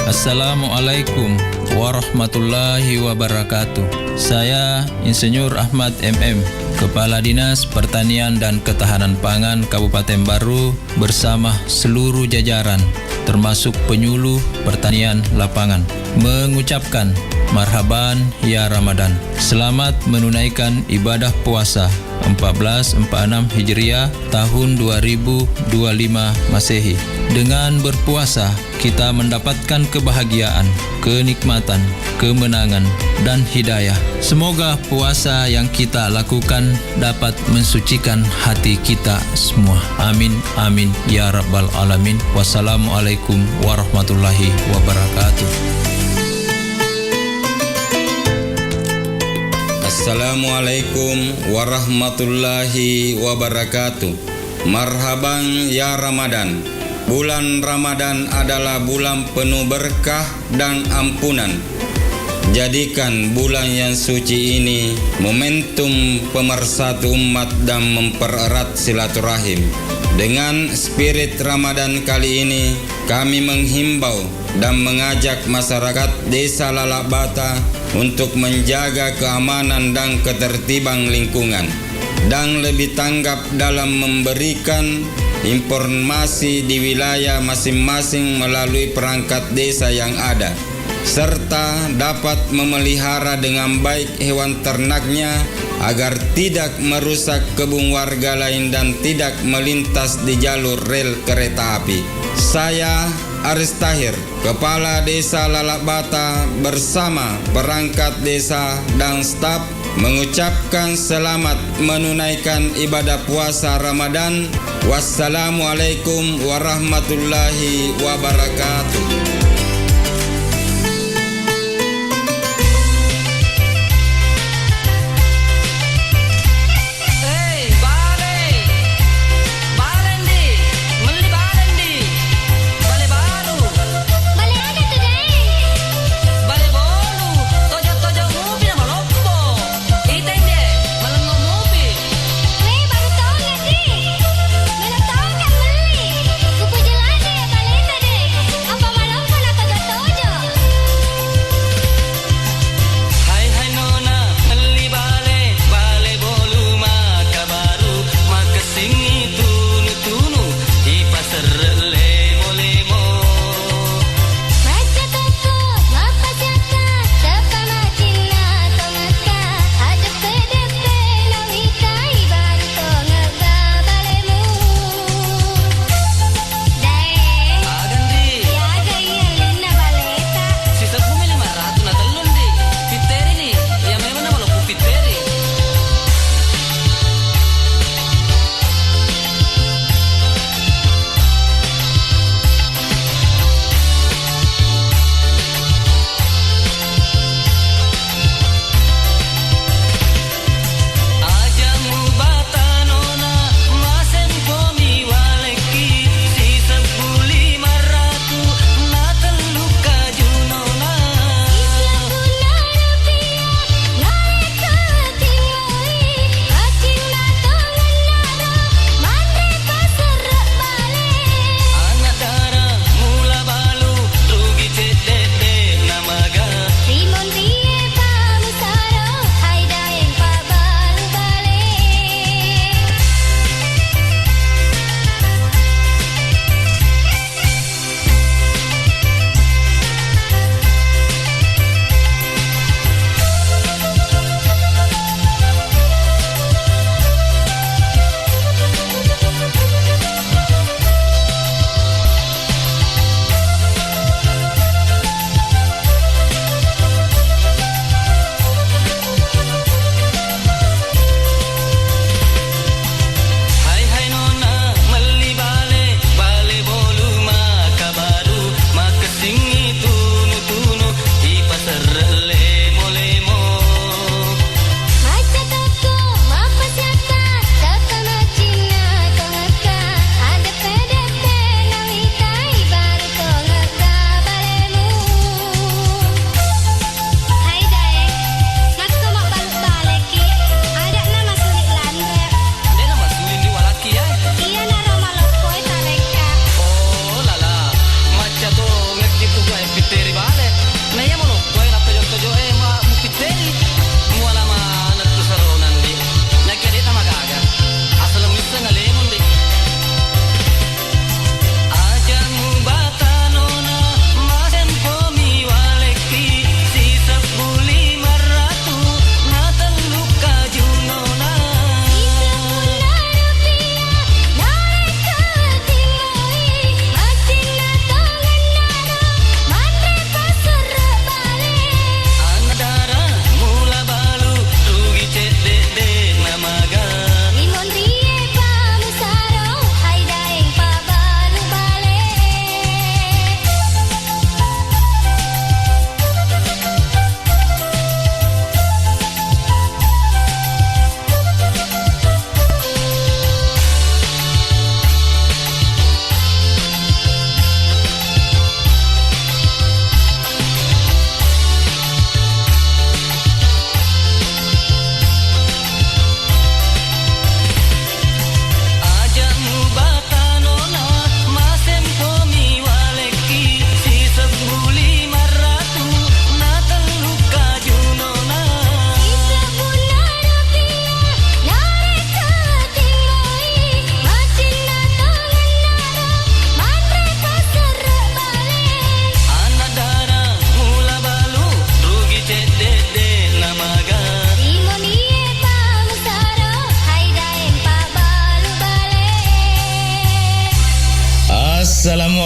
Assalamualaikum warahmatullahi wabarakatuh. Saya Insinyur Ahmad M M, Kepala Dinas Pertanian dan Ketahanan Pangan Kabupaten Barru, bersama seluruh jajaran, termasuk penyuluh pertanian lapangan, mengucapkan marhaban ya Ramadan. Selamat menunaikan ibadah puasa empat belas empat enam Hijriah tahun dua ribu dua lima Masehi. Dengan berpuasa, kita mendapatkan kebahagiaan, kenikmatan, kemenangan, dan hidayah. Semoga puasa yang kita lakukan dapat mensucikan hati kita semua. Amin, amin, ya rabbal alamin. Wassalamualaikum warahmatullahi wabarakatuh. Assalamualaikum warahmatullahi wabarakatuh. Marhaban ya Ramadan. Bulan Ramadan adalah bulan penuh berkah dan ampunan. Jadikan bulan yang suci ini momentum pemersatu umat dan mempererat silaturahim. Dengan spirit Ramadan kali ini, kami menghimbau dan mengajak masyarakat Desa Lalabata untuk menjaga keamanan dan ketertiban lingkungan, dan lebih tanggap dalam memberikan informasi di wilayah masing-masing melalui perangkat desa yang ada, serta dapat memelihara dengan baik hewan ternaknya agar tidak merusak kebun warga lain dan tidak melintas di jalur rel kereta api. Saya, Aris Tahir, Kepala Desa Lalabata, bersama perangkat desa dan staf mengucapkan selamat menunaikan ibadah puasa Ramadan. Wassalamualaikum warahmatullahi wabarakatuh. Hei, bale! Bale ndi? Melli bale ndi? Bale baru? Bale aga tu, Daeng? Bale bolu, tojo-tojo mupi na maloppo. Ita inde, malengngo mupi. Weh, baru tonga, Di. Melo tongka melli. Kupajelaja ya baleta, Daeng. Apa maloppo na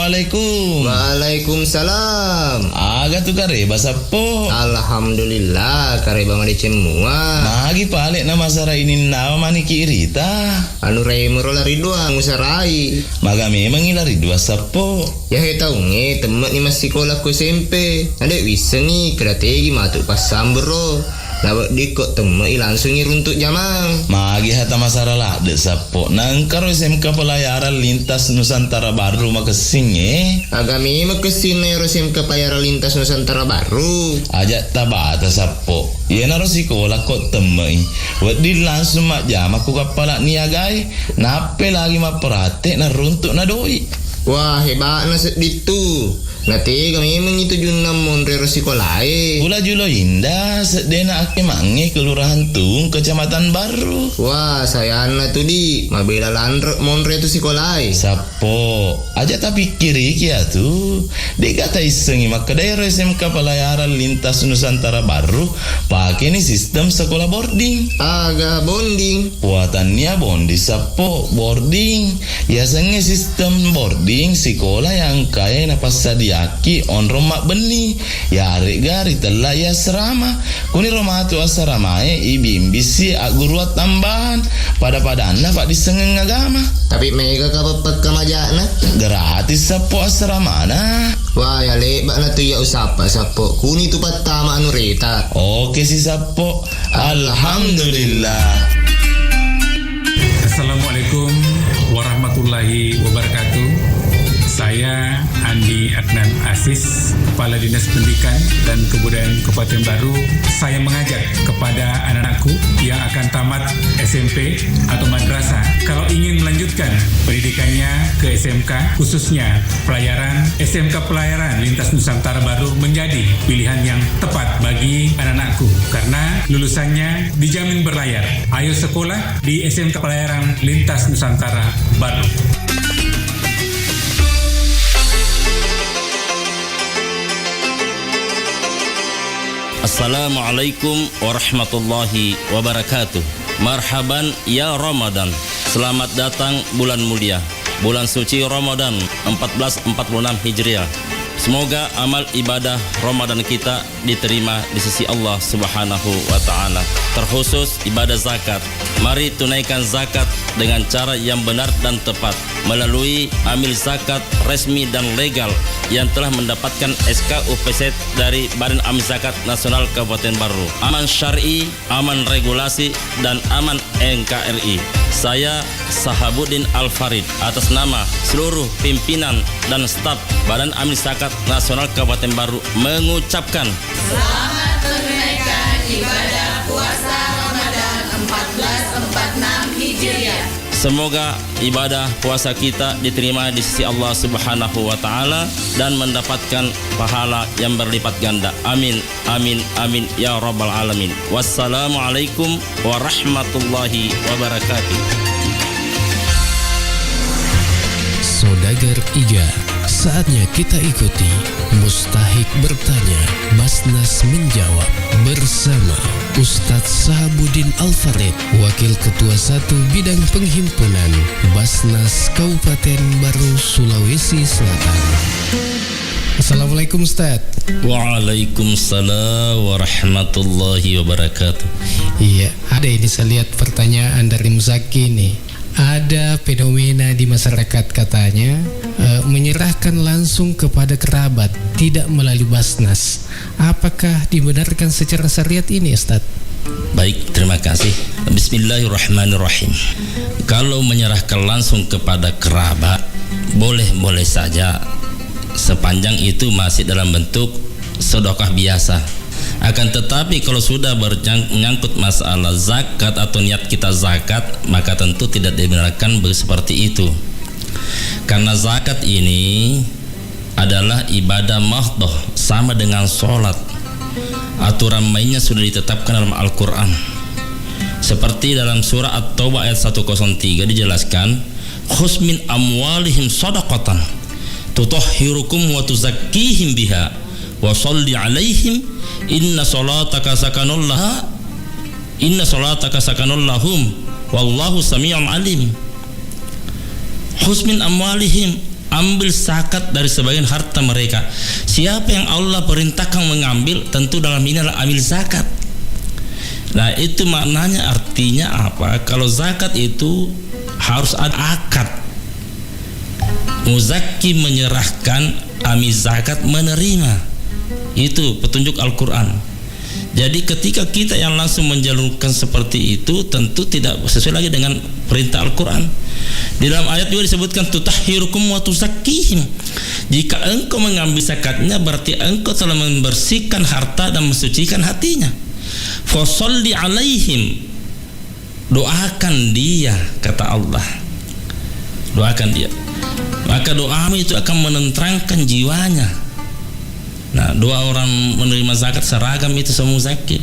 Assalamualaikum. Waalaikumsalam. Aga tu kareba, Sappo? Alhamdulillah, kareba madeceng mua. Magi pale na masara ininnawa maniki irita? Anu remo ro lari dua ngusarai. Maga memangi lari dua, Sappo? Yahe taungnge temme'ni massikola ko S M P. Nade wissengi keda tegi matu passambero. Naweddikko temme'i langsungi runtuk jamang. Magi hata masara ladde, Sappo? Nangkaro S M K Pelayaran Lintas Nusantara Baru makessingnge? Aga memang kessinna ero S M K Pelayaran Lintas Nusantara Baru? Aja tabata, Sappo. Iyanaro sikola ko temme'i. Wedding langsung majjama ku kappala niagae. Nappe lagi mapperate naruntuk na doi. Wah, heba'na sedding tu. Natega memang itu junna monre ro sikolae. Pula Julo Indah, seddena akkemangnge Kelurahan Tung, Kecamatan Barru. Wah, sayanna tu di, mabela lanre monre tu sikolae. Sappo, aja tapikkiriki atu. Dega taissengi makkeda ero S M K Pelayaran Lintas Nusantara Barru, pakeni sistem sekolah boarding. Aga bonding? Puatannia bondi, Sappo, boarding. Yasengnge sistem boarding sikola yang engkae napassadiaki onrong mabbenni, yaregga ritella i asrama. Kuniro matu asramae ibimbisi agguruang tambahan, pada-padanna paddissengeng agama. Tapi mega kapang pakkamajana? Gratis, Sappo, asramana. Wah, ya lebba na tu iya usappa, Sappo. Kuni tu pattama anu reta. Oke si, Sappo. Alhamdulillah. Assalamualaikum warahmatullahi wabarakatuh. Saya Andi Adnan Aziz, Kepala Dinas Pendidikan dan Kebudayaan Kabupaten Baru. Saya mengajak kepada anak-anakku yang akan tamat S M P atau madrasah, kalau ingin melanjutkan pendidikannya ke S M K, khususnya Pelayaran, S M K Pelayaran Lintas Nusantara Baru menjadi pilihan yang tepat bagi anak-anakku karena lulusannya dijamin berlayar. Ayo sekolah di S M K Pelayaran Lintas Nusantara Baru. Assalamualaikum warahmatullahi wabarakatuh. Marhaban ya Ramadan. Selamat datang bulan mulia, bulan suci Ramadan empat belas empat puluh enam Hijriah. Semoga amal ibadah Ramadan kita diterima di sisi Allah Subhanahu wa Ta'ala, terkhusus ibadah zakat. Mari tunaikan zakat dengan cara yang benar dan tepat melalui amil zakat resmi dan legal yang telah mendapatkan S K U P Z dari Badan Amil Zakat Nasional Kabupaten Baru. Aman syar'i, aman regulasi, dan aman N K R I. Saya Sahabuddin Al-Farid, atas nama seluruh pimpinan dan staf Badan Amil Zakat Nasional Kabupaten Baru mengucapkan, selamat menunaikan ibadah puasa Ramadan empat belas empat enam Hijriah. Semoga ibadah puasa kita diterima di sisi Allah Subhanahu wa Ta'ala dan mendapatkan pahala yang berlipat ganda. Amin. Amin, amin, ya rabbal alamin. Wassalamualaikum warahmatullahi wabarakatuh. Saudagar Iga, saatnya kita ikuti Mustahik Bertanya, Basnas Menjawab bersama Ustadz Sahabuddin Al-Farid, Wakil Ketua Satu Bidang Penghimpunan Basnas Kabupaten Baru, Sulawesi Selatan. Assalamualaikum, Ustadz. Waalaikumsalam warahmatullahi wabarakatuh. Iya, ada ini saya lihat pertanyaan dari Muzaki nih. Ada fenomena di masyarakat katanya, eh, menyerahkan langsung kepada kerabat, tidak melalui Basnas. Apakah dibenarkan secara syariat ini, Ustadz? Baik, terima kasih. Bismillahirrahmanirrahim. Kalau menyerahkan langsung kepada kerabat, boleh-boleh saja, sepanjang itu masih dalam bentuk sedekah biasa. Akan tetapi, kalau sudah berjang-, menyangkut masalah zakat atau niat kita zakat, maka tentu tidak dibenarkan be-, seperti itu. Karena zakat ini adalah ibadah mahdhah, sama dengan sholat. Aturan mainnya sudah ditetapkan dalam Al-Quran. Seperti dalam surah At-Taubah ayat seratus tiga dijelaskan, "Khudz min amwalihim shadaqatan tutahhiruhum wa tuzakkihim biha wa shalli 'alaihim inna shalataka sakanul laha, inna shalataka sakanul lahum, wallahu sami'un 'alim." "Khudz min amwalihim," ambil zakat dari sebagian harta mereka. Siapa yang Allah perintahkan mengambil, tentu dalam ini adalah amil zakat. Nah, itu maknanya, artinya apa? Kalau zakat itu harus ada akad. Muzakki menyerahkan, amil zakat menerima. Itu petunjuk Al-Quran. Jadi, ketika kita yang langsung menjalurkan seperti itu, tentu tidak sesuai lagi dengan perintah Al-Quran. Di dalam ayat juga disebutkan, "Tutahhirukum wa tuzakkihim." Jika engkau mengambil zakatnya, berarti engkau telah membersihkan harta dan mensucikan hatinya. "Fasalli alaihim." Doakan dia, kata Allah. Doakan dia. Maka doamu itu akan menenteramkan jiwanya. Nah, doa orang menerima zakat seragam itu semua zakat.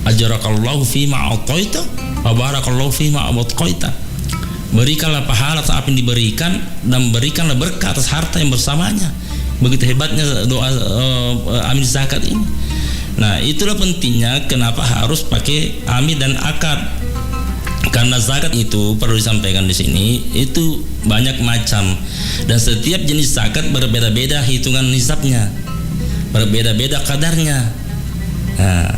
"Ajarakallahu fima a'taita, wa barakallahu fima abqaita." Berikanlah pahala atas apa yang diberikan, dan berikanlah berkah atas harta yang bersamanya. Begitu hebatnya doa, eh, amil zakat ini. Nah, itulah pentingnya kenapa harus pakai amil dan akad. Karena zakat itu perlu disampaikan di sini, itu banyak macam. Dan setiap jenis zakat berbeda-beda hitungan nisabnya. Berbeda-beda kadarnya. Nah,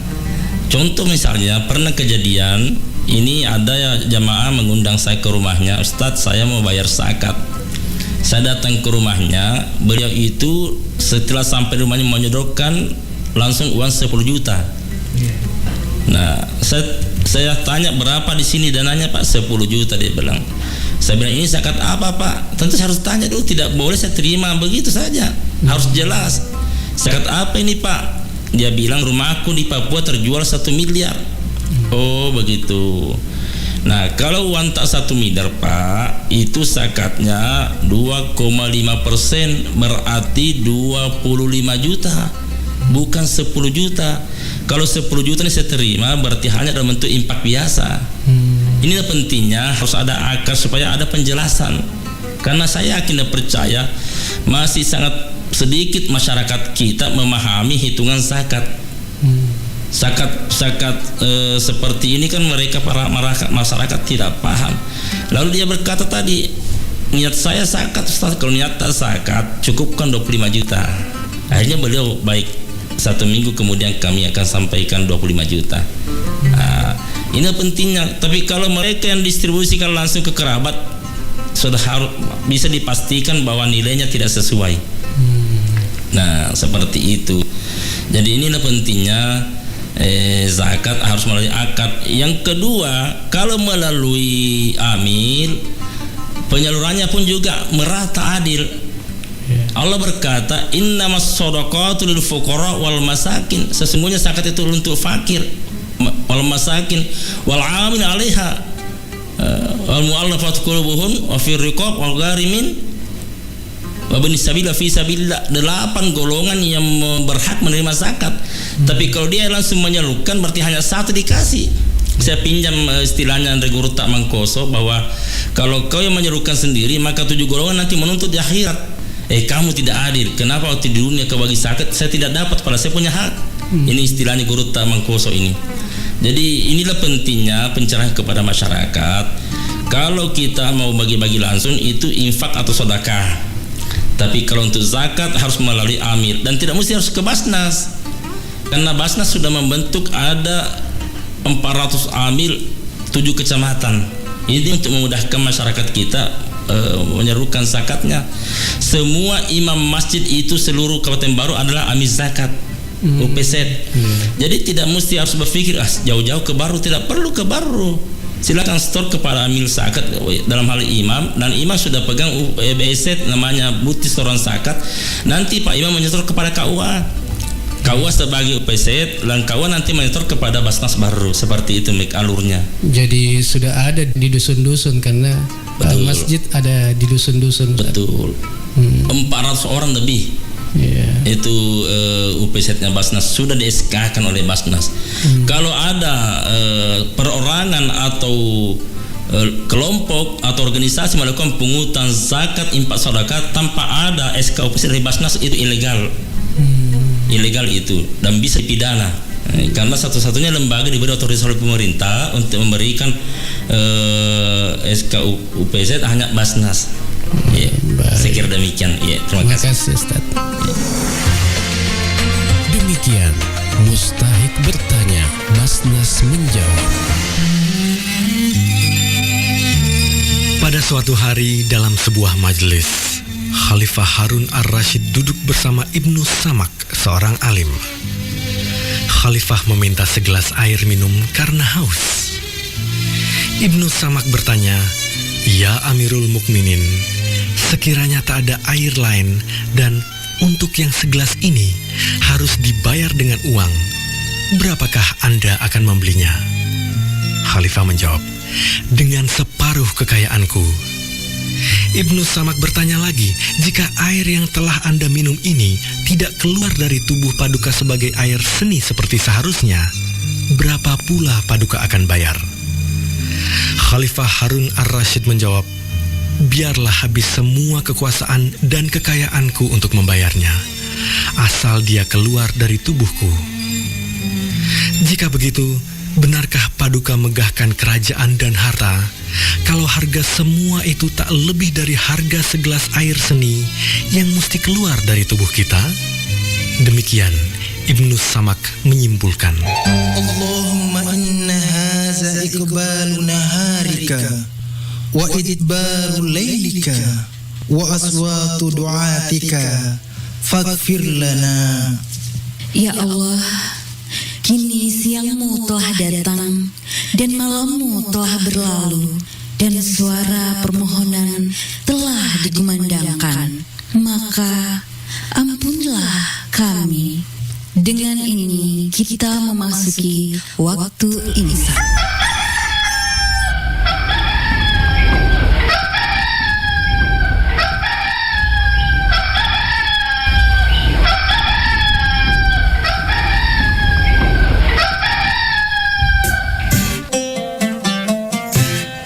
contoh misalnya, pernah kejadian, ini ada ya jamaah mengundang saya ke rumahnya, "Ustadz, saya mau bayar zakat." Saya datang ke rumahnya, beliau itu setelah sampai rumahnya menyodorkan langsung uang sepuluh juta. Iya. Nah, saya, saya tanya, "Berapa di sini dananya, Pak?" "Sepuluh juta," dia bilang. Saya bilang, "Ini zakat apa, Pak?" Tentu saya harus tanya dulu, tidak boleh saya terima begitu saja. Harus jelas. "Zakat apa ini, Pak?" Dia bilang, "Rumahku di Papua terjual satu miliar." "Oh, begitu." Nah, kalau uang tak satu miliar, Pak, itu zakatnya dua koma lima persen, berarti dua puluh lima juta, bukan sepuluh juta. Kalau sepuluh juta ini saya terima, berarti hanya dalam bentuk infak biasa. Hmm. Inilah pentingnya harus ada akad supaya ada penjelasan. Karena saya yakin dan percaya masih sangat sedikit masyarakat kita memahami hitungan zakat. Hmm. Zakat, zakat, eh, seperti ini kan mereka para maraka-, masyarakat tidak paham. Lalu dia berkata tadi, "Niat saya zakat, Ustaz. Kalau niat tak zakat, cukupkan dua puluh lima juta." Akhirnya beliau, "Baik, satu minggu kemudian kami akan sampaikan dua puluh lima juta." Nah, ini pentingnya. Tapi kalau mereka yang distribusikan langsung ke kerabat, sudah harus bisa dipastikan bahwa nilainya tidak sesuai. Hmm. Nah, seperti itu. Jadi, inilah pentingnya, eh, zakat harus melalui akad. Yang kedua, kalau melalui amil, penyalurannya pun juga merata, adil. Ya. Allah berkata, "Innamas shadaqatu lil fuqara wal masakin." Sesungguhnya zakat itu untuk fakir, ma-, wal masakin, wal amin alaiha, eh, wal mu'allafat qulubuhum, wa fir riqab, wal gharimin, wa bin sabila fi sabilillah. Delapan golongan yang me-, berhak menerima zakat. Hmm. Tapi kalau dia langsung menyalurkan, berarti hanya satu dikasih. Saya pinjam, eh, istilahnya Andre Guru Tak Mangkoso, bahwa kalau kau yang menyalurkan sendiri, maka tujuh golongan nanti menuntut di akhirat. "Eh, kamu tidak adil. Kenapa waktu di dunia kau bagi zakat, saya tidak dapat, padahal saya punya hak?" Hmm. Ini istilahnya Guru Tak Mangkoso ini. Jadi, inilah pentingnya pencerahan kepada masyarakat. Kalau kita mau bagi-bagi langsung, itu infak atau sedekah. Tapi kalau untuk zakat, harus melalui amil. Dan tidak mesti harus ke Basnas. Karena Basnas sudah membentuk ada empat ratus amil, tujuh kecamatan. Ini untuk memudahkan masyarakat kita, eh, menyerukan zakatnya. Semua imam masjid itu seluruh Kabupaten Barru adalah amil zakat, Hmm. U P Z. Iya. Jadi tidak mesti harus berpikir, "Ah, jauh-jauh ke Barru." Tidak perlu ke Barru. Silakan setor kepada amil zakat, dalam hal imam, dan imam sudah pegang U-, eh, B S Z, namanya bukti setoran zakat. Nanti Pak Imam menyetor kepada K U A. K U A sebagai U P Z, dan K U A nanti menyetor kepada Basnas Barru. Seperti itu, Mik, alurnya. Jadi sudah ada di dusun-dusun karena, eh, Betul. masjid ada di dusun-dusun, Ustaz. Betul. Hmm. Empat ratus orang lebih. Iya. Itu, eh, U P Z-nya Basnas sudah di S K-kan oleh Basnas. Hmm. Kalau ada, eh, perorangan atau, eh, kelompok atau organisasi melakukan pungutan zakat, infak, sedekah tanpa ada S K U P Z dari Basnas, itu ilegal. Hmm. Ilegal itu dan bisa dipidana. Eh, karena satu-satunya lembaga diberi otoritas oleh pemerintah untuk memberikan, eh, S K U P Z hanya Basnas. Iya. Baik. Saya kira demikian. Iya, terima kasih. Makasih, Ustaz. Demikian Mustahik Bertanya, Basnas Menjawab. Pada suatu hari dalam sebuah majelis, Khalifah Harun Ar-Rasyid duduk bersama Ibnu Samak, seorang alim. Khalifah meminta segelas air minum karena haus. Ibnu Samak bertanya, "Ya Amirul Mukminin, sekiranya tak ada air lain dan untuk yang segelas ini harus dibayar dengan uang, berapakah Anda akan membelinya?" Khalifah menjawab, "Dengan separuh kekayaanku." Ibnu Samak bertanya lagi, "Jika air yang telah Anda minum ini tidak keluar dari tubuh Paduka sebagai air seni seperti seharusnya, berapa pula Paduka akan bayar?" Khalifah Harun Ar-Rasyid menjawab, "Biarlah habis semua kekuasaan dan kekayaanku untuk membayarnya, asal dia keluar dari tubuhku." "Jika begitu, benarkah Paduka megahkan kerajaan dan harta, kalau harga semua itu tak lebih dari harga segelas air seni yang mesti keluar dari tubuh kita?" Demikian Ibnu Samak menyimpulkan. Allahumma inna haza iqbalu naharika wa idbaru lailika wa aswatu du'atika faghfir lana. Ya Allah, kini siangmu telah datang dan malammu telah berlalu dan suara permohonan telah dikumandangkan. Maka ampunlah kami. Dengan ini kita memasuki waktu imsak.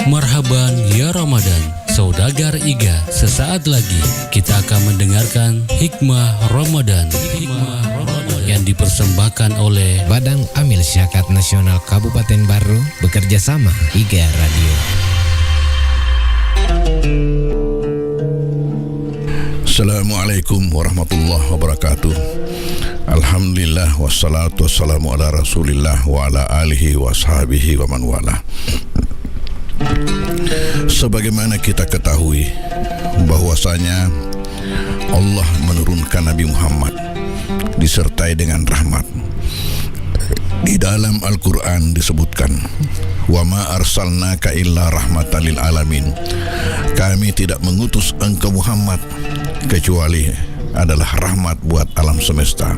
Marhaban ya Ramadan, saudagar Iga. Sesaat lagi kita akan mendengarkan hikmah Ramadan. Hikmah Ramadan yang dipersembahkan oleh Badan Amil Zakat Nasional Kabupaten Barru bekerja sama Iga Radio. Assalamualaikum warahmatullahi wabarakatuh. Alhamdulillah, wassalatu wassalamu ala Rasulillah wa ala alihi wa sahbihi wa man wala. Sebagaimana kita ketahui bahwasanya Allah menurunkan Nabi Muhammad disertai dengan rahmat. Di dalam Al-Quran disebutkan, "Wa ma arsalnaka illa rahmatan lil alamin." Kami tidak mengutus engkau Muhammad kecuali adalah rahmat buat alam semesta.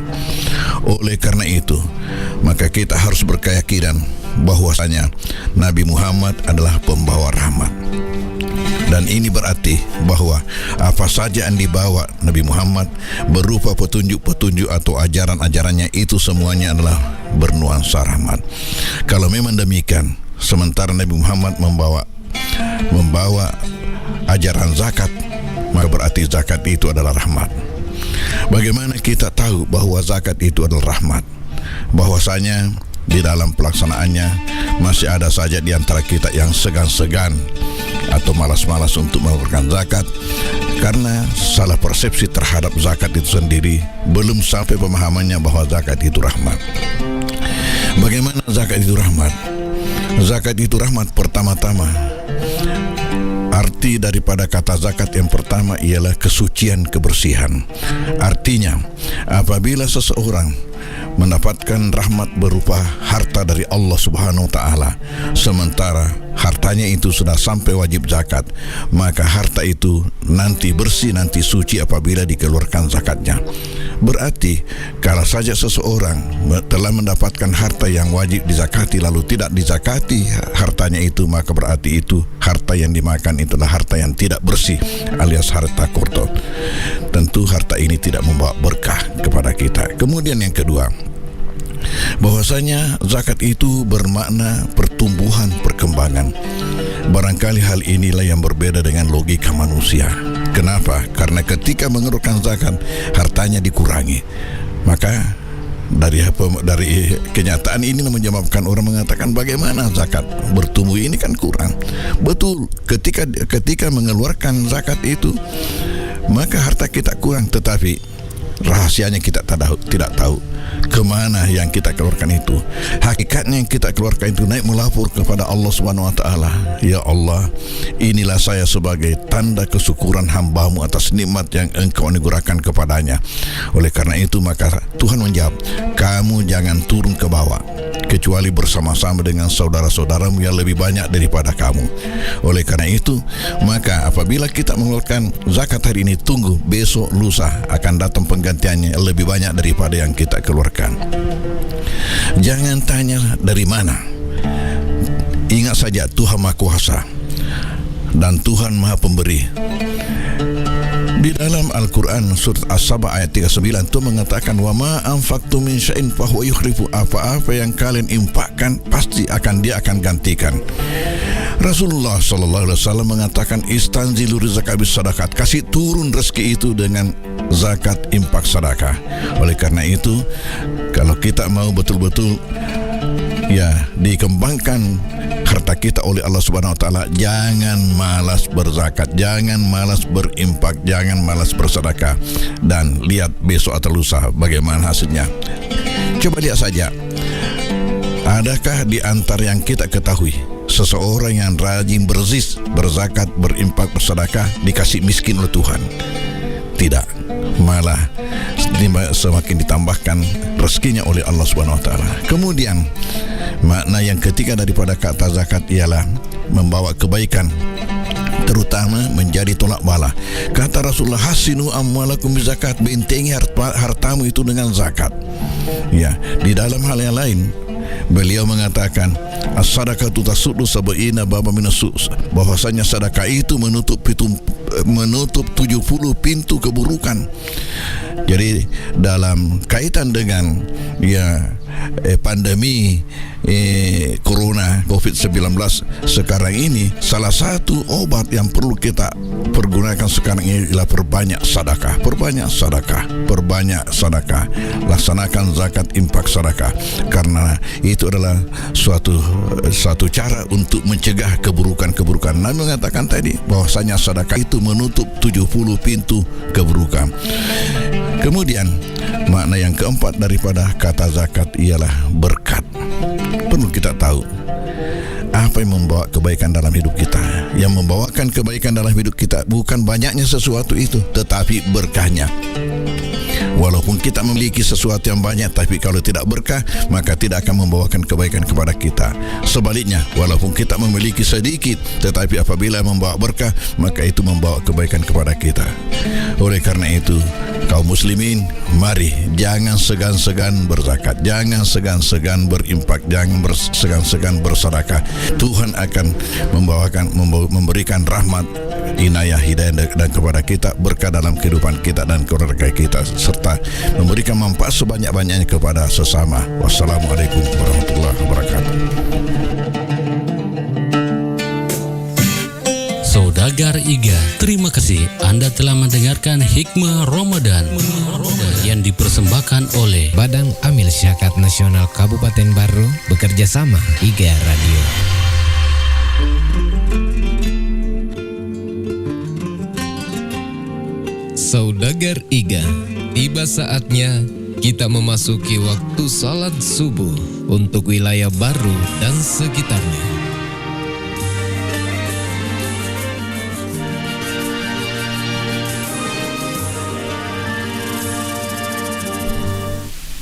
Oleh karena itu, maka kita harus berkeyakinan bahwasanya Nabi Muhammad adalah pembawa rahmat. Dan ini berarti bahwa apa saja yang dibawa Nabi Muhammad berupa petunjuk-petunjuk atau ajaran-ajarannya itu semuanya adalah bernuansa rahmat. Kalau memang demikian, sementara Nabi Muhammad membawa membawa ajaran zakat, maka berarti zakat itu adalah rahmat. Bagaimana kita tahu bahwa zakat itu adalah rahmat? Bahwasanya di dalam pelaksanaannya masih ada saja di antara kita yang segan-segan atau malas-malas untuk mengeluarkan zakat karena salah persepsi terhadap zakat itu sendiri, belum sampai pemahamannya bahwa zakat itu rahmat. Bagaimana zakat itu rahmat? Zakat itu rahmat, pertama-tama, arti daripada kata zakat yang pertama ialah kesucian, kebersihan. Artinya, apabila seseorang mendapatkan rahmat berupa harta dari Allah Subhanahu wa Ta'ala, sementara hartanya itu sudah sampai wajib zakat, maka harta itu nanti bersih, nanti suci apabila dikeluarkan zakatnya. Berarti, kalau saja seseorang me-, telah mendapatkan harta yang wajib dizakati lalu tidak dizakati hartanya itu, maka berarti itu harta yang dimakan itu adalah harta yang tidak bersih alias harta kotor. Tentu harta ini tidak membawa berkah kepada kita. Kemudian yang kedua, bahwasanya zakat itu bermakna pertumbuhan, perkembangan. Barangkali hal inilah yang berbeda dengan logika manusia. Kenapa? Karena ketika mengeluarkan zakat, hartanya dikurangi. Maka dari apa, dari kenyataan ini menyebabkan orang mengatakan, "Bagaimana zakat bertumbuh ini kan kurang?" Betul, ketika ketika mengeluarkan zakat itu, Maka harta kita kurang, tetapi rahasianya kita tak tahu, tidak tahu kemana yang kita keluarkan itu. Hakikatnya yang kita keluarkan itu naik melapor kepada Allah Subhanahu wa Ta'ala. "Ya Allah, inilah saya sebagai tanda kesyukuran hambamu atas nikmat yang Engkau anugerahkan kepadanya." Oleh karena itu, maka Tuhan menjawab, "Kamu jangan turun ke bawah, kecuali bersama-sama dengan saudara-saudaramu yang lebih banyak daripada kamu." Oleh karena itu, maka apabila kita mengeluarkan zakat hari ini, tunggu besok, lusa akan datang penggantiannya yang lebih banyak daripada yang kita keluarkan. Jangan tanya dari mana. Ingat saja, Tuhan Maha Kuasa dan Tuhan Maha Pemberi. Di dalam Al-Quran, surat As-Saba ayat tiga sembilan, Tuhan mengatakan, "Wa ma anfaqtum min syai'in fahuwa yukhlifu." Apa-apa yang kalian infakkan, pasti akan, Dia akan gantikan. Rasulullah sallallahu alaihi wasallam mengatakan, "Istanzilu rizqa bis sadaqat." Kasih turun rezeki itu dengan zakat, infak, sedekah. Oleh karena itu, kalau kita mau betul-betul, ya, dikembangkan harta kita oleh Allah Subhanahu wa Ta'ala, jangan malas berzakat, jangan malas berinfak, jangan malas bersedekah. Dan lihat besok atau lusa bagaimana hasilnya. Coba lihat saja, adakah di antara yang kita ketahui seseorang yang rajin berzis, berzakat, berinfak, bersedekah, dikasih miskin oleh Tuhan? Tidak. Malah semakin ditambahkan rezekinya oleh Allah Subhanahu wa Ta'ala. Kemudian, makna yang ketiga daripada kata zakat ialah membawa kebaikan, terutama menjadi tolak bala. Kata Rasulullah, "Hassinu amwalakum bizakat." Bentengi harta, hartamu itu dengan zakat. Ya, di dalam hal yang lain, beliau mengatakan, "As-sadaqatu tasuddu sab'ina baba minas su-," bahwasanya sedekah itu menutup pitu, menutup tujuh puluh pintu keburukan. Jadi, dalam kaitan dengan, ya, eh, pandemi, eh, corona covid sembilan belas sekarang ini, salah satu obat yang perlu kita pergunakan sekarang ini adalah perbanyak sedekah, perbanyak sedekah, perbanyak sedekah. Laksanakan zakat, infak, sedekah. Karena itu adalah suatu, suatu cara untuk mencegah keburukan-keburukan. Nabi mengatakan tadi bahwasanya sedekah itu menutup tujuh puluh pintu keburukan. Kemudian, makna yang keempat daripada kata zakat ialah berkat. Perlu kita tahu apa yang membawa kebaikan dalam hidup kita. Yang membawakan kebaikan dalam hidup kita bukan banyaknya sesuatu itu, tetapi berkahnya. Walaupun kita memiliki sesuatu yang banyak, tapi kalau tidak berkah, maka tidak akan membawakan kebaikan kepada kita. Sebaliknya, walaupun kita memiliki sedikit, tetapi apabila membawa berkah, maka itu membawa kebaikan kepada kita. Oleh karena itu, kaum muslimin, mari jangan segan-segan berzakat, jangan segan-segan berinfak, jangan ber-, segan-segan bersedekah. Tuhan akan membawakan, membawa-, memberikan rahmat, inayah, hidayah dan, dan kepada kita, berkah dalam kehidupan kita dan keluarga kita, serta memberikan manfaat sebanyak-banyaknya kepada sesama. Wassalamualaikum warahmatullahi wabarakatuh. Saudagar Iga, terima kasih Anda telah mendengarkan Hikmah Ramadan yang dipersembahkan oleh Badan Amil Zakat Nasional Kabupaten Barru bekerja sama Iga Radio. Saudagar Iga, tiba saatnya kita memasuki waktu salat subuh untuk wilayah Barru dan sekitarnya.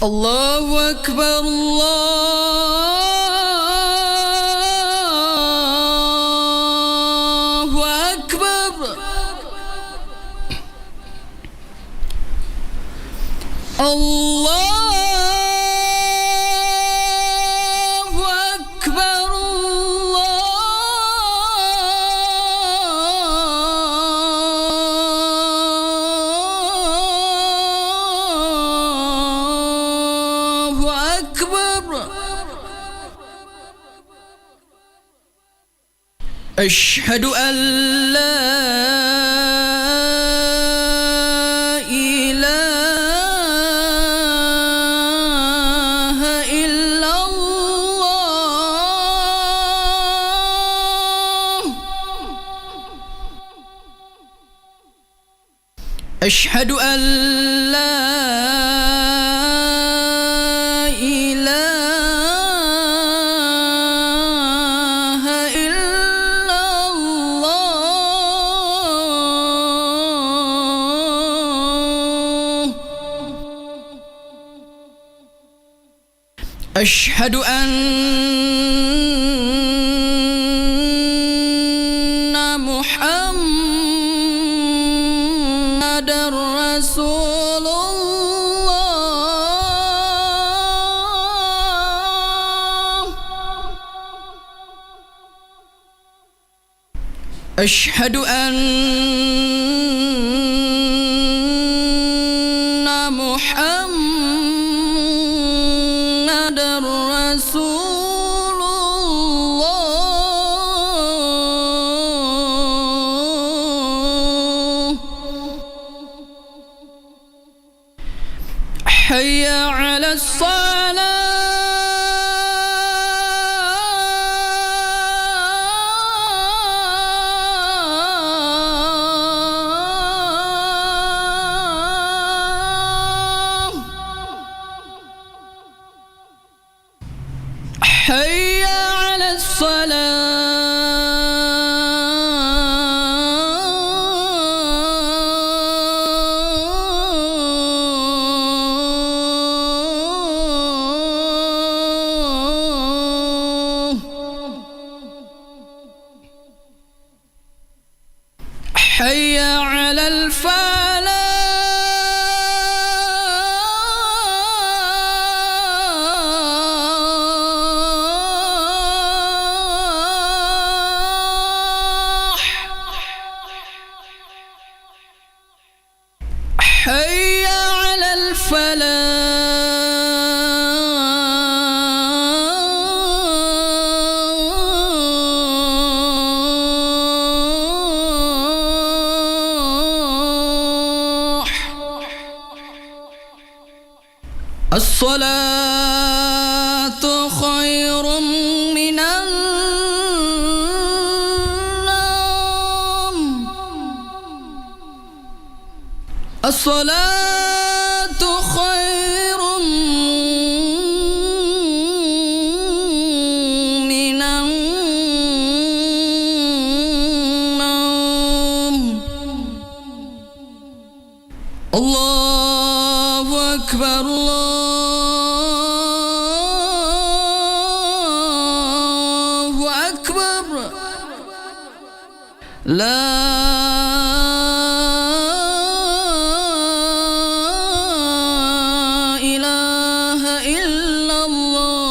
Allahu Akbar, Allahu Akbar. Allahu Akbar, Allahu Akbar. أشهد أن لا إله إلا الله. أشهد أن لا إله إلا الله. أشهد أن محمدا رسول الله. أشهد أن محمدا رسول الله. حي على الصلاة. حي على الصلاة. حي على الفلاح. حي على الفلاح. الصلاة خير من النوم. الصلاة خير من النوم. الله أكبر، الله أكبر. لا إله إلا الله.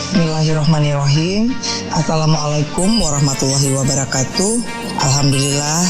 Bismillahirrahmanirrahim. Assalamualaikum warahmatullahi wabarakatuh. Alhamdulillah,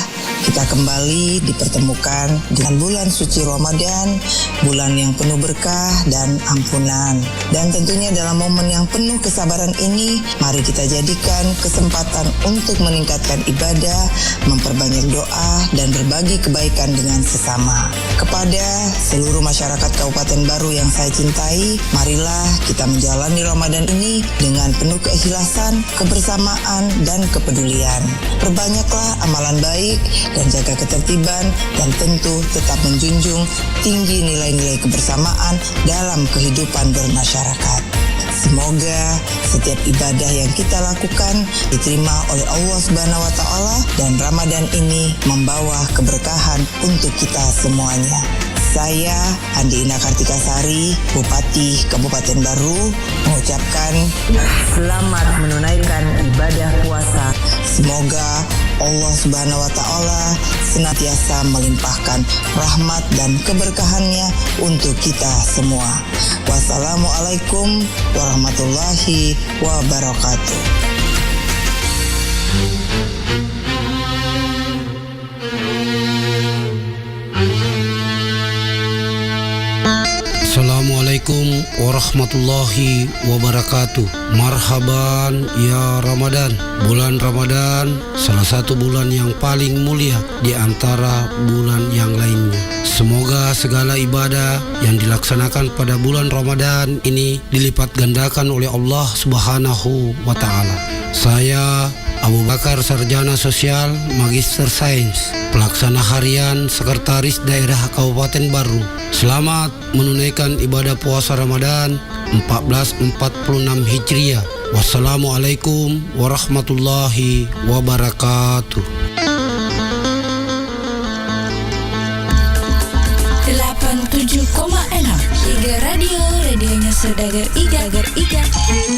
kita kembali dipertemukan dengan bulan suci Ramadan, bulan yang penuh berkah dan ampunan. Dan tentunya dalam momen yang penuh kesabaran ini, mari kita jadikan kesempatan untuk meningkatkan ibadah, memperbanyak doa, dan berbagi kebaikan dengan sesama. Kepada seluruh masyarakat Kabupaten Baru yang saya cintai, marilah kita menjalani Ramadan ini dengan penuh keikhlasan, kebersamaan, dan kepedulian. Perbanyaklah amalan baik dan jaga ketertiban, dan tentu tetap menjunjung tinggi nilai-nilai kebersamaan dalam kehidupan bermasyarakat. Semoga setiap ibadah yang kita lakukan diterima oleh Allah Subhanahu wa Ta'ala, dan Ramadan ini membawa keberkahan untuk kita semuanya. Saya, Andi Ina Kartika Sari, Bupati Kabupaten Baru, mengucapkan selamat menunaikan ibadah puasa. Semoga Allah Subhanahu wa Ta'ala senantiasa melimpahkan rahmat dan keberkahannya untuk kita semua. Wassalamualaikum warahmatullahi wabarakatuh. Assalamualaikum warahmatullahi wabarakatuh. Marhaban ya Ramadan. Bulan Ramadan salah satu bulan yang paling mulia di antara bulan yang lainnya. Semoga segala ibadah yang dilaksanakan pada bulan Ramadan ini dilipat gandakan oleh Allah Subhanahu wa Ta'ala. Saya Abu Bakar, sarjana sosial, magister sains, pelaksana harian sekretaris daerah Kabupaten Baru. Selamat menunaikan ibadah puasa Ramadan empat belas empat puluh enam Hijriah. Wassalamualaikum warahmatullahi wabarakatuh. Delapan tujuh koma enam. Iga Radio, radionya saudagar iga, iga.